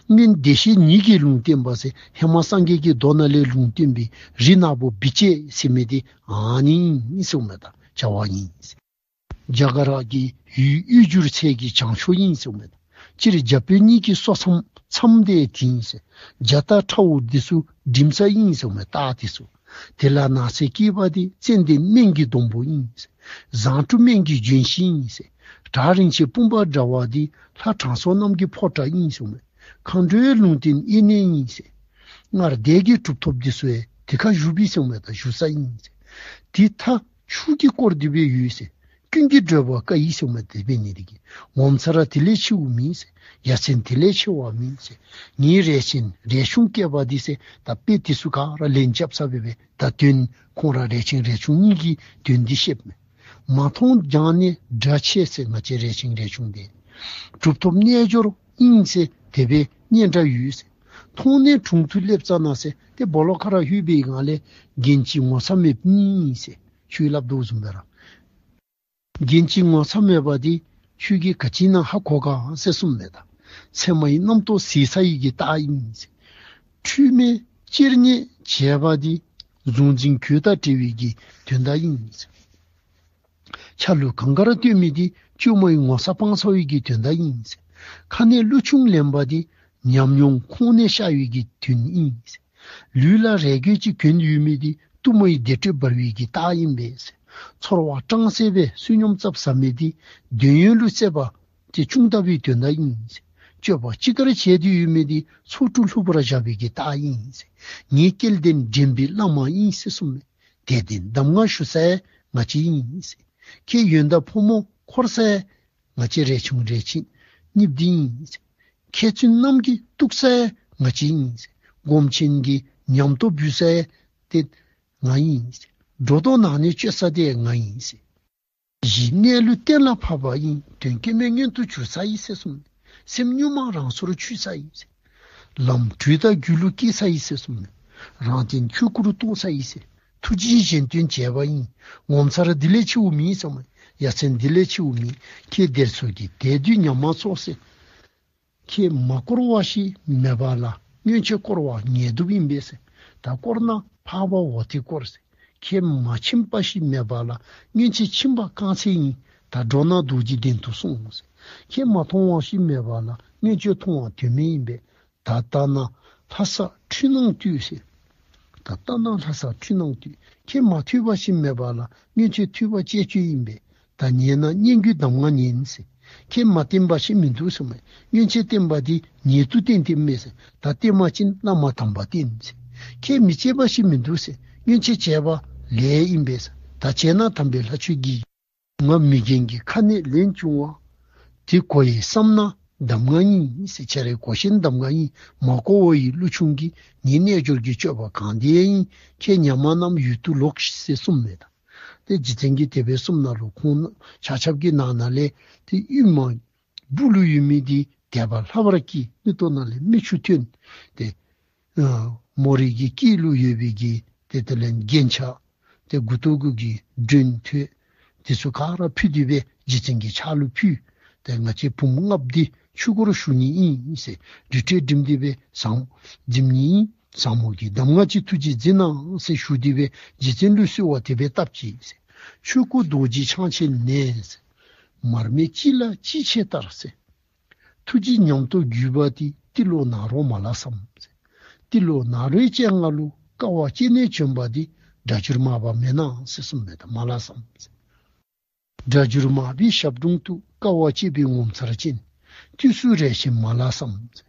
སྔོན་བདེ་གཤེགས་ཉིད་ཀྱིས་ལུང་བསྟན་པ་ཟེར་ཧེ་མ་སངས་རྒྱས་ཀྱི་མདོ་ནང་ལས་ལུང་བསྟན་པའི་རི་ནག་པོ་བི་ཅེ་ཟེར་མི་འདི་ཨ་ནི་ཨིན་ཟེར་མས་ད། བྱ་བ་ཨིན་ཟེར། རྒྱ་གར་གྱི་ཡུལ་གཡུ་འགྱུར་ཚལ་གྱི་བྱང་ཕྱོགས་ཨིན་ཟེར་མས། སྤྱིར་རྒྱ་བོད་གཉིས་ཀྱི་སོ་མཚམས་མཚམས་དེ་དེ་ཨིན་ཟེར། རྒྱ་སྟག་ཁྲ་བོ་འདི་ཚུ་འགྲིམ་ས་ཨིན་ཟེར་མས། སྟག་འདི་ཚུ། དེ་ལ་ནགས་ཚལ་སྐྱེས་པ་འདི། ཙན་དན་སྨན་གྱི་སྡོང་པོ་ཨིན་ཟེར། བཟང་དྲུག་སྨན་གྱི་ལྗོན་ཤིང་ཨིན་ཟེར། བྲག་རིན་ཆེན་སྤུངས་པ་འདྲ་བ་འདི། ལྷ་དྲང་སྲོང་རྣམས་ཀྱི་ཕོ་བྲང་ཨིན་ཟེར་མས། མཁའ་འགྲོའི་ལུང་བསྟན་དབེན་གནས་ཨིན་ཟེར། སྔར་འདས་ཀྱི་གྲུབ་ཐོབ་འདི་ཚུ་ཡང་དེ་ཁར་བཞུགས་པས་ཟེར་མས། ད་བཞུགས་ས་ཨིན་ཟེར། དེ་མཐའ་ཆུ་གིས་བསྐོར་ཏེ་སྦེ་ཡོད་ཟེར། ཀུན་གྱིས་བགྲོད་པར་དཀའ་ཡི་ཟེར་མས། དེ་འབད་ནི་དེ་གིས་ངོ་མཚར་དེ་ལས་ཆེ་བ་མེད་ཟེར། ཡ་མཚན་དེ་ལས་ཆེ་བ་མེད་ཟེར། ངེའི་རས་ཆེན་རས་ཆུང་བསྐལ་པ་འདི་ཟེར། ད་དཔེ་དེ་ཚུ་ག་ར་ལན་རྐྱབ་ས་སྦེ་སྦེ་ད་དོན་ཁོང་ར་རས་ཆེན་རས་ཆུང་གཉིས་ཀྱི་དོན་འདི་བཤདཔ་མས། མ་མཐོང་ལྗང་ནས་སྒྲ་ཆེ་ཟེར། ང་བཅས་རས་ཆེན་རས་ཆུང་འདི་གྲུབ་ཐོབ་རྣལ་འབྱོར་ཨིན་ཟེར་དེ་སྦེ་སྙན་གྲགས་ཡོད་ཟེར། མཐོང་ནས་དྲུང་དུ་སླེབས་ཙ་ན་ཟེར་ཏེ་སྦོ་ལོགས་ཁ་ར་ལྷོད་པའི་སྒང་ལས་རྒན་གྱི་ངོ་ཚ་མེདཔ་ཨིན་ཟེར་ཁྱོད་སླབ་དོ་བཟུམ་སྦེ་ར། རྒན་གྱི་ངོ་ཚ་མེད་པ་འདི་ཁྱོད་ཀྱིས་ག་ཅི་ཨིན་ན་ཧ་གོ་ག་ཟེར་གསུངསམ་མས་ད། མཚན་མོའི་རྣམ་རྟོག་ཟད་ས་ཡི་གི་རྟགས་ཨིན་ཟེར། འཁྲུལ་མེད་ཅེར་ཉན་བྱེད་པ་འདི་གཟུང་འཛིན་གོས་དང་བྲལ་བའི་གི་དོན་དག་ཨིན་ཟེར། ཆ་ལུགས་གང་ག་ར་སྟོན་མི་འདི་བཅོས་མའི་ངོ་ཚ་སྤང་ཚར་བའི་གི་དོན་དག་ཨིན་ཟེར། ཁ་ནས་གླུ་ཆུང་ལེན་པ་འདི་ཉམས་མྱོང་ཁོང་ནས་ཤར་བའི་གི་དོན་ཨིན་ཟེར། ལུས་ལ་རས་གོས་ཅིག་གྱོན་ཡོད་མི་འདི་གཏུམ་མོའི་བདེ་དྲོད་འབར་བའི་གི་རྟགས་ཨིན་པས་ཟེར། ཚོར་བ་སྐྲངས་སེ་སྦེ་བསོད་སྙོམས་ཙབ་ཟ་མི་འདི་འདོད་ཡོན་ལུ་སྲེད་པ་དེ་ཆུང་དྲགས་པའི་དོན་དག་ཨིན་ཟེར། སྤྱོད་པ་ཅི་དགར་བྱས་ཏེ་ཡོད་མི་འདི་ཚོགས་དྲུག་ལྷུག་པར་བཞག་པའི་གི་རྟགས་ཨིན་ཟེར། ངེའི་སྐལ་ལྡན་འདྲེན་པའི་བླ་མ་ཨིན་ཟེར་གསུངསམ་མས། དད་ལྡན་གདམས་ངག་ཞུ་ས་ཡང་ང་བཅས་ཨིན་ཟེར། ཁྱེད་ཡོན་བདག་ཕོ་མོ་འཁོར་ས་ཡང་ང་བཅས་རས་ཆུང་རས་ཆེན་གཉིས་འདི་ཨིན་ཟེར། མཁས་བཙུན་རྣམས་ཀྱིས་གཏུགས་ས་ཡང་ང་བཅས་ཨིན་ཟེར། སྒོམ་ཆེན་གྱི་ཉམས་རྟོགས་འབུལ་ས་ཡང་ཏེ་ང་ཨིན་ཟེར། སྒྲོ་འདོགས་ནང་ནས་གཅོད་ས་དེ་ཡང་ང་ཨིན་ཟེར། གཞི་གནས་ལུགས་གཏན་ལ་ཕབ་པ་ཡིན། དོན་སྐྱེ་མེད་མངོན་དུ་གྱུར་ས་ཡིན་ཟེར་གསུངས། སེམས་གཉུག་མ་རང་སོར་ཆུད་ས་ཡིན་ཟེར། ལམ་དྲོད་དང་རྒྱུ་ལུ་སྐྱེ་ས་ཡིན་ཟེར་གསུངས། རང་དོན་ཆོས་སྐུ་རུ་རྟོགས་ས་ཡིན་ཟེར། ཐུགས་རྗེས་གཞན་དོན་བྱས་པ་ཡིན། ངོ་མཚར་འདི་ལས་ཆེ་བ་མེད་ཟེར་གསུངས། ཡ་མཚན་འདི་ལས་ཆེ་བ་མེད། ཁྱེད་དེ་ཚུ་གིས་དེ་དུས་ཉམས་མ་ཚོར་ཟེར། ཁྱེད་མ་བསྐོར་བ་ཞིག་མེད་པ་ལ་སྔོན་ཆད་བསྐོར་བ་ངལ་དུབ་ཨིན་པས་ཟེར། ད་བསྐོར་ན་འཕགས་པ་འོ་དེ་བསྐོར་ཟེར། ཁྱེད་མ་ཕྱིན་པ་ཞིག་མེད་པ་ལ་སྔོན་ཆད་ཕྱིན་པ་རྐང་ཚད་ཨིན། ད་འགྲོ་ན་རྡོ་རྗེ་གདན་དུ་སོང་ཟེར། ཁྱེད་མ་མཐོང་བ་ཞིག་མེད་པ་ལ་སྔོན་ཆད་མཐོང་བ་དོན་མེད་ཨིན་པས། ད་ལྟ་ན་ལྷ་ས་འཁྲུལ་སྣང་ལྟོས་ཟེར། ད་ལྟ་ན་ལྷ་ས་འཁྲུལ་སྣང་ལྟོས། ཁྱེད་མ་ཐོས་པ་ཞིག་མེད་པ་ལ་སྔོན་ཆད་ཐོས་པ་ཅེས་བཅོས་ཨིན་པས། ད་ཉན་ན་སྙན་བརྒྱུད་གདམས་ངག་ཉན་ཟེར། ཁྱེད་མ་བསྟེན་པ་ཞིག་མིན་འདུག་ཟེར་མས། སྔོན་ཆད་བསྟེན་པ་འདི་ཉེ་དུ་བསྟེན་བསྟེནམ་མས་ཟེར། ད་བསྟེན་པ་ཅིན་བླ་མ་དམ་པ་བསྟེན་ཟེར། ཁྱེད་མི་བྱེད་པ་ཞིག་མིན་འདུག་ཟེར། སྔོན་ཆད་བྱས་པ་ལས་ཨིན་པས་ཟེར། ད་བྱས་ན་དམ་པའི་ལྷ་ཆོས་ཀྱི། ང་མི་རྒན་གྱི་ཁ་ནས་ལན་བྱུང་བ། དེ་གོ་ཡི་བསམ་ན་ གདམས་ངག་ཨིན་ཟེར། ཁྱེད་རའི་གོ་ཆེན་གདམས་ངག་ཨིན། མ་གོ་བ་ཡི་ཀླུ་ཆུང་གིས། ངེའི་རྣལ་འབྱོར་གྱི་སྤྱོད་པ་གང་དེ་ཡང་ཨིན། ཁྱེད་ཉ་མ་རྣམས་ཡུལ་དུ་ལོག་ཤིག་ཟེར་གསུངསམ་མས་ད། ཏེ་རྗེ་བཙུན་གྱིས་དེ་སྦེ་གསུངམ་ད་ལུ་ཁོང་ཆ་ཁྱབ་ཀྱི་ནང་ན་ལས་ཏེ་ཨུ་མ་སྦུག་ལུ་ཡོད་མི་འདི་དད་པ་ལྷ་བར་སྐྱེས། མིག་ཏོ་ནང་ལས་མིག་ཆུ་ཐོན། ཏེ་ཨ་མོ་རའི་གི་སྐེ་ལུ་ཡོད་པའི་གི་ཏེ་དེ་ལས་རྒྱན་ཆ། ཏེ་མགུ་ཏོ་གུ་གི་མགྲོན་ཐོད། དེ་ཚུ་ག་ར་ཕུད་དེ་སྦེ་རྗེ་བཙུན་གྱི་ཕྱག་ལུ་ཕུལ། ཏེ་ང་བཅས་བུམོ་ལྔ་པོ་འདི་ཆོས་སྒོར་ཞུགས་ནི་ཨིན་ཟེར། རི་ཁྲོད་འགྲིམ་སྟེ་སྦེ་ཟམ་འཛིན་ནི་ཨིན། ཟམ་མོ་གི་གདམས་ངག་ཅིག་ཐུགས་རྗེས་མཛད་གནང་ཟེར་ཞུ་སྟེ་སྦེ་རྗེ་བཙུན་ལུ་གསོལ་བ་དེ་སྦེ་བཏབ་ཅི་ཟེར། ཆོས་སྐུ་རྡོ་རྗེ་འཆང་ཆེན་ནས་ཟེར། མར་མེ་ལྕེ་ལ་ལྕེ་མཆེད་ལྟར་ཟེར། ཐུགས་རྗེ་ཉམས་རྟོགས་བརྒྱུད་པ་འདི། ཏི་ལོ་ནཱ་རོ་མ་ལ་བསམ་ཟེར། ཏི་ལོ་ནཱ་རོའི་སྤྱན་སྔར་ལུ། དཀའ་བ་སྤྱད་ནས་བྱོན་པ་འདི། སྒྲ་བསྒྱུར་མར་པ་མེན་ན་ཟེར་གསུངསམ་མས་ད། མ་ལ་བསམ་ཟེར། སྒྲ་བསྒྱུར་མར་པའི་ཞབས་དྲུང་དུ། དཀའ་བ་སྤྱད་པའི་ངོ་མཚར་ཅན། དུས་སུ་རས་ཆེན་མ་ལ་བསམ་ཟེར།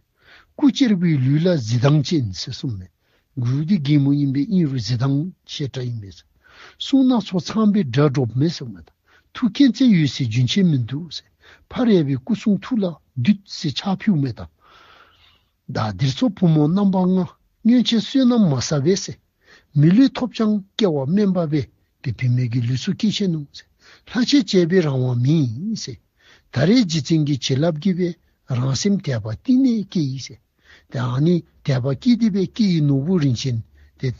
སྐུ་གཅེར་བུའི་ལུས་ལ་གཟི་མདངས་ཅན་ཟེར་གསུངསམ་མས། མགུ་འདི་རྒན་མོ་ཨིན་པས། ཨིན་རུང་གཟི་མདངས་ཆེ་དྲགས་ཨིན་པས་ཟེར། གསུང་སྣ་ཚོགས་ཚངས་པའི་སྒྲ་སྒྲོགཔ་མས་ཟེར་མས་ད། ཐུགས་མཁྱེན་བརྩེ་ཡོད་ཟེར་རྒྱུན་ཆད་མིན་འདུག་ཟེར། ཕ་རས་པའི་སྐུ་གསུང་ཐུགས་ལ་འདུད་ཟེར་ཕྱག་ཕུལཝ་མས་ད། བདག་འདིར་འཚོ་བུ་མོ་རྣམ་པ་ལྔ། སྔོན་ཆད་བསོད་ནམས་མ་བསགས་པས་ཟེར། མི་ལུས་ཐོབ་ཀྱང་སྐྱེ་བ་དམན་པ་སྦེ། བུད་མེད་ཀྱི་ལུས་སུ་སྐྱེས་ཆི་ནུག་ཟེར། ལྷག་ཆད་བཅས་པའི་རང་དབང་མེད་ཟེར། ད་རེས་རྗེ་བཙུན་གྱི་བྱིན་རླབས་ཀྱིས་སྦེ། རང་སེམས་དད་པ་གཏིང་ནས་སྐྱེས་ཡི་ཟེར། ཏེ་ཨ་ནི་དད་པ་སྐྱེས་ཏེ་སྦེ་སྐྱེས་པའི་ནོར་བུ་རིན་ཆེན་ཏེ་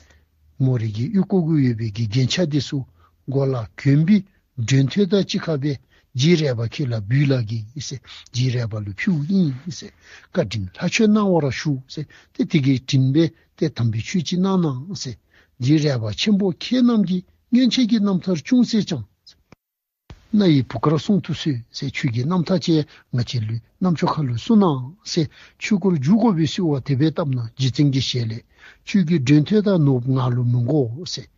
མོ་རའི་གི་ཨོལ་ཀོ་གུ་ཡོད་པའི་གི་རྒྱན་ཆ་དེ་ཚུ་མགུ་ལུ་གྱོན་སྦེ་མགྲོན་ཐོད་དང་གཅིག་ཁར་སྦེ་རྗེ་རས་པ་ཁྱོད་ལ་འབུལ་ལགས་ཀྱི་ཟེར། རྗེ་རས་པ་ལུ་ཕུལཝ་ཨིན་ཟེར། བཀའ་དྲིན་ལྷག་མཆོད་གནང་བར་ཞུ་ཟེར། ཏེ་དེ་གི་དྲིན་སྦེ་ཏེ་དམ་པའི་ཆོས་ཅིག་གནང་གནང་ཟེར། རྗེ་རས་པ་ཆེན་པོ་ཁྱེད་རྣམས་ཀྱི། སྔོན་ཆད་ཀྱི་རྣམ་ཐར་ཅུང་ཟད་ཀྱང་། རྣ་ཡི་བུ་གར་གསུང་དུ་གསོལ་ཟེར། ཁྱོད་ཀྱི་རྣམ་ཐར་ཅིག་ང་བཅས་ལུ་རྣམ་ཅོ་ཁ་ལུ་གསུང་གནང་ཟེར། ཆོས་སྒོར་འཇུག་དགོ་པའི་གསོལ་བ་དེ་སྦེ་བཏབ་ན་རྗེ་བཙུན་གྱི་ཞལ་ལས། ཁྱོད་ཀྱི་མགྲོན་ཐོད་དང་ནོར་བུ་ང་ལུ་མི་དགོ་ཟེར།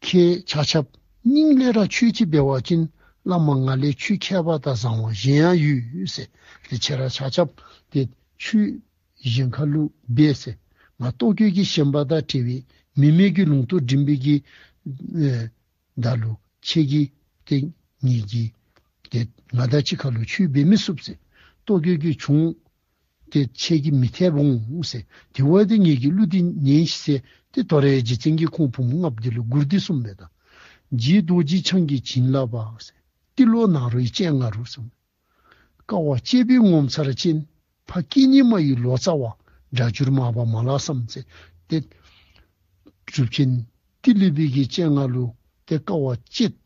ཁྱེད་ཆ་ཁྱབ་སྙིང་ལས་ར་ཆོས་ཅིག་འབད་བ་ཅིན་བླ་མ་ང་ལས་ཆོས་མཁས་པ་དང་བཟང་བ་གཞན་ཡང་ཡོད་ཟེར། ཏེ་ཁྱེད་ར་ཆ་ཁྱབ་ཏེ་ཆོས་གཞན་ཁ་ལུ་འབད་ཟེར། ང་ལྟོ་གོས་ཀྱི་ཞེན་པ་དང་བྲལ་བའི་མི་མེད་ཀྱི་ལུང་རྟོགས་འགྲིམ་པའི་གི་ཨེ་ད་ལུ་ཁྱེད་ཀྱིས་ཏེ་ངེ་གི་ཏེ་ང་དང་གཅིག་ཁར་ལུ་ཆོས་འབད་མི་ཚུགས་ཟེར། ལྟོ་གོས་ཀྱི་གྱོང་ཏེ་ཁྱེད་ཀྱིས་མི་ཐེབས་འོང་ཟེར། དེ་འབདཝ་ད་ངེ་གི་གླུ་འདི་ཉན་ཤིག་ཟེར། ཏེ་དོ་རུང་རྗེ་བཙུན་གྱིས་ཁོང་བུམོ་ལྔ་པོ་འདི་ལུ་མགུར་འདི་གསུངསམ་མས་ད། རྗེ་རྡོ་རྗེ་འཆང་གི་བྱིན་རླབས་པ་ཟེར། ཏི་ལོ་ནཱ་རོའི་སྤྱན་སྔ་རུ་གསུངས། དཀའ་བ་སྤྱད་པའི་ངོ་མཚར་ཅན། ཕ་སྐྱེས་ནས་མ་ཡི་ལོ་ཙཱ་བ། སྒྲ་བསྒྱུར་མར་པ་མ་ལ་བསམ་ཟེར། ཏེ་གྲུབ་ཆེན་ཏི་ལི་པའི་གི་སྤྱན་སྔ་ལུ་ཏེ་དཀའ་བ་སྤྱད།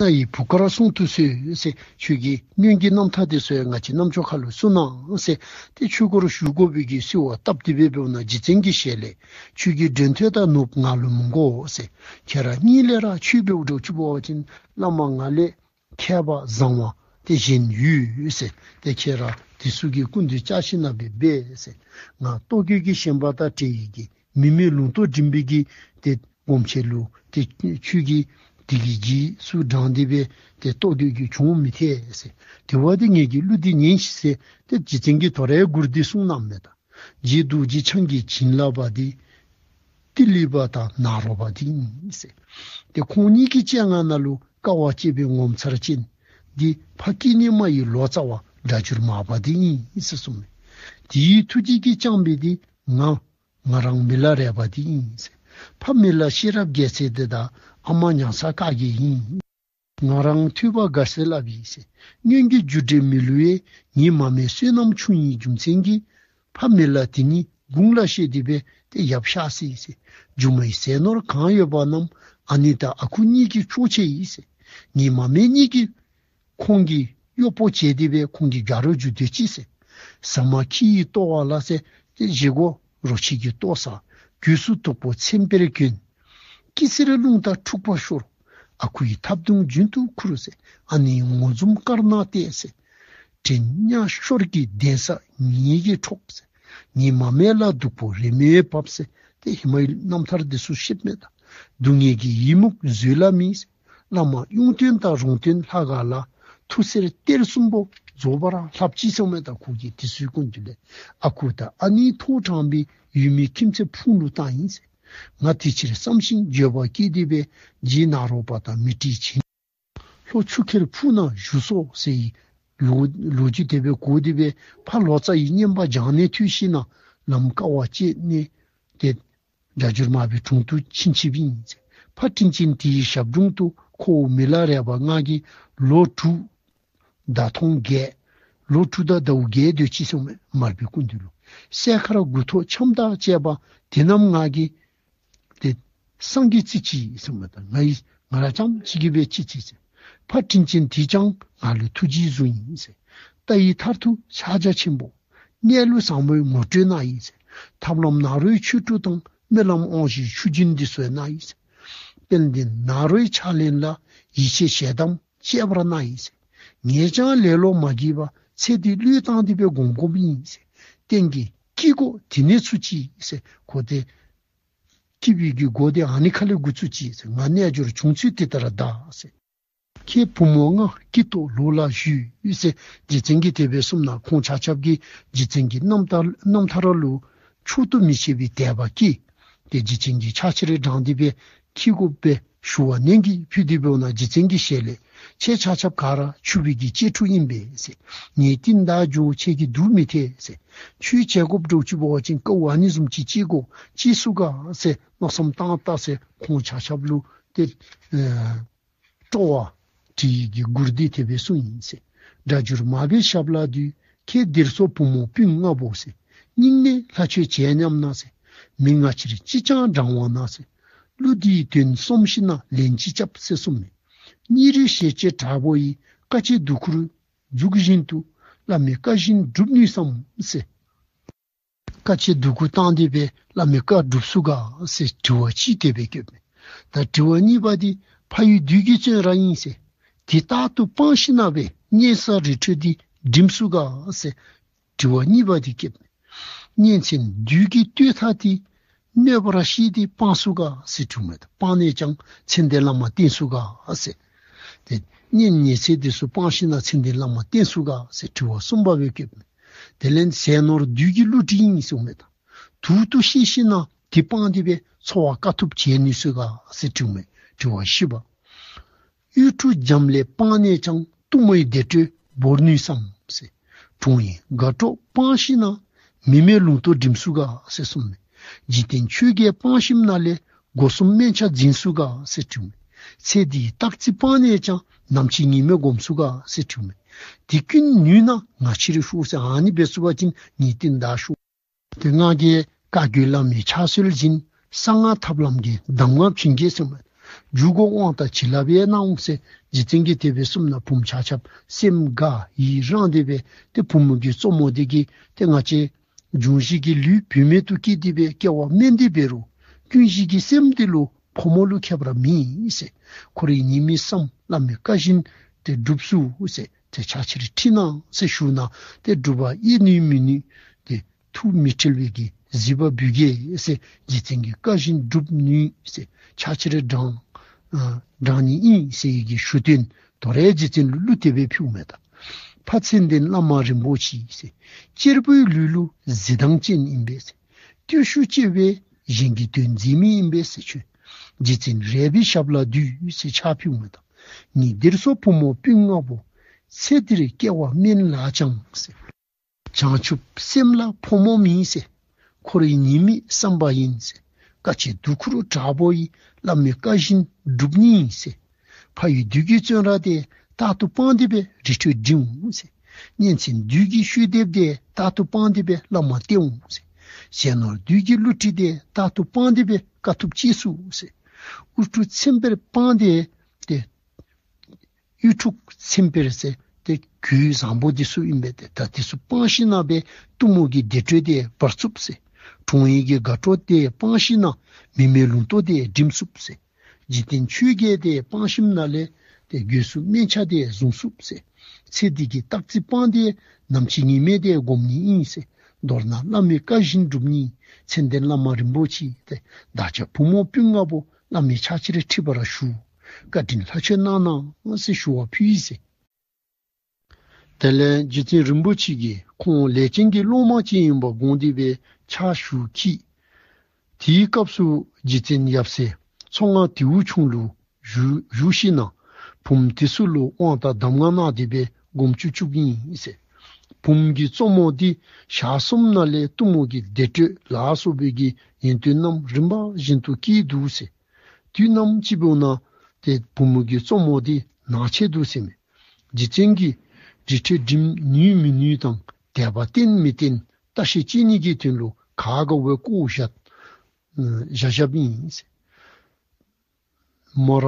རྣ་ཡི་བུ་གར་གསུང་དུ་གསོལ་ཟེར། ཁྱོད་ཀྱི་སྔོན་གྱི་རྣམ་ཐར་དེ་ཚུ་ཡང་ང་བཅས་རྣམ་ཅོ་ཁ་ལུ་གསུང་གནང་ཟེར། ཏེ་ཆོས་སྒོར་ཞུགས་དགོ་པའི་གི་གསོལ་བ་བཏབ་སྟེ་སྦེ་འབདཝ་ད་རྗེ་བཙུན་གྱི་ཞལ་ལས། ཁྱོད་ཀྱི་མགྲོན་ཐོད་དང་ནོར་བུ་ང་ལུ་མི་དགོ་ཟེར། ཁྱེད་ར་སྙིང་ལས་ར་ཆོས་འབདཝ་འདྲཝ་ཅིག་འབད་བ་ཅིན་བླ་མ་ང་ལས་མཁས་པ་བཟང་བ་ཏེ་གཞན་ཡོད་ཟེར། ཏེ་ཁྱེད་ར་དེ་ཚུ་གི་སྐུ་མདུན་བཅར་ཞིནམ་ལས་འབད་ཟེར། ང་ལྟོ་གོས་ཀྱི་ཞེན་པ་དང་བྲལ་བའི་གི་མི་མེད་ལུང་རྟོགས་འགྲིམ་པའི་གི་ཏེ་སྒོམ་ཆེན་ལུ་ཏེ་ཁྱོད་ཀྱིས་དེ་གི་རྗེས་སུ་འབྲང་སྟེ་སྦེ་ཏེ་ལྟོ་གོས་ཀྱི་གྱོང་མི་ཐེབས་ཟེར། དེ་འབདཝ་ད་ངེ་གི་གླུ་འདི་ཉན་ཤིག་ཟེར། ཏེ་རྗེ་བཙུན་གྱིས་དོ་རུང་མགུར་འདི་གསུངས་གནངམ་མས་ད། རྗེ་རྡོ་རྗེ་འཆང་གི་བྱིན་རླབས་པ་འདི། ཏི་ལི་པ་དང་ནཱ་རོ་པ་འདི་ཨིན་ཟེར། ཏེ་ཁོང་གཉིས་ཀྱི་སྤྱན་སྔ་ན་ལུ་དཀའ་བ་སྤྱད་པའི་ངོ་མཚར་ཅན། འདི་ཕ་སྐྱེས་ནས་མ་ཡི་ལོ་ཙཱ་བ། སྒྲ་བསྒྱུར་མར་པ་འདི་ཨིན་ཟེར་གསུངས་མས། དེའི་ཐུགས་རྗེ་གིས་བསྐྱངས་པའི་འདི་ང་ང་རང་མི་ལ་རས་པ་འདི་ཨིན་ཟེར། ཕ་མི་ལ་ཤེས་རབ་རྒྱལ་མཚན་འདི་དང་ཨ་མ་ཉང་ཚ་དཀར་རྒྱལ་ཨིན། ང་རང་ཐོས་པ་དགའ་ཚལ་བླ་མའི་ཟེར། སྔོན་གྱི་རྒྱུ་འབྲས་མི་བསླུ་བས། ངེས་མ་སྨད་བསོད་ནམས་ཆུང་ཡི་རྒྱུ་མཚན་གྱིས། ཕ་མི་ལ་དེ་ཉིད་དགུང་ལ་བཤད་དེ་སྦེ་ཏེ་ཡབ་གཤགས་སོ་ཡི་ཟེར། སྒྱུ་མའི་ཟས་ནོར་གང་ཡོད་པ་རྣམས། ཨ་ནེ་དང་ཨ་ཁུ་གཉིས་ཀྱིས་འཕྲོག་བྱས་ཡི་ཟེར། ངེས་མ་སྨད་གཉིས་ཀྱིས་ཁོང་གི་གཡོགཔོ་བྱས་ཏེ་སྦེ་ཁོང་གི་དགའ་རོགས་རྒྱུག་སྡོད་ཅི་ཟེར། ཟ་མ་ཁྱི་ཡིས་གཏོར་བ་ལ་ཟེར། ཏེ་བཞེས་སྒོ་རོ་ཁྱི་གིས་གཏོར་ས། གོས་སུ་དུག་པོ་ཚེམ་དཔེར་གྱོན། སྐྱི་བསེར་རླུང་དང་འཁྲུགས་པ་ཤོར། ཨ་ཁུ་ཡི་ཐབ་གདོང་རྒྱུན་དུ་ཁུར་ཟེར། ཨ་ནེའི་ངོ་འཛུམ་དཀར་ནག་བལྟས་ཟེར། དྲན་ཉ་ཤོར་གྱི་གདན་ས་ངེ་གི་འཕྲོག་ཟེར། ངེས་མ་སྨད་ལ་སྡུག་པོ་རེ་མེད་བབས་ཟེར། ཏེ་ཧེ་མའི་རྣམ་ཐར་འདི་ཚུ་བཤདཔ་མས་ད། སྡུག་བསྔལ་གྱི་ཡི་མུག་བཟོད་ལ་མེད་ཟེར། བླ་མ་གཡུང་སྟོན་དང་རོང་སྟོན་ལྷ་ཁང་ལ། ཐུགས་སྲས་གཏེར་གསུམ་པོ་རྫོགས་པར་ལྷབ་ཅི་ཟེརཝ་མས་ད། ཁོ་གིས་དེ་ཚུའི་སྐུ་མདུན་ལས། ཨ་ཁུ་དང་ཨ་ནེའི་ཐོག་དྲངས་པའི་ཡུལ་མི་ཁྱིམ་མཚེས་ཕུང་ལུ་བཏང་ཡི་ཟེར། ང་དེ་ཕྱིར་བསམ་ཞིང་འགྱོད་པ་སྐྱེས་ཏེ་སྦེ། རྗེ་ནཱ་རོ་པ་དང་མཻ་ཏྲིའི་བྱིན། ལྷོ་ཆུ་ཁྱེར་ཕུག་ན་བཞུགས་སོ་ཟེར་ཡི། ལོ་ལོ་རྒྱུས་དེ་སྦེ་གོ་སྟེ་སྦེ་ཕར་ལོ་ཙཱ་ཡི་བསྙེན་པ་སྦྱང་ནི་ཐོན་ཞིནམ་ལས་ལམ་དཀའ་བ་སྤྱད་ནི་དེ་སྒྲ་སྒྱུར་མར་པའི་དྲུང་དུ་ཕྱིན་ཅི་ཕིན་ཟེར། ཕར་དྲིན་ཅན་དེའི་ཞབས་དྲུང་དུ་ཁོ་བོ་མི་ལ་རས་པ་ང་གིས་ལོ་དྲུག་ཟླ་ཐོང་བརྒྱད། ལོ་དྲུག་དང་ཟླཝ་བརྒྱད་སྡོད་ཅི་གསུངས་མས། མར་པའི་སྐུ་མདུན་ལུ་སྲས་མཁར་དགུ་ཐོག་འཆམ་དང་བཅས་པ་དེ་རྣམས་ང་གིས་ཏེ་སངས་རྒྱས་རྩི་ཅི་གསུངས་མས། ད་ང་ཡིས་ང་ར་རྐྱངམ་གཅིག་གིས་སྦེ་རྩི་ཅི་ཟེར། ཕར་དྲིན་ཅན་དེས་ཀྱང་ང་ལུ་ཐུགས་རྗེས་བཟུང་ཡི་ཟེར། ལྟ་བའི་མཐར་ཐུག་ཕྱག་རྒྱ་ཆེན་པོ། གནས་ལུགས་བཟང་པོའི་ངོ་སྤྲོད་གནང་ཡི་ཟེར། ཐབས་ལམ་ནཱ་རོའི་ཆོས་དྲུག་དང་སྨོན་ལམ་དབང་བཞིའི་ཆུ་རྒྱུན་འདི་ཚུ་གནང་ཡི་ཟེར། དཔལ་ལྡན་ནཱ་རོའི་ཕྱག་ལེན་ལ་ཡིད་ཆེས་ཞལ་གདམས་བཅས་པར་གནང་ཡི་ཟེར། ངས་ཀྱང་ལེ་ལོ་མ་བགྱིས་པར་ཚེ་འདི་བློས་བཏང་སྟེ་སྦེ་སྒོམ་སྒོམ་ཨིན་ཟེར། རྟེན་གྱི་དཀྱིལ་འཁོར་དེ་ནས་ཚུགས་ཅི་ཟེར། ཁོ་དེ་སྐྱིད་པའི་གི་སྒོ་དེ་ཨ་ནི་ཁ་ལས་འགོ་བཙུགས་ཅི་ཟེར། ང་རྣལ་འབྱོར་བྱུང་ཚུལ་དེ་ལྟར་གདའ་ཟེར། ཁྱེད་བུ་མོ་ང་སྐྱིད་ཏོག་ལོ་ལ་བཞུགས་ཟེར། རྗེ་བཙུན་གྱིས་དེ་སྦེ་གསུངས་ན་ཁོང་ཆ་ཁྱབ་ཀྱིས་རྗེ་བཙུན་གྱི་རྣམ་ཐར་རྣམ་ཐར་ལུ་ཆོག་ཏུ་མི་ཤེས་པའི་དད་པ་སྐྱེས། ཏེ་རྗེ་བཙུན་གྱིས་ཕྱག་ཕྱི་རེ་དྲངས་ཏེ་སྦེ་ཁྱེད་དགོ་པས་ཞུ་བ་ནན་གྱིས་ཕུལ་ཏེ་འབདཝ་ན་རྗེ་བཙུན་གྱི་ཞལ་ལས་ཁྱེད་ཆ་ཁྱབ་ག་ར་ཕྱུག་པའི་གི་གཅེས་ཕྲུག་ཨིན་པས་ཟེར། ངེའི་རྟིང་བདའ་འགྱོ་ཁྱེད་ཀྱིས་འདུག་མི་ཐེག་ཟེར། ཁྱོད་བྱེད་དགོཔ་འདྲཝ་ཅིག་འབད་བ་ཅིན་དཀའཝ་ཨ་ནི་བཟུམ་ཅིག་སྤྱད་དགོ་སྤྱད་ཚུགས་ག་ཟེར་མནོ་བསམ་བཏང་ད་ཟེར། ཁོང་ཆ་ཁྱབ་ལུ་ཏེ་ཨེ་སྤྲོ་བ་དྲིས་ཀྱི་མགུར་འདི་དེ་སྦེ་གསུངས་ཡི་ཟེར། སྒྲ་སྒྱུར་མར་པའི་ཞབས་ལ་འདུད། ཁྱེད་འདིར་སོགས་བུ་མོ་སྤུན་ལྔ་པོ་ཟེར། སྙིང་ནས་ལྷ་ཆོས་བྱེད་སྙམ་ན་ཟེར། མི་ང་ཕྱིར་ཅི་ཅང་འབྲང་བ་ན་ཟེར། གླུ་འདིའི་དོན་སོམས་ཤིང་ན་ལན་ཅིག་རྐྱབ་ཟེར་གསུངས་མས། སྙིང་རུས་ཞེ་བཅད་དྲག་པོ་ཡིས། དཀའ་སྤྱད་སྡུག་ཁུར་འཛུགས་བཞིན་དུ། བླ་མའི་བཀའ་བཞིན་སྒྲུབ་ནུས་སམ་ཟེར། དཀའ་སྤྱད་སྡུག་ཁུར་བཏང་སྟེ་སྦེ་བླ་མའི་བཀའ་སྒྲུབ་ཚུགས་ག་ཟེར་དྲི་བ་གཅིག་དེ་སྦེ་བཀོད་མས། ད་དྲི་བ་གཉིས་པ་འདི་ཕ་ཡུལ་བདུད་ཀྱི་བཙོན་ར་ཨིན་ཟེར། དེ་རྟག་ཏུ་སྤང་ཞིན་ན་སྦེ་གཉན་ས་རི་ཁྲོད་འདི་འགྲིམ་ཚུགས་ག་ཟེར་དྲི་བ་གཉིས་པ་འདི་བཀོད་མས། གཉན་ཚན་བདུད་ཀྱི་གཏོས་ཐག་འདི་གནོད་པར་ཤེས་ཏེ་སྤང་ཚུགས་ག་ཟེར་དྲིཝ་མས། ད་སྤང་ནི་ཡང་མཚན་ལྡན་བླ་མ་བསྟེན་ཚུགས་ག་ཟེར། ཏེ་གཉན་ཉེ་ཚེ་འདི་ཚུ་སྤང་ཞིན་ན་མཚན་ལྡན་བླ་མ་བསྟེན་ཚུགས་ག་ཟེར་དྲི་བ་གསུམ་པ་སྦེ་བཀོད་མས། དེ་ལས་ཟས་ནོར་བདུད་ཀྱི་བསླུ་བྲིད་ཨིན་གསུངས་མས། ད་དུག་ཏུ་ཤེས་ཞིན་ན་དེ་སྤངས་ཏེ་སྦེ་འཚོ་བ་དཀའ་ཐུབ་བྱེད་ནུས་ཚུགས་ག་ཟེར་དྲིཝ་མས། དྲི་བ་བཞི་པ། གཡུལ་འཁྲུག་འཇམ་ལས་སྤངས་ནས་ཀྱང་། གཏུམ་མོའི་བདེ་དྲོད་བོར་ནུས་སམ་ཟེར། གྲོང་ཡུལ་དགའ་སྤྲོ་སྤངས་ཞིན་ན། མི་མེད་ལུང་རྟོགས་འགྲིམ་ཚུགས་ག་ཟེར་གསུངས་མས། འཇིག་རྟེན་ཆོས་བརྒྱད་སྤངས་ཞིནམ་ལས། སྒོ་གསུམ་དམན་ཆ་འཛིན་ཚུགས་ག་ཟེར་དྲིཝ་མས། ཚེ་འདིའི་རྟག་རྩིས་སྤངས་ནས་ཀྱང་། ནམ་འཆི་ཉི་མས་སྒོམ་ཚུགས་ག་ཟེར་དྲིཝ་མས། དེ་ཀུན་ནུས་ན་ང་ཕྱིར་ཤོག་ཟེར། ཨ་ནི་འབད་ཚུགས་པ་ཅིན་ངེའི་རྟིང་བདའ་ཤོག། ཏེ་ང་གིས་བཀའ་བརྒྱུད་བླ་མའི་ཕྱག་སྲོལ་འཛིན། གསང་སྔགས་ཐབས་ལམ་གྱི་གདམས་ངག་བྱིན་གྱིས་གསུངས་མས། འཇུག་སྒོ་དབང་དང་བྱིན་རླབས་ཡང་གནང་ཟེར་རྗེ་བཙུན་གྱིས་དེ་སྦེ་གསུངས་ན་བུམོ་ཆ་ཁྱབ་སེམས་དགའ་ཡི་རངས་ཏེ་སྦེ་ཏེ་བུམོ་གི་གཙོ་མོ་འདི་གིས་ཏེ་ང་བཅས་འབྱུང་བཞི་གི་ལུས་བུད་མེད་དུ་སྐྱེས་ཏེ་སྦེ་སྐྱེ་བ་དམན་ཏེ་འབད་རུང་ཀུན་གཞི་གི་སེམས་འདི་ལུ་ཕོ་མོ་ལུ་ཁྱད་པར་མེད་ཟེར། ཁོ་རའི་ཉེས་དམིགས་བསམ་བླ་མའི་བཀའ་བཞིན་ཏེ་སྒྲུབ་ཚུགས་ཟེར། ཏེ་ཕྱག་ཕྱིར་ཁྲིད་གནང་ཟེར་ཞུ་ན་ཏེ་སྒྲུབ་པ་ཡེ་ནུས་མི་ནུས་ཏེ་ཐུགས་མི་ཁྲེལ་བའི་གི་གཟིགས་པ་འབུལ་གེ་ཟེར། རྗེ་བཙུན་གྱི་བཀའ་བཞིན་སྒྲུབ་ནུས་ཟེར། ཕྱག་ཕྱིར་དྲང་ཨ་དྲང་ནི་ཨིན་ཟེར་བའི་གི་ཞུ་དོན་དོ་རུང་རྗེ་བཙུན་ལུ་གླུ་དེ་སྦེ་ཕུལཝ་མས། ད་ཕ་མཚན་ལྡན་བླ་མ་རིན་པོ་ཆེ་ཟེར། གཅེར་བུའི་ལུས་ལུ་གཟི་མདངས་ཅན་ཨིན་པས་ཟེར། བརྟུལ་ཞུགས་ཆེ་བས་གཞན་གྱི་དོན་མཛད་མི་ཨིན་པས་ཟེར། ཁྱོད་རྗེ་བཙུན་རས་པའི་ཞབས་ལ་འདུད་ཟེར་ཕྱག་ཕུལཝ་མས། ད་ངེད་འདིར་སོགས་བུ་མོ་སྤུན་ལྔ་པོ། ཚེ་འདིར་སྐྱེ་བ་དམན་ལགས་ཀྱང་ཟེར། བྱང་ཆུབ་སེམས་ལ་ཕོ་མོ་མེད་ཟེར། ཁོ་རའི་ཉེས་དམིགས་བསམ་པ་ཡིན་ཟེར། དཀའ་སྤྱད་སྡུག་ཁུར་དྲག་པོ་ཡིས། བླ་མའི་བཀའ་བཞིན་སྒྲུབ་ནི་ཡིན་ཟེར། ཕ་ཡུལ་བདུད་ཀྱི་བཙོན་ར་དེ། རྟག་ཏུ་སྤངས་ཏེ་སྦེ་རི་ཁྲོད་འགྲིམ་འོང་ཟེར། གཉན་ཚན་བདུད་ཀྱི་ཤུལ་འདེབས་དེ། རྟག་ཏུ་སྤངས་ཏེ་སྦེ་བླ་མ་བསྟེན་འོང་ཟེར། ཟས་ནོར་བདུད་ཀྱི་བསླུ་བྲིད་དེ། རྟག་ཏུ་སྤངས་ཏེ་སྦེ་དཀའ་ཐུབ་སྤྱད་ཚུགས་ཟེར། དབུལ་ཕྲུག་ཚེམ་བེར་སྤངས་ཏེ་ཏེ་དབུལ་ཕྲུག་ཚེམ་བེར་ཟེར་ཏེ་གོས་བཟང་པོ་འདི་ཚུ་ཨིན་པས། ཏེ་ད་འདི་ཚུ་སྤངས་ཞིན་ན་སྦེ་གཏུམ་མོ་གི་བདེ་དྲོད་དེ་བོར་ཚུགས་ཟེར། གྲོང་ཡུལ་གྱི་དགའ་སྤྲོ་དེ་སྤངས་ཞིན་ན་མི་མེད་ལུང་རྟོགས་དེ་འགྲིམ་ཚུགས་ཟེར། འཇིག་རྟེན་ཆོས་བརྒྱད་དེ་སྤངས་ཞིནམ་ལས་ཏེ་སྒོ་གསུམ་དམན་ཆ་དེ་བཟུང་ཚུགས་ཟེར། ཚེ་འདི་གི་རྟག་རྩིས་སྤངས་ཏེ་ནམ་འཆི་ཉི་མ་དེ་སྒོམ་ནི་ཨིན་ཟེར། མདོར་ན་བླ་མའི་བཀའ་བཞིན་སྒྲུབ་ནི། མཚན་ལྡན་བླ་མ་རིན་པོ་ཆེ་ཏེ། བདག་ཅག་བུ་མོ་སྤུན་ལྔ་པོ། བླ་མའི་ཕྱག་ཕྱིར་ཁྲིད་པར་ཞུ། བཀའ་དྲིན་ལྷ་ཆོས་གནང་གནང་ཟེར་ཞུ་བ་ཕུལ་ཡི་ཟེར། དེ་ལས་རྗེ་བཙུན་རིན་པོ་ཆེ་གིས་ཁོང་ལས་ཅན་གྱི་སློབ་མ་ཅིག་ཡིན་པ་དགོངས་ཏེ་སྦེ་ཕྱག་ཞུ་ཁྱིད། དེའི་སྐབས་སུ་རྗེ་བཙུན་ཡབ་སྲས་མཚོ་སྔོན་དེའུ་ཆུང་ལུ་བཞུགས་བཞུགས་ཞིན་ན་བུམོ་དེ་ཚུ་ལུ་དབང་དང་གདམས་ངག་གནང་སྟེ་སྦེ་ སྒོམ་བཅུག་བཅུགཔ་ཨིན་ཟེར། བུམོ་གི་གཙོ་མོ་འདི་ཞག་གསུམ་ནང་ལས་གཏུམ་མོ་གི་བདེ་དྲོད་ལ་སོགས་པའི་གི་ཡོན་ཏན་རྣམས་རིམ་པ་བཞིན་དུ་སྐྱེས་འདུག་ཟེར། དུས་ནམ་ཅིག་འབདཝ་ན་ཏེ་བུམོ་གི་གཙོ་མོ་འདི་ན་ཆད་འདུག་ཟེར་མས། རྗེ་བཙུན་གྱིས་རི་ཁྲོད་འགྲིམ་ནུས་མི་ནུས་དང་དད་པ་བརྟན་མི་བརྟན་བརྟག་ཞིབ་བྱེད་ནི་གི་དོན་ལུ་ག་དགའ་བའི་བཀོ་བཞག་བཞག་བཞགཔ་ཨིན་ཟེར། མོ་ར་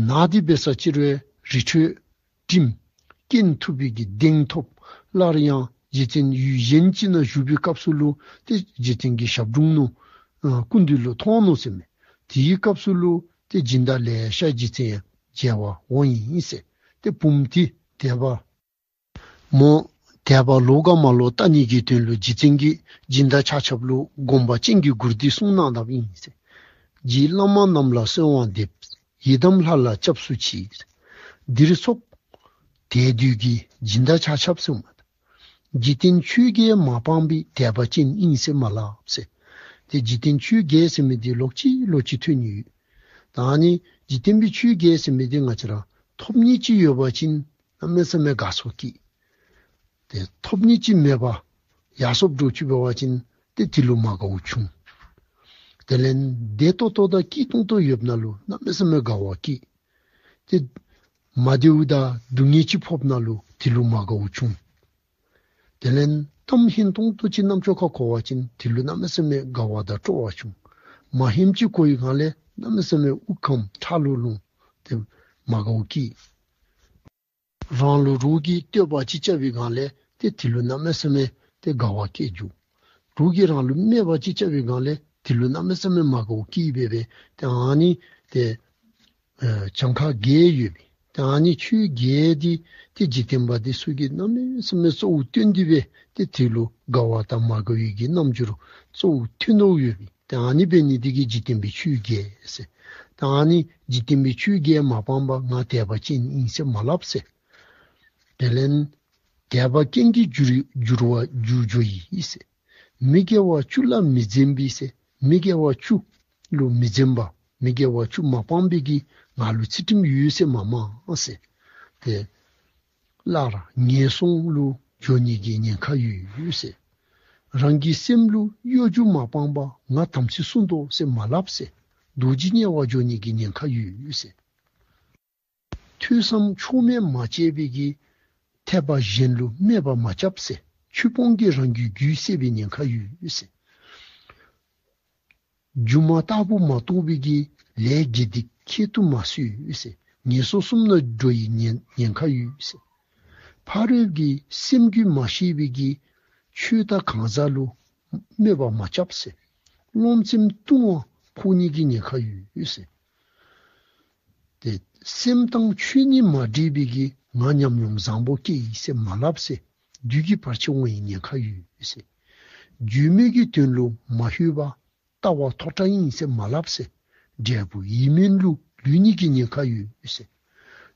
ནད་འདི་འབད་ས་ཅིག་རུང་རི་ཁྲོད་འགྲིམ། རྐྱེན་ཐུབ་པའི་གི་གདེང་ཐོབ། སླར་ཡང་རྗེ་བཙུན་ཡུལ་གཞན་ཅིག་ནང་བཞུགས་པའི་སྐབས་སུ་ལུ་ཏེ་རྗེ་བཙུན་གྱི་ཞབས་དྲུང་ནང་ཨ་སྐུ་མདུན་ལུ་ཐོན་ནུག་ཟེར་མས། དེའི་སྐབས་སུ་ལུ་ཏེ་སྦྱིན་བདག་ལེ་ཤ་རྗེ་བཙུན་ཡང་མཇལ་བར་འོང་ཡི་ཟེར། ཏེ་བུམོ་འདི་དད་པ་མོ་དད་པ་ལོག་ག་མ་ལོག་བལྟ་ནི་གི་དོན་ལུ་རྗེ་བཙུན་གྱིས་སྦྱིན་བདག་ཆ་ཁྱབ་ལུ་དགོངས་པ་ཅན་གྱི་མགུར་འདི་གསུངས་གནང་དཔ་ཨིན་ཟེར། རྗེ་བླ་མ་རྣམས་ལ་གསོལ་བ་འདེབས། ཡི་དམ་ལྷ་ལ་སྐྱབས་སུ་མཆི། འདིར་ཚོགས་དད་འདུས་ཀྱི་སྦྱིན་བདག་ཆ་ཁྱབ་ཟེར་མས། འཇིག་རྟེན་ཆོས་བརྒྱད་མ་སྤངས་པའི་དད་པ་ཅན་ཨིན་ཟེར་མ་སླབ་ཟེར། ཏེ་འཇིག་རྟེན་ཆོས་བརྒྱད་ཟེར་མི་འདི་ལོག་ཅི་ལོག་ཅི་ཐོན་ནི་ཡོད། ད་ཨ་ནི་འཇིག་རྟེན་པའི་ཆོས་བརྒྱད་ཟེར་མི་འདི་ང་བཅས་ར་ཐོབ་ནི་ཅིག་ཡོད་པ་ཅིན་གནམ་མེད་ས་མེད་དགའ་ཚོར་སྐྱེ། ཏེ་ཐོབ་ནི་ཅིག་མེད་པར་ཡ་སོབ་འདྲཝ་ཅིག་འབད་བ་ཅིན་ཏེ་དེ་ལུ་མ་དགའཝ་ཆུང་། དེ་ལས་བདེ་ཏོག་ཏོ་དང་སྐྱིད་ཏོང་ཏོ་ཡོདཔ་ནང་ལུ་གནམ་མེད་ས་མེད་དགའ་བ་སྐྱེ། ཏེ་མ་བདེཝ་དང་སྡུག་བསྔལ་ཅིག་ཕོགཔ་ནང་ལུ་དེ་ལུ་མ་དགའཝ་ཆུང་། དེ་ལས་གཏམ་སྙན་ཏོང་ཏོ་ཅིག་རྣམ་ཅོ་ཁར་གོ་བ་ཅིན་དེ་ལུ་གནམ་མེད་ས་མེད་དགའ་བ་དང་སྤྲོ་བ་ཆུང་། མ་སྙནམ་ཅིག་གོ་བའི་སྒང་ལས་གནམ་མེད་ས་མེད་དབུགས་ཁམས་ཁྲག་ལུ་ལང་། ཏེ་མ་དགའཝ་སྐྱེ། རང་ལུ་རོགས་ཀྱིས་བསྟོད་པ་ཅིག་རྐྱབ་པའི་སྒང་ལས་ཏེ་དེ་ལུ་གནམ་མེད་ས་མེད་ཏེ་དགའ་བ་སྐྱེ་འགྱོ། རོགས་ཀྱིས་རང་ལུ་སྨད་པ་ཅིག་རྐྱབ་པའི་སྒང་ལས་དེ་ལུ་གནམ་མེད་ས་མེད་མ་དགའཝ་སྐྱེ་སྦེ་སྦེ་ཏེ་ཨ་ནི་ཏེ་ཨེ་གྱངས་ཁ་བརྒྱད་ཡོད་པའི་ཏེ་ཨ་ནི་ཆོས་བརྒྱད་འདི་ཏེ་འཇིག་རྟེན་པ་འདི་ཚུ་གིས་གནམ་མེད་ས་མེད་གཙོ་བོ་བཏོན་ཏེ་སྦེ་ཏེ་དེ་ལུ་དགའ་བ་དང་མ་དགའ་བའི་གི་རྣམ་འགྱུར་གཙོ་བོ་བཏོན་དོ་ཡོད་པའི་ཏེ་ཨ་ནི་འབད་ནི་འདི་གིས་འཇིག་རྟེན་པའི་ཆོས་བརྒྱད་ཟེར། ཏེ་ཨ་ནི་འཇིག་རྟེན་པའི་ཆོས་བརྒྱད་མ་སྤངས་པར་ང་དད་པ་ཅན་ཨིན་ཟེར་མ་སླབ་ཟེར། དེ་ལས་དད་པ་རྐྱེན་གྱིས་འགྱུར་འགྱུར་བ་འགྱུར་འགྱོ་ཡི་ཟེར། མི་དགེ་བ་བཅུ་ལ་མི་འཛེམ་པའི་ཟེར། མི་དགེ་བ་བཅུ་ལུ་མི་འཛེམ་པ། མི་དགེ་བ་བཅུ་མ་སྤངས་པའི་གིས་ང་ལུ་ཚུལ་ཁྲིམས་ཡོད་ཟེར་མ་སྨྲ་ཟེར། ཏེ་སླར་ངན་སོང་ལུ་འགྱོ་ནི་གི་ཉེན་ཁ་ཡོད་ཟེར། རང་གི་སེམས་ལུ་གཡོ་སྒྱུ་མ་སྤངས་པར་ང་དམ་ཚིག་བསྲུང་དོ་ཟེར་མ་སླབ་ཟེར། རྡོ་རྗེ་དམྱལ་བར་འགྱོ་ནི་གི་ཉེན་ཁ་ཡོད་ཟེར། ཐོས་བསམ་ཕྱོགས་མེད་མ་བྱས་པའི་གིས་ཐེག་པ་གཞན་ལུ་སྨད་པ་མ་རྐྱབ་ཟེར། ཆོས་སྤོང་གིས་རང་གི་རྒྱུད་བསད་པའི་ཉེན་ཁ་ཡོད་ཟེར། སྒྱུ་མ་ལྟ་བུ་མ་རྟོགས་པའི་གིས་ལས་དགེ་སྡིག་ཁྱད་དུ་མ་གསོད་ཟེར། ངན་སོང་གསུམ་ནང་འགྲོ་བའི་ཉེན་ཉེན་ཁ་ཡོད་ཟེར། ཕ་རོལ་གྱི་སེམས་རྒྱུད་མ་ཤེས་པའི་གིས་ཆོས་དང་གང་ཟག་ལུ་སྨད་པ་མ་རྐྱབ་ཟེར། རློམ་སེམས་ལྟུང་བ་ཕོག་ནི་གི་ཉེན་ཁ་ཡོད་ཟེར། ཏེ་སེམས་དང་ཆོས་གཉིས་མ་འདྲེས་པའི་གིས་ང་ཉམས་མྱོང་བཟང་པོ་སྐྱེས་ཡི་ཟེར་མ་སླབ་ཟེར། བདུད་ཀྱི་བར་ཆད་འོང་བའི་ཉེན་ཁ་ཡོད་ཟེར། བརྗོད་མེད་ཀྱི་དོན་ལུ་མ་ལྷོད་པ་ལྟ་བ་མཐོ་དྲགས་ཨིན་ཟེར་མ་སླབ་ཟེར། འབྲས་བུ་ཡིད་སྨོན་ལུ་ལུས་ནི་གི་ཉེན་ཁ་ཡོད་ཟེར།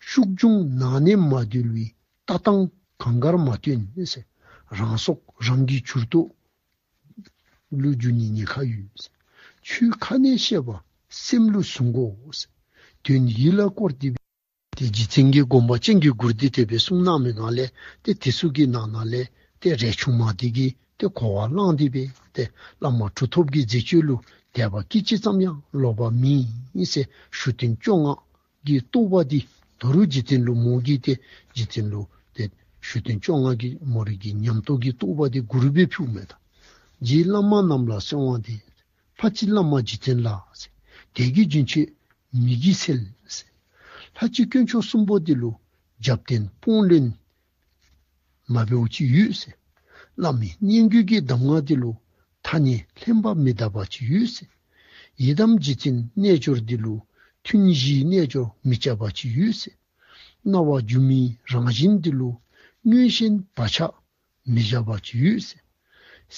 ཤུགས་འབྱུང་ནང་གནས་མ་དུལ་བའི་ལྟ་སྟངས་གང་དགར་མ་སྟོན་ཟེར། རང་སྲོག་རང་གིས་གྱུར་ཏོ་ལུ་འགྱུར་ནི་ཉེན་ཁ་ཡོད་ཟེར། ཆོས་ཁ་ནས་བཤད་པ་སེམས་ལུ་བཟུང་དགོ་ཟེར། དོན་ཡིད་ལ་བསྐོར་ཏེ་སྦེ་ཏེ་རྗེ་བཙུན་གྱིས་དགོངས་པ་ཅན་གྱི་མགུར་འདི་དེ་སྦེ་གསུངས་གནང་མི་སྒང་ལས་ཏེ་དེ་ཚུ་གི་ནང་ན་ལས་ཏེ་རས་ཆུང་མ་འདི་གིས་ཏེ་གོ་བ་བླངས་ཏེ་སྦེ་ཏེ་བླ་མ་གྲུབ་ཐོབ་ཀྱི་མཛད་སྤྱོད་ལུ་དད་པ་སྐད་ཅིག་ཙམ་ཡང་ལོག་པ་མེད་ཟེར་ཞུ་རྟེན་བཅོ་ལྔ་གི་རྟོགས་པ་འདི་ད་རུང་རྗེ་བཙུན་ལུ་མོ་གིས་ཏེ་རྗེ་བཙུན་ལུ་ཏེ་ཞུ་རྟེན་བཅོ་ལྔ་གི་མོ་རའི་གི་ཉམས་རྟོགས་ཀྱི་རྟོགས་པ་འདི་མགུར་སྦེ་ཕུལཝ་མས་ད། རྗེ་བླ་མ་རྣམས་ལ་གསོལ་བ་འདེབས། ཕ་གཅིག་བླ་མ་རྗེ་བཙུན་ལ་ཟེར། དད་ཀྱི་རྒྱུན་ཆད་མི་བགྱིད་གསལ་ཟེར། ལྷ་གཅིག་དཀོན་མཆོག་གསུམ་པོ་འདི་ལུ་རྒྱབ་རྟེན་དཔུང་ལེན་མ་འབདཝ་ཅིག་ཡོད་ཟེར། བླ་མའི་སྙན་བརྒྱུད་ཀྱི་གདམས་ངག་འདི་ལུ་ཐ་སྙད་ལྷན་པ་མི་གདའ་བ་ཅིག་ཡོད་ཟེར། ཡི་དམ་རྗེ་བཙུན་རྣལ་འབྱོར་འདི་ལུ་ཐུན་བཞིའི་རྣལ་འབྱོར་མི་སྐྱབས་པ་ཅིག་ཡོད་ཟེར། སྣང་བ་སྒྱུ་མའི་རང་བཞིན་འདི་ལུ་མངོན་ཞེན་བག་ཆགས་མི་བཞག་པ་ཅིག་ཡོད་ཟེར།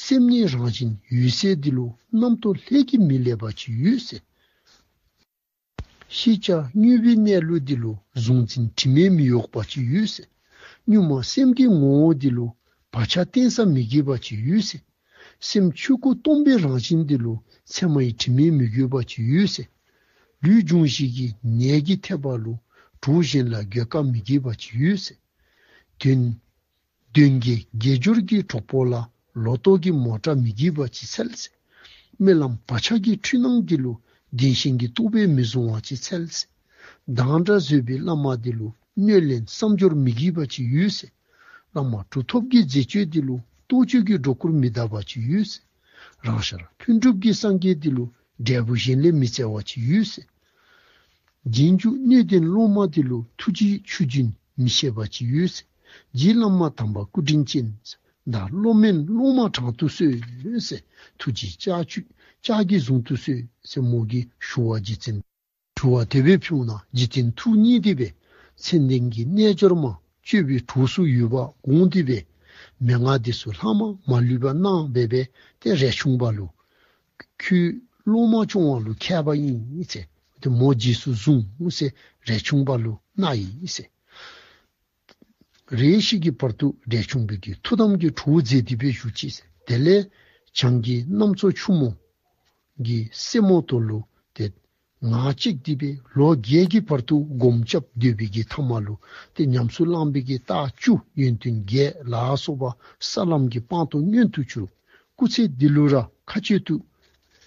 སེམས་ཉིད་རང་བཞིན་འོད་གསལ་འདི་ལུ་རྣམ་རྟོག་ལྷད་ཀྱིས་མི་བསླད་པ་ཅིག་ཡོད་ཟེར། ཤེས་བྱ་དངོས་པོའི་གནས་ལུགས་འདི་ལུ་གཟུང་འཛིན་དྲི་མས་མི་གཡོགས་པ་ཅིག་ཡོད་ཟེར། གཉུག་མ་སེམས་ཀྱི་ངོ་བོ་འདི་ལུ་བག་ཆགས་གཏན་ས་མི་བགྱིད་པ་ཅིག་ཡོད་ཟེར། སེམས་ཆོས་སྐུ་སྟོང་པའི་རང་བཞིན་འདི་ལུ་མཚན་མ་ཡི་དྲི་མས་མི་གོས་པ་ཅིག་ཡོད་ཟེར། ལུས་འབྱུང་བཞི་གི་ནད་ཀྱིས་ཐེབས་པ་ལུ་གྲོགས་གཞན་ལ་འགྱོད་པ་མི་བགྱིད་པ་ཅིག་ཡོད་ཟེར། དོན་དོན་གྱི་དགེ་སྦྱོར་གྱི་གྲོགས་པོ་ལ། ལོ་ཏོག་གི་མོ་ཊ་མི་བགྱིད་པ་ཅིག་འཚལ་ཟེར། རྨི་ལམ་བག་ཆགས་ཀྱི་འཁྲུལ་སྣང་འདི་ལུ་བདེན་ཞེན་གྱི་རྟོག་པས་མི་བཟུང་བ་ཅིག་འཚལ་ཟེར། སྡང་དགྲ་བཟོད་པའི་བླ་མ་འདི་ལུ་གནོད་ལན་བསམ་སྦྱོར་མི་བགྱིད་པ་ཅིག་ཡོད་ཟེར། བླ་མ་གྲུབ་ཐོབ་ཀྱི་མཛད་སྤྱོད་འདི་ལུ་ལྟོ་སྤྱོད་ཀྱི་སྒྲོ་སྐུར་མི་བཏབ་པ་ཅིག་ཡོད་ཟེར། རང་ཤར་ལྷུན་གྲུབ་ཀྱི་སངས་རྒྱས་འདི་ལུ་འབྲས་བུ་གཞན་ལས་མི་བཙལ་བ་ཅིག་ཡོད་ཟེར། རྗེས་འཇུག་སྣོད་ལྡན་སློབ་མ་འདི་ལུ་ཐུགས་རྗེའི་ཆུ་རྒྱུན་མི་ཤེས་པ་ཅིག་ཡོད་ཟེར། རྗེ་བླ་མ་དམ་པ་སྐུ་དྲིན་ཅན་ཟེར། བདག་སློབ་མེན་སློབ་མ་དྲང་དུ་གསོལ་ཟེར། ཐུགས་རྗེའི་ལྕགས་ཀྱུ་ལྕགས་ཀྱུས་བཟུང་དུ་གསོལ་ཟེར། མོ་གིས་ཞུ་བ་རྗེ་བཙུན་དྲི་བ་དེ་སྦེ་ཕུལ་ན་རྗེ་བཙུན་ཐུགས་མཉེས་ཏེ་སྦེ་མཚན་ལྡན་གྱི་རྣལ་འབྱོར་མ་སྤྱོད་པའི་གྲོགས་སུ་ཡོད་པ་དགོངས་ཏེ་སྦེ་མན་ངག་འདི་ཚུ་ལྷག་མ་མ་ལུས་པ་གནང་སྦེ་སྦེ་ཏེ་རས་ཆུང་པ་ལུ་ཁྱོད་སློབ་མ་སྐྱོང་བ་ལུ་མཁས་པ་ཨིན་ཟེར། ཏེ་མོ་རྗེས་སུ་བཟུང་ཟེར་རས་ཆུང་པ་ལུ་གནང་ཡི་ཟེར། རེ་ཞིག་གི་བར་དུ་རས་ཆུང་པའི་གི་ཐུགས་དམ་གྱི་གྲོགས་མཛད་དེ་སྦེ་བཞུགས་ཅི་ཟེར། དེ་ལས་བྱང་གི་གནམ་མཚོ་ཕྱུག་མོ་གི་སེ་མོ་དོ་ལུ་ཏེ་ངར་བཅད་དེ་སྦེ་ལོ་བརྒྱད་ཀྱི་བར་དུ་སྒོམ་རྐྱབ་སྡོད་པའི་གི་མཐའ་མ་ལུ་ཏེ་ཉམས་སུ་བླངས་པའི་གི་རྟགས་བཅུ་ཡོན་ཏན་བརྒྱད་ལ་སོགས་པ་ས་ལམ་གྱི་སྤངས་རྟོགས་མངོན་དུ་གྱུར། སྐུ་ཚེ་འདི་ལུ་ར་མཁའ་སྤྱོད་དུ་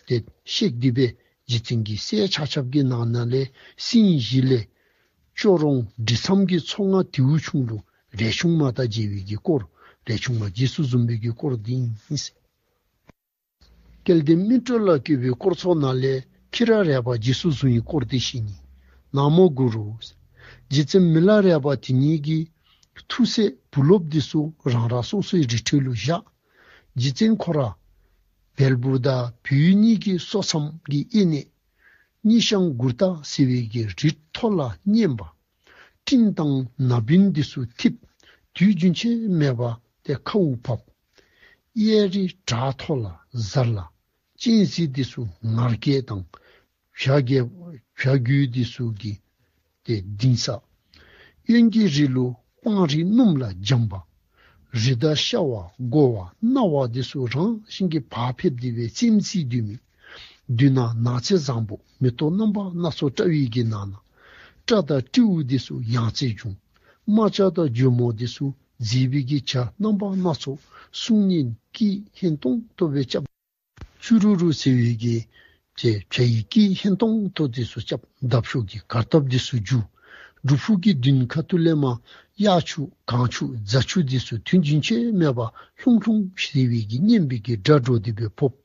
ཏེ་གཤེགས་ཏེ་སྦེ་རྗེ་བཙུན་གྱི་སྲས་ཆ་ཁྱབ་ཀྱི་ནང་ན་ལས་སྲིང་བཞི་ལས་ཅོག་རོང་འབྲི་མཚམས་ཀྱི་མཚོ་རྔ་དེའུ་ཆུང་ལུ་རས་ཆུང་མ་དང་མཇལ་བའི་གི་སྐོར། རས་ཆུང་མ་རྗེས་སུ་བཟུང་བའི་གི་སྐོར་འདི་ཨིན། སྐལ་ལྡན་སྨིན་གྲོལ་ལ་བཀོད་པའི་སྐོར་ཚོགས་ནང་ལས་ཁྱི་ར་རས་པ་རྗེས་སུ་བཟུང་བའི་སྐོར་འདི་བཤད་ནི། ན་མོ་གུ་རུ། རྗེ་བཙུན་མི་ལ་རས་པ་དེ་ཉིད་ཀྱི་ཐུགས་སྲས་བུ་སློབ་འདི་ཚུ་རང་རང་སོ་སོའི་རི་ཁྲོད་ལུ་བཞག། རྗེ་བཙུན་ཁོ་ར་བལ་པོ་དང་བོད་གཉིས་ཀྱི་སོ་མཚམས་ཀྱི་དབྱེ་གནས་གཉིས་ཤང་མགུར་རྟ་ཟེར་བའི་གི་རི་མཐོ་ལ་བསྙེན་པ། སྤྲིན་དང་ན་བུན་འདི་ཚུ་འཐིབས། དུས་རྒྱུན་ཆད་མེད་པར་ཏེ་ཁཝ་ཕབ། གཡས་རི་བྲག་མཐོ་ལ་གཟར་ལ་གཅན་གཟན་འདི་ཚུ་ངར་སྐད་དང་བྱ་རྒྱལ་བྱ་རྒོད་འདི་ཚུ་གིས་ཏེ་ལྡིང་ས། གཡོན་གྱི་རི་ལུ་སྤང་རི་སྣུམ་ལ་འཇམ་པ། རི་དྭགས་ཤ་བ་དགོ་བ་གནའ་བ་འདི་ཚུ་རང་བཞིན་གྱིས་བག་ཕེབས་ཏེ་སྦེ་རྩེདམོ་རྩེ་སྡོད་མི། མདུན་ན་ནགས་ཚལ་བཟང་པོ་མེ་ཏོག་རྣམ་པ་སྣ་ཚོགས་བཀྲ་བའི་གི་ནང་ན་སྤྲ་དང་སྤྲེའུ་འདི་ཚུ་ཡང་རྩེ་འབྱུང་། རྨ་བྱ་དང་འཇོལ་མོ་འདི་ཚུ་མཛེས་པའི་གི་བྱ་རྣམ་པ་སྣ་ཚོགས་གསུང་སྙན་སྐད་སྙན་ཏོང་ཏོ་སྦེ་རྐྱབ། ཅུ་རུ་རུ་ཟེར་བའི་གི་ཏེ་བྱ་ཡི་སྐད་སྙན་ཏོང་ཏོ་འདི་ཚུ་རྐྱབ། འདབ་གཤོག་གི་གར་སྟབས་འདི་ཚུ་རྒྱུག། སྒྲུབ་ཕུག་གི་མདུན་ཁ་ཐུག་ལས་མར་གཡག་ཕྱུག་གངས་ཕྱུག་རྫ་ཕྱུག་འདི་ཚུ་དུས་རྒྱུན་ཆད་མེད་པར་ལྷུང་ལྷུང་ཟེར་བའི་གི་སྙན་པའི་གི་སྒྲ་སྒྲོག་སྟེ་སྦེ་ཕོགཔ།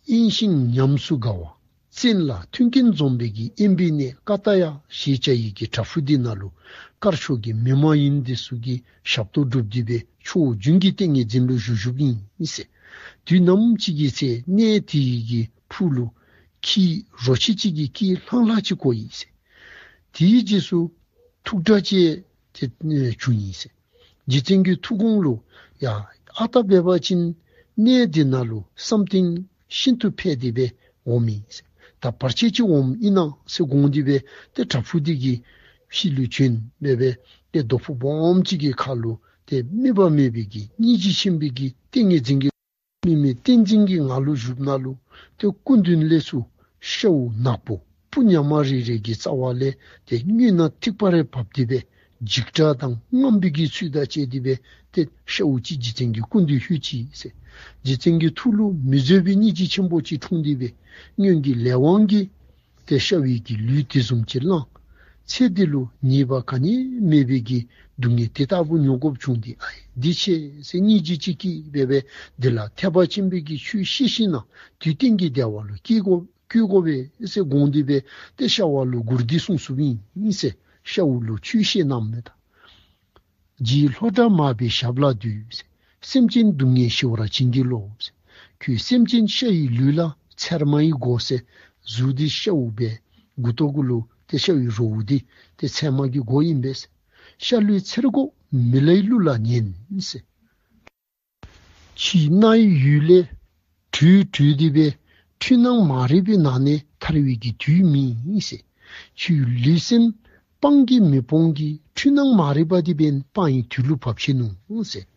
དབེན་ཞིང་ཉམས་སུ་དགའ་བ། བཙན་ལ་མཐུན་རྐྱེན་འཛོམས་པའི་གི་དབེན་པའི་གནས་ཀ་ཏ་ཡ་ཞེས་བྱ་ཡི་གི་བྲག་ཕུག་འདི་ནང་ལུ་དཀར་ཕྱོགས་ཀྱི་མི་མ་ཡིན་འདི་ཚུ་གིས་ཞབས་ཏོག་སྒྲུབ་སྟེ་སྦེ་ཆོས་རྒྱུན་གྱི་ཏིང་ངེ་འཛིན་ལུ་བཞུགས་བཞུགསཔ་ཨིན་ཟེར། དུས་ནམ་ཅིག་གི་ཚེ་གནས་དེ་ཡི་གི་ཕུག་ལུ་ཁྱི་རོ་ཁྱི་ཅིག་གི་སྐད་ལྷང་ལྷང་ཅིག་གོ་ཡི་ཟེར། དེའི་རྗེས་སུ་ཐུགས་སྒྲ་བཅས་ཏེ་བྱུང་ཡི་ཟེར། རྗེ་བཙུན་གྱི་ཐུགས་དགོངས་ལུ་ཡ་ཨ་རྟག་འབད་བ་ཅིན་གནས་འདི་ནང་ལུ་བསམ་གཏན་ཤིན་ཏུ་འཕེལ་ཏེ་སྦེ་འོངམ་ཨིན་ཟེར། ད་བར་ཆད་ཅིག་འོངམ་ཨིན་ན་ཟེར་དགོངས་ཏེ་སྦེ་ཏེ་བྲག་ཕུག་འདི་གི་ཕྱི་ལུ་བྱོན་སྦེ་སྦེ་ཏེ་རྡོ་ཕུག་སྦོམ་ཅིག་གི་ཁ་ལུ་ཏེ་དམིགས་པ་མེད་པའི་གི་སྙིང་རྗེ་ཆེན་པོའི་གི་ཏིང་ངེ་འཛིན་གྱི་དམིགས་མེད་ཏིང་འཛིན་གྱི་ངང་ལུ་བཞུགསཔ་ད་ལུ་ཏེ་སྐུ་མདུན་ལས་ཚུར་ཤཝ་ནག་པོ་སྤུ་ཉག་མ་རེ་རེ་གི་རྩ་བ་ལས་ཏེ་སྔོན་ན་ཐིགས་པ་རེ་བབས་ཏེ་སྦེ་འཇིགས་སྐྲག་དང་རྔམ་པའི་གི་ཚུལ་དང་བཅས་ཏེ་སྦེ་ཏེ་ཤཝ་ཅིག་རྗེ་བཙུན་གྱི་སྐུ་མདུན་ལྷོད་ཅི་ཟེར། རྗེ་བཙུན་གྱི་ཐུགས་ལུ་མི་བཟོད་པའི་སྙིང་རྗེ་ཆེན་པོ་ཅིག་འཁྲུངས་ཏེ་སྦེ་སྔོན་གྱི་ལས་དབང་གིས་ཏེ་ཤཝ་གི་ལུས་དེ་བཟུམ་ཅིག་བླངས། ཚེ་འདི་ལུ་ཉེས་པ་ག་ནི་མེད་པའི་གི་སྡུག་བསྔལ་དེ་ལྟ་བུ་མྱོང་དགོཔ་བྱུང་སྟེ་ཨའི་འདི་ཆེ་ཟེར་སྙིང་རྗེ་ཅིག་སྐྱེས་སྦེ་སྦེ་འདི་ལ་ཐེག་པ་ཆེན་པོའི་གི་ཆོས་ཤེས་ཤེས་ན་དུས་གཏན་གྱི་བདེ་བ་ལུ་སྐྱེ་དགོ་སྐྱེ་དགོ་པས་ཟེར་དགོངས་ཏེ་སྦེ་ཏེ་ཤཝ་ལུ་མགུར་འདི་གསུངས་གསུངསམ་ཨིན་ཟེར། ཤཝ་ལུ་ཆོས་བཤད་གནངམ་མས་ད། རྗེ་ལྷོ་བྲག་མར་པའི་ཞབས་ལ་འདུད། སེམས་ཅན་སྡུག་བསྔལ་ཞི་བར་བྱིན་གྱིས་རློབས། ཁྱོད་སེམས་ཅན་ཤ་ཡི་ལུས་ལ་ཚེར་མ་ཡི་མགོ་ཟེར། གཟུགས་འདི་ཤཝ་སྦེ་མགུ་ཏོ་གུ་ལུ་ཏེ་ཤཝ་གི་རྭཝ་འདི་ཏེ་ཚེར་མ་གི་མགོ་ཨིན་པས། ཤ་ལུས་ཚེར་མགོ་མི་ལའི་གླུ་ལ་ཉན་ཟེར། ཁྱོད་རྣ་ཡི་ཡུལ་ལས་གྲོལ་གྲོལ་ཏེ་སྦེ་འཁྲུལ་སྣང་མ་རིག་པའི་ནང་ནས་ཐར་བའི་གི་དུས་མེད་ཟེར། ཁྱོད་ལུས་སེམས་སྤང་གི་མི་སྤོང་གི་འཁྲུལ་སྣང་མ་རིག་པ་འདི་འབདན་སྤང་བའི་དུས་ལུ་བབས་ཆི་ནུག་ཟེར།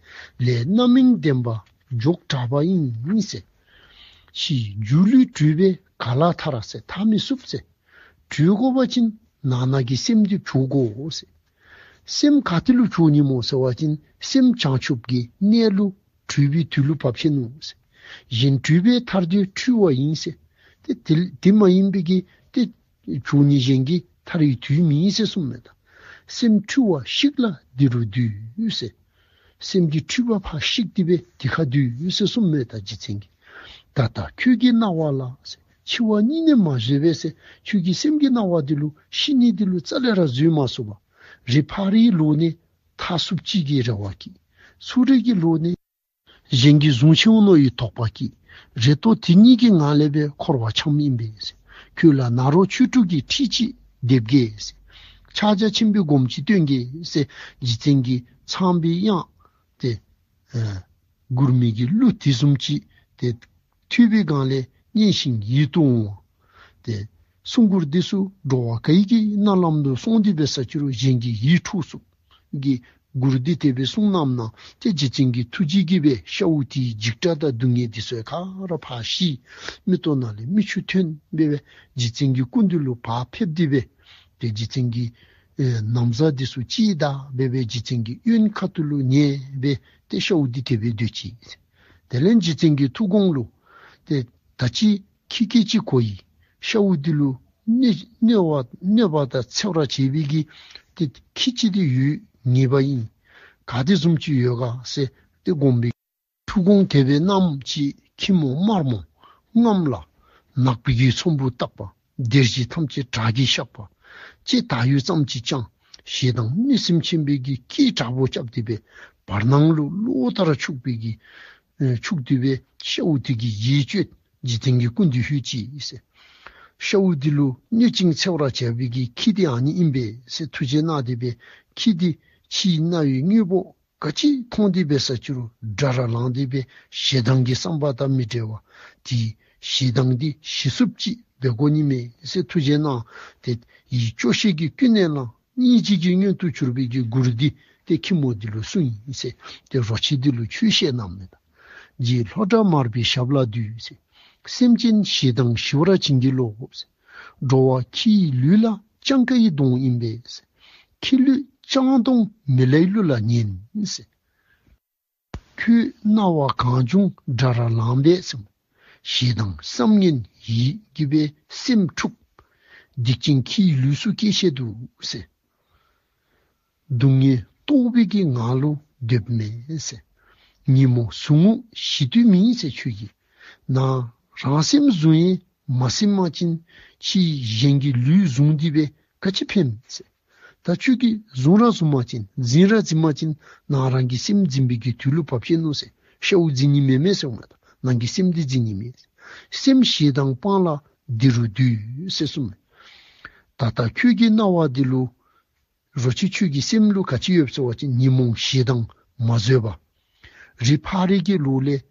ལས་རྣམ་སྨིན་ལྡན་པ་མགྱོགས་དྲགས་པ་ཨིན་ཟེར། ཁྱོད་སྒྱུ་ལུས་གྲོལ་སྦེ་ག་ལ་ཐར་ཟེར་ཐར་མི་ཚུགས་ཟེར། གྲོལ་དགོ་པ་ཅིན་ནང་ན་གི་སེམས་འདི་བྱོག་དགོ་ཟེར། སེམས་ག་ཏེ་ལུ་འགྱུར་ནི་སྨོ་ཟེར་བ་ཅིན་སེམས་བྱང་ཆུབ་ཀྱི་གནས་ལུ་གྲོལ་བའི་དུས་ལུ་བབས་ཆི་ནུག་ཟེར། གཞན་གྲོལ་བའི་མཐར་ཐུག་འཁྲུལ་བ་ཡིན་ཟེར། ཏེ་དེ་དེ་མ་ཡིན་པའི་གི་ཏེ་འགྱུར་ནི་གཞན་གྱི་མཐར་ཐུག་མེད་ཟེར་གསུངས་མས་ད། སེམས་འཁྲུལ་བ་ཞིག་ལ་འདི་རུ་འདུས་ཟེར། སེམས་ཀྱི་འཁྲུལ་པ་ཕར་ཞིག་སྟེ་སྦེ་དེ་ཁར་འདུས་ཟེར་གསུངས་མས་ད་རྗེ་བཙུན་གྱིས། ད་ལྟ་ཁྱོད་ཀྱི་སྣང་བ་ལ་ཟེར། འཆི་བ་སྙིང་ནས་མ་བཟོད་པས་ཟེར། ཁྱོད་ཀྱི་སེམས་ཀྱི་སྣང་བ་འདི་ལུ་ཤི་ནི་འདི་ལུ་རྩ་ལས་ར་བཟོད་མ་ཚུགས་པར། རི་ཕག་རིའི་ལོགས་ནས་ཐར་ཚུགསཔ་ཅིག་གི་རེ་བ་སྐྱེས། ཚུ་རོལ་གྱི་ལོགས་ནས་གཞན་གྱིས་བཟུང་ཆི་འོང་མནོ་བའི་དོགས་པ་སྐྱེས། རེ་དོགས་དེ་གཉིས་ཀྱི་ངང་ལས་སྦེ་འཁོར་བ་འཁྱམས་ཨིན་པས་ཟེར། ཁྱོད་ལ་ནཱ་རོ་ཆོས་དྲུག་གི་ཁྲིད་ཅིག་འདེབས་གེ་ཟེར། ཕྱག་རྒྱ་ཆེན་པོའི་སྒོམ་ཅིག་སྟོན་གེ་ཟེར། རྗེ་བཙུན་གྱིས་ཚངས་པའི་དབྱངས་ཏེ་ཨ་མགུར་མའི་གི་གླུ་དེ་བཟུམ་ཅིག་ཏེ་ཐོས་པའི་སྒང་ལས་སྙན་ཞིང་ཡིད་དུ་འོང་བ། ཏེ་གསུང་མགུར་འདི་ཚུ་འགྲོ་བ་ག་གི་རྣ་ལམ་དུ་སོང་སྟེ་འབད་ས་ཅི་རུང་གཞན་གྱི་ཡིད་འཕྲོག་ཚུགསཔ་གི་མགུར་འདི་དེ་སྦེ་གསུངས་གནངམ་ད་ཏེ་རྗེ་བཙུན་གྱི་ཐུགས་རྗེ་གིས་སྦེ་ཤཝ་དེའི་འཇིགས་སྐྲག་དང་སྡུག་བསྔལ་འདི་ཚུ་ག་ར་ཕར་ཞི། མིག་ཏོ་ནང་ལས་མིག་ཆུ་ཐོན་སྦེ་སྦེ་རྗེ་བཙུན་གྱི་སྐུ་མདུན་ལུ་ཕར་ཕེབས་ཏེ་སྦེ་ཏེ་རྗེ་བཙུན་གྱི་ཨེ་ན་བཟའ་འདི་ཚུ་ཅིག་དང་སྦེ་སྦེ་རྗེ་བཙུན་གྱི་གཡོན་ཁ་ཐུག་ལུ་ཉལ་སྦེ་ཏེ་ཤཝ་འདི་དེ་སྦེ་སྡོད་ཅི། དེ་ལས་རྗེ་བཙུན་གྱི་ཐུགས་དགོངས་ལུ་ཏེ་ད་ཅི་ཁྱི་སྐད་ཅིག་གོ་ཡི། ཤཝ་འདི་ལུ་གནོད་གནོད་པ་གནོད་པ་དང་འཚེ་བ་བྱེད་པའི་གི་ཏེ་ཁྱི་ཅིག་ཏེ་ཡོད་ངེས་པ་ཨིན། ག་དེ་བཟུམ་ཅིག་ཡོད་ག་ཟེར་ཏེ་དགོངས་པའི་ཐུགས་དགོངས་དེ་སྦེ་གནངམ་ཅིག་ཁྱི་མོ་དམར་མོ་རྔམ་ལ་ནག་པོའི་གི་ཚོམ་བུ་བཏགས་པ། སྡེར་བཞི་ཐམས་ཅད་བྲག་གིས་བཤགས་པ། ལྕེ་དར་ཡོལ་ཙམ་ཅིག་བརྐྱང་། ཞེ་སྡང་གནོད་སེམས་ཆེན་པོའི་གི་སྐད་དྲག་པོ་རྐྱབ་སྟེ་སྦེ་བར་སྣང་ལུ་གློག་ལྟར་འཁྱུག་པའི་གི་ཨེ་འཁྱུག་སྟེ་སྦེ་ཤཝ་དེ་གི་ཡིད་དཔྱོད་རྗེ་བཙུན་གྱི་སྐུ་མདུན་ལྷོད་ཅི་ཟེར། ཤཝ་འདི་ལུ་གནོད་ཅིང་འཚེ་བར་བྱ་བའི་གི་ཁྱི་འདི་ཨ་ནི་ཨིན་པས་ཟེར་ཐུགས་རྗེ་གནང་སྟེ་སྦེ་ཁྱི་འདི་ཕྱིའི་རྣ་བའི་དངོས་པོ་ག་ཅི་མཐོང་སྟེ་འབད་ས་ཅི་རུང་དགྲ་ར་ལངས་ཏེ་སྦེ་ཞེ་སྡང་གི་བསམ་པ་དང་མི་འབྲལ་བར་དེའི་ཞེ་སྡང་འདི་ཞི་ཚུགསཔ་ཅིག་འབད་དགོ་ནི་མས་ཟེར་ཐུགས་རྗེ་གནང་སྟེ་ཡིད་སྐྱོ་ཤས་ཀྱིས་ཀུན་ནས་བསླངས། སྙིང་རྗེ་གི་མངོན་དུ་གྱུར་པའི་གི་མགུར་འདི་ཏེ་ཁྱི་མོ་འདི་ལུ་གསུངས་ཡི་ཟེར། ཏེ་རོ་ཁྱི་འདི་ལུ་ཆོས་བཤད་གནངམ་མས་ད། རྗེ་ལྷོ་བྲག་མར་པའི་ཞབས་ལ་འདུད་ཟེར། སེམས་ཅན་ཞེ་སྡང་ཞི་བར་བྱིན་གྱིས་རློབས་ཟེར། འགྲོ་བ་ཁྱིའི་ལུས་ལ་སྤྱང་ཀ་ཡི་གདོང་ཨིན་པས་ཟེར། ཁྱི་ལུས་སྤྱང་གདོང་མི་ལའི་ལུས་ལ་ཉན་ཟེར། ཁྱོད་སྣང་བ་གང་བྱུང་དགྲ་ར་ལངས་པས་ཟེར། ཞེ་སྡང་བསམ་ངན་ཡིད་ཀྱིས་སྦེ་སེམས་འཁྲུགས། སྡིག་ཅན་ཁྱིའི་ལུས་སུ་སྐྱེ་ཤེས་འདུག་ཟེར། སྡུག་བསྔལ་རྟོག་པའི་གི་ངང་ལུ་སྡོདཔ་མས་ཟེར། ཉོན་མོངས་ཟུག་རྔུ་ཞི་དུས་མིན་ཟེར། ཁྱོད་ཀྱིས་ནང་རང་སེམས་བཟུང་ཡང་མ་ཟིན་པ་ཅིན་ཕྱིའི་གཞན་གྱི་ལུས་བཟུང་སྟེ་སྦེ་ག་ཅི་ཕན་ཟེར། ད་ཁྱོད་ཀྱིས་བཟུང་ར་བཟུང་པ་ཅིན་འཛིན་ར་འཛིན་པ་ཅིན་ནང་རང་གི་སེམས་འཛིན་པའི་གི་དུས་ལུ་བབ་ཆི་ནུག་ཟེར། ཤཝ་འཛིན་ནི་མེན་མས་ཟེར་འོང་མས་ད། ནང་གི་སེམས་འདི་འཛིན་ནི་མས། སེམས་ཞེ་སྡང་སྤངས་ལ་འདི་རུ་འདུས་ཟེར་གསུངས་མས། ད་ལྟ་ཁྱོད་ཀྱི་སྣང་བ་འདི་ལུ་རོ་ཁྱི་ཁྱོད་ཀྱི་སེམས་ལུ་ག་ཅི་ཡོདཔ་ཟེར་བ་ཅིན་ཉོན་མོངས་ཞེ་སྡང་མ་བཟོད་པ། རི་ཕག་རི་གི་ལོགས་ལས་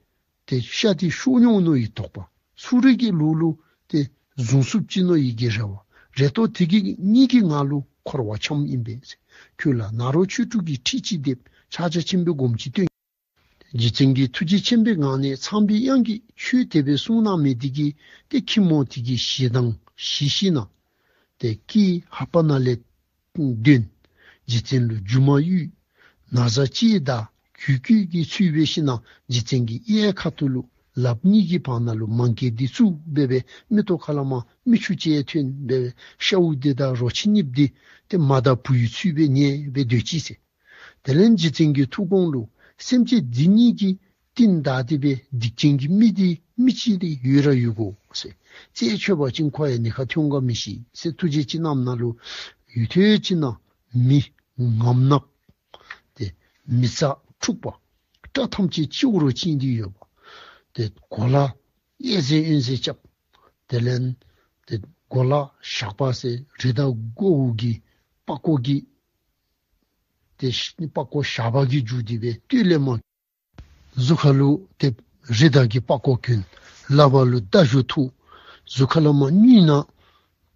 ཏེ་ཤ་འདི་བཤུ་འོང་མནོ་བའི་དོགས་པ། ཚུ་རོལ་གྱི་ལོགས་ལུ་ཏེ་བཟུང་ཚུགསཔ་ཅིག་མནོ་བའི་གི་རེ་བ། རེ་དོགས་དེ་གི་གཉིས་ཀྱི་ངང་ལུ་འཁོར་བ་འཁྱམས་ཨིན་པས་ཟེར། ཁྱོད་ལ་ནཱ་རོ་ཆོས་དྲུག་གི་ཁྲིད་ཅིག་འདེབས། ཕྱག་རྒྱ་ཆེན་པོའི་སྒོམ་ཅིག་སྟོན། རྗེ་བཙུན་གྱིས་ཐུགས་རྗེ་ཆེན་པོའི་ངང་ནས་ཚངས་པའི་དབྱངས་ཀྱིས་ཆོས་དེ་སྦེ་གསུངས་གནང་མི་འདི་གིས་ཏེ་ཁྱི་མོ་དེ་གི་ཞེ་སྡང་ཞི་ཞིནམ་ཏེ་སྐད་ལྷ་པ་ནང་ལས་འདོན། རྗེ་བཙུན་ལུ་རྒྱུ་མ་གཡུག། ན་བཟའ་གཅིག་དང་གུས་གུས་ཀྱི་ཚུལ་འབད་ཞིནམ་རྗེ་བཙུན་གྱི་གཡས་ཁ་ཐུག་ལུ་ལགཔ་གཉིས་ཀྱི་བར་ན་ལུ་མང་སྐྱེས་འདི་བཙུགས་སྦེ་སྦེ་མིག་ཏོ་ཁ་ལས་མར་མིག་ཆུ་ཅིག་ཐོན་སྦེ་སྦེ་ཤཝ་འདི་དང་རོ་ཁྱི་གཉིས་འདི་ཏེ་མ་དང་བུ་ཡི་ཚུལ་སྦེ་ཉལ་སྦེ་སྡོད་ཅི་ཟེར། དེ་ལས་རྗེ་བཙུན་གྱི་ཐུགས་དགོངས་ལུ་སེམས་ཅན་འདི་གཉིས་ཀྱི་རྟིང་བདའ་སྟེ་སྦེ་སྡིག་ཅན་གྱི་མི་འདི་མི་ཅིག་འདི་ཡོད་ར་ཡོད་དགོ་ཟེར། རྩད་ཆོད་པ་ཅིན་ཁོ་ཡང་ནི་ཁ་ཐོན་ག་མི་ཤེས་ཟེར་ཐུགས་རྗེ་ཅིག་གནངམ་ད་ལུ་ཡུད་ཐེངས་ཅིག་ནང་མི་ངམ་ནག་ཏེ་མི་རྩ་འཁྲུགས་པ་སྐྲ་ཐམས་ཅད་སྤྱི་བོ་རུ་བཅིངས་ཏེ་ཡོད་པ། ཏེ་གོ་ལ་གཡས་ཟེར་གཡོན་ཟེར་རྐྱབ། དེ་ལས་ཏེ་གོ་ལ་ཞགས་པ་ཟེར་རི་དྭགས་མགོ་བོ་གི་པགས་ཀོ་གི་ཏེ་པགས་ཀོ་ཞགས་པ་གིས་འཇུ་སྟེ་སྦེ་སྟོད་ལས་མར་གཟུགས་ཁ་ལུ་ཏེ་རི་དྭགས་ཀྱི་པགས་ཀོ་གྱོན། ལགཔ་ལུ་མདའ་གཞུ་འཐུ། གཟུགས་ཁ་ལས་མར་སྙུན་ནག་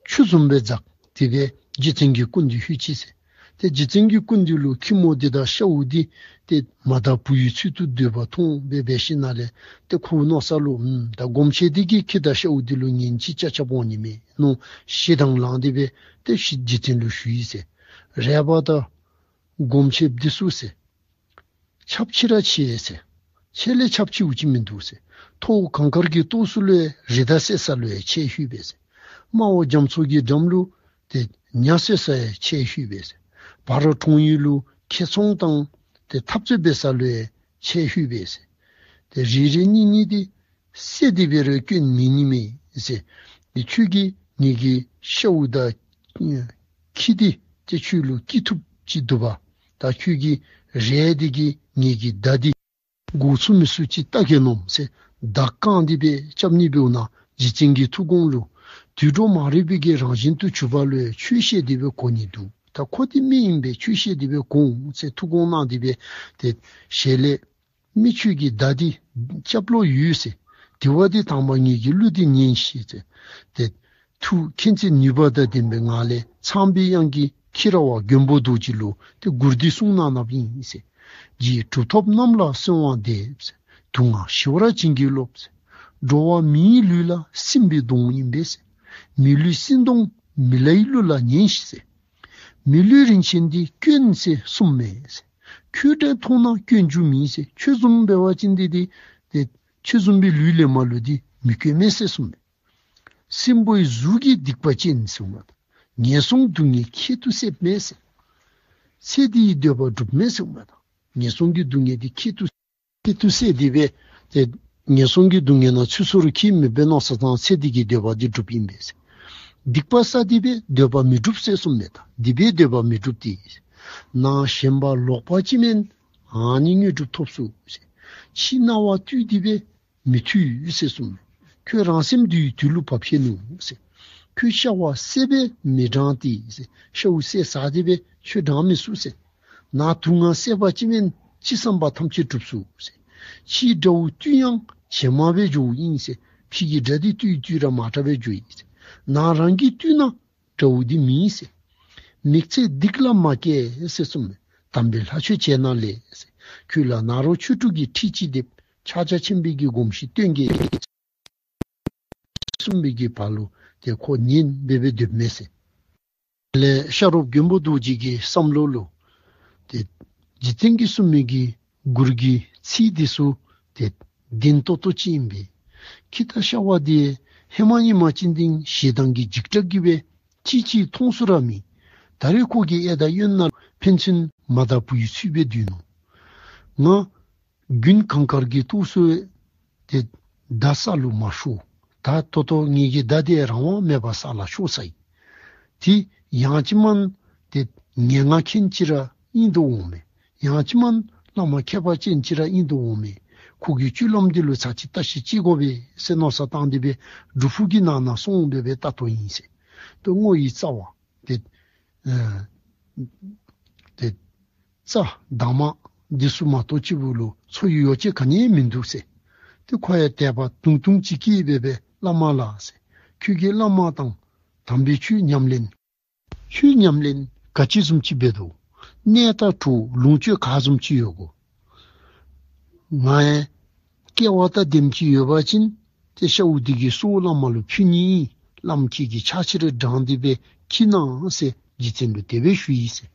ཆུ་བཟུམ་སྦེ་འཛག་སྟེ་སྦེ་རྗེ་བཙུན་གྱི་སྐུ་མདུན་ལྷོད་ཅི་ཟེར། ཏེ་རྗེ་བཙུན་གྱི་སྐུ་མདུན་ལུ་ཁྱི་མོ་འདི་དང་ཤཝ་འདི་ཏེ་མ་དང་བུ་ཡི་ཚུལ་དུ་སྡོད་པ་མཐོང་སྦེ་འབད་ཞིནམ་ལས་ཏེ་ཁོ་མནོ་ས་ལུ་ཨམ་ད་སྒོམ་ཆེན་འདི་གིས་ཁྱི་དང་ཤཝ་འདི་ལུ་ཉེན་ཅིག་རྐྱབ་རྐྱབ་འོང་ནི་མས་མནོ་ཞེ་སྡང་ལངས་ཏེ་སྦེ་ཏེ་ཤི་རྗེ་བཙུན་ལུ་ཞུ་ཡི་ཟེར། རལ་པ་དང་ སྒོམ་ཆེན་འདི་ཚུ་ཟེར། ཁྱབ་ཆེ་ར་ཆེ་ཟེར། ཁྱེད་ལས་ཁྱབ་ཆེཝ་ཅིག་མིན་འདུག་ཟེར། མཐོ་གངས་དཀར་གྱི་ཏོག་ཙམ་ལུ་ཡང་རི་དྭགས་བསད་ས་ལུ་ཡང་ཁྱེད་ལྷོད་པས་ཟེར། དམར་པོ་རྒྱ་མཚོ་གི་འགྲམ་ལུ་ཏེ་ཉ་བསད་ས་ཡང་ཁྱེད་ལྷོད་པས་ཟེར། བ་ར་གྲོང་ཡུལ་ལུ་ཁེ་ཚོང་དང་ཏེ་འཐབ་རྩོད་འབད་ས་ལུ་ཡང་ཁྱེད་ལྷོད་པས་ཟེར། ཏེ་རེ་རེ་གཉིས་གཉིས་འདི་བསད་དེ་འབད་རུང་སྐྱོན་མེད་ནི་མས་ཟེར། ཏེ་ཁྱོད་ཀྱིས་ངེ་གི་ཤཝ་དང་ཁྱི་འདི་ཏེ་ཁྱོད་ལུ་སྐྱེ་ཐུབ་ཅིག་འདུག་པ། ད་ཁྱོད་ཀྱི་རས་འདི་གིས་ངེ་གི་མདའ་འདི་འགོག་ཚུགས་མི་ཚུགས་ཅིག་བལྟ་གེ་མནོ་ཟེར། མདའ་བཀང་སྟེ་སྦེ་རྐྱབ་ནི་འབདཝ་ད་རྗེ་བཙུན་གྱི་ཐུགས་དགོངས་ལུ་དུད་འགྲོ་མ་རིག་པའི་གི་རང་བཞིན་དུ་གྱུར་པ་ལུ་ཡང་ཆོས་བཤད་དེ་སྦེ་གོ་ནི་འདུག། ད་ཁོ་འདི་མི་ཨིན་པས། ཆོས་བཤད་དེ་སྦེ་གོ་འོང་ཟེར་ཐུགས་དགོངས་གནང་སྟེ་སྦེ་ཏེ་ཞལ་ལས་མི་ཁྱོད་ཀྱི་མདའ་འདི་རྐྱབ་ལོང་ཡོད་ཟེར། དེ་བ་འདི་དང་པ་ངེ་གི་གླུ་འདི་ཉན་ཤིག་ཟེར། ཏེ་ཐུགས་མཁྱེན་བརྩེ་ནུས་པ་དང་ལྡན་པའི་ངང་ལས་ཚངས་པའི་དབྱངས་ཀྱིས་ཁྱི་ར་བ་མགོན་པོ་རྡོ་རྗེ་ལུ་ཏེ་མགུར་འདི་གསུངས་གནང་གནངམ་ཨིན་ཟེར། རྗེ་གྲུབ་ཐོབ་རྣམས་ལ་གསོལ་བ་འདེབས་ཟེར། དུག་ལྔ་ཞི་བར་བྱིན་གྱིས་རློབས་ཟེར། འགྲོ་བ་མིའི་ལུས་ལ་སྲིན་པོའི་གདོང་ཡིན་པས་ཟེར། མི་ལུས་སྲིན་གདོང་མི་ལའི་གླུ་ལ་ཉན་ཤིག་ཟེར། མི་ལུས་རིན་ཆེན་འདི་སྐྱོན་ཟེར་གསུངསམ་མས་ཟེར། ཁྱོད་འདྲ་མཐོང་ན་སྐྱོན་རྒྱུ་མེད་ཟེར། ཁྱོད་བཟུམ་འབད་བ་ཅིན་འདི་འདི་ཏེ་ཁྱོད་བཟུམ་པའི་ལུས་ལེན་མི་ལུ་འདི་མི་སྐྱོན་མས་ཟེར་གསུངསམ་མས། སྲིན་པོའི་གཟུགས་ཀྱི་སྡིག་པ་ཅན་ཟེར་གསུངསམ་མས། ངན་སོང་སྡུག་བསྔལ་ཁྱད་དུ་བསད་མས་ཟེར། ཚེ་འདིའི་འདོད་པ་འགྲུབ་མས་ཟེར་གསུངསམ་མས། ངན་སོང་གི་སྡུག་བསྔལ་འདི་ཁྱད་དུ་ཁྱད་དུ་བསད་དེ་སྦེ་ཏེ་ངན་སོང་གི་སྡུག་བསྔལ་ནང་ཚུད་སོང་རུང་ཁྱད་མེད་པའི་མནོ་བསམ་བཏང་ཚེ་འདི་གི་འདོད་པ་འདི་འགྲུབ་ཨིན་པས་ཟེར། སྡིག་པ་བསགས་ཏེ་སྦེ་འདོད་པ་མི་འགྲུབ་ཟེར་གསུངསམ་མས། ད་སྡིག་པའི་འདོད་པ་མི་འགྲུབ་སྟེ། ནང་ཞེན་པ་ལོག་པ་ཅིག་མེན། ཨ་ནི་དངོས་གྲུབ་ཐོབ་ཚུགས་ཟེར། ཕྱི་སྣང་བ་བཏུལ་ཏེ་སྦེ་མི་ཐུབ་ཟེར་གསུངསམ་མས། ཁྱོད་རང་སེམས་འདུལ་བའི་དུས་ལུ་བབས་ཤེས་ནུག་ཟེར། ཁྱོད་ཤཝ་བསད་སྦེ་མི་དྲང་སྟེ་ཟེར། ཤཝ་བསད་ཟ་སྟེ་སྦེ་ཁྱོད་དྲང་མི་ཚུགས་ཟེར། ནང་དུག་ལྔ་བསད་པ་ཅིན་ཅི་བསམ་པ་ཐམས་ཅད་འགྲུབ་ཚུགས་ཟེར། ཕྱིའི་དགྲ་བོ་བཏུལ་ཡང་བྱེ་མ་སྦེ་འགྱོཝ་ཨིན་ཟེར། ཕྱི་གི་དགྲ་འདི་བཏུལ་བཏུལ་ར་མ་དྲག་སྦེ་འགྱོཝ་ཨིན་ཟེར། ནང་རང་གིས་བཏུལ་ན་དགྲ་བོ་འདི་མེད་ཟེར། མི་ཚེ་སྡིག་ལ་མ་སྐྱེལ་ཟེར་གསུངསམ་མས། དམ་པའི་ལྷ་ཆོས་བྱས་ན་ལེགས་ཟེར། ཁྱོད་ལ་ནཱ་རོ་ཆོས་དྲུག་གི་ཁྲིད་ཅིག་འདེབས། ཕྱག་རྒྱ་ཆེན་པོའི་གི་སྒོམ་ཞིག་སྟོན་གེ་གསུངས་པའི་གི་བར་ལུ་ཏེ་ཁོ་ཉན་སྦེ་སྦེ་སྡོདཔ་མས་ཟེར། ལས་ཤ་རོགསཔ་མགོན་པོ་རྡོ་རྗེ་གི་བསམ་བློ་ལུ་ཏེ་རྗེ་བཙུན་གྱིས་གསུངས་མི་གི་མགུར་གྱི་ཚིག་འདི་ཚུ་ཏེ་བདེན་ཏོག་ཏོ་ཅིག་ཨིན་པས། ཁྱི་དང་ཤཝ་འདི་ཧེ་མ་ཨིན་པ་ཅིན་འདི་ཞེ་སྡང་གི་འཇིགས་སྐྲག་གིས་སྦེ་ཅིག་ཅིག་མཐོང་སུ་ར་མེད། ད་རེས་ཁོ་གིས་ཨེ་ད་གཡོན་ན་ཕན་ཚུན་མ་དང་བུའི་ཚུལ་སྦེ་སྡོད་ནུག། ང་དགུན་གངས་དཀར་གྱི་ཏོག་ཙམ་ཏེ་མདའ་ས་ལུ་མ་ཤོར། ད་ད་ལྟོ་ངེ་གི་མདའ་འདི་རང་དབང་མེད་པར་ས་ལུ་ཤོར་སོ་ཡི། ཏེ་ཡང་ཅིན་མ་ཏེ་ངན་སྔགས་མཁན་ཅིག་ར་ཨིན་དོ་འོང་མས། ཡང་ཅིན་མ་བླ་མ་མཁས་པ་ཅན་ཅིག་ར་ཨིན་དོ་འོང་མས། ཁོ་གི་སྤྱོད་ལམ་འདི་ལུ་ཚར་ཅིག་བརྟག་ཞིབ་ཅིག་དགོ་པས་ཟེར་མནོ་བསམ་བཏང་སྟེ་སྦེ་སྒྲུབ་ཕུག་གི་ནང་ན་སོང་སྦེ་སྦེ་བལྟ་དོ་ཨིན་ཟེར། ཏེ་སྔོ་ཡི་རྩ་བ་ཏེ་ཨ་ཏེ་རྩྭ་འདབ་མ་འདི་ཚུ་མ་གཏོགས་སྤྱི་བོ་ལུ་འཚོ་ཡི་ཡོ་བྱད་ག་ནི་ཡང་མིན་འདུག་ཟེར། ཏེ་ཁོ་ཡང་དད་པ་དུང་དུང་ཅིག་སྐྱེས་སྦེ་སྦེ་བླ་མ་ལགས་ཟེར། ཁྱོད་ཀྱིས་བླ་མ་དང་དམ་པའི་ཆོས་ཉམས་ལེན་ཆོས་ཉམས་ལེན་ག་ཅི་བཟུམ་ཅིག་འབད་དོ། གནས་དང་གྲོགས་ལོངས་སྤྱོད་ག་བཟུམ་ཅིག་ཡོད་གོ། ང་ཡང་སྐལ་བ་དང་ལྡནམ་ཅིག་ཡོད་པ་ཅིན་ཏེ་ཤཝ་འདི་གི་སྲོག་བླ་མ་ལུ་ཕུལ་ནི་ཨིན། བླམ་ཁྱེད་ཀྱིས་ཕྱག་ཕྱིར་དྲངས་ཏེ་སྦེ་ཁྱིད་གནང་ཟེར་རྗེ་བཙུན་ལུ་དེ་སྦེ་ཞུ་ཡི་ཟེར།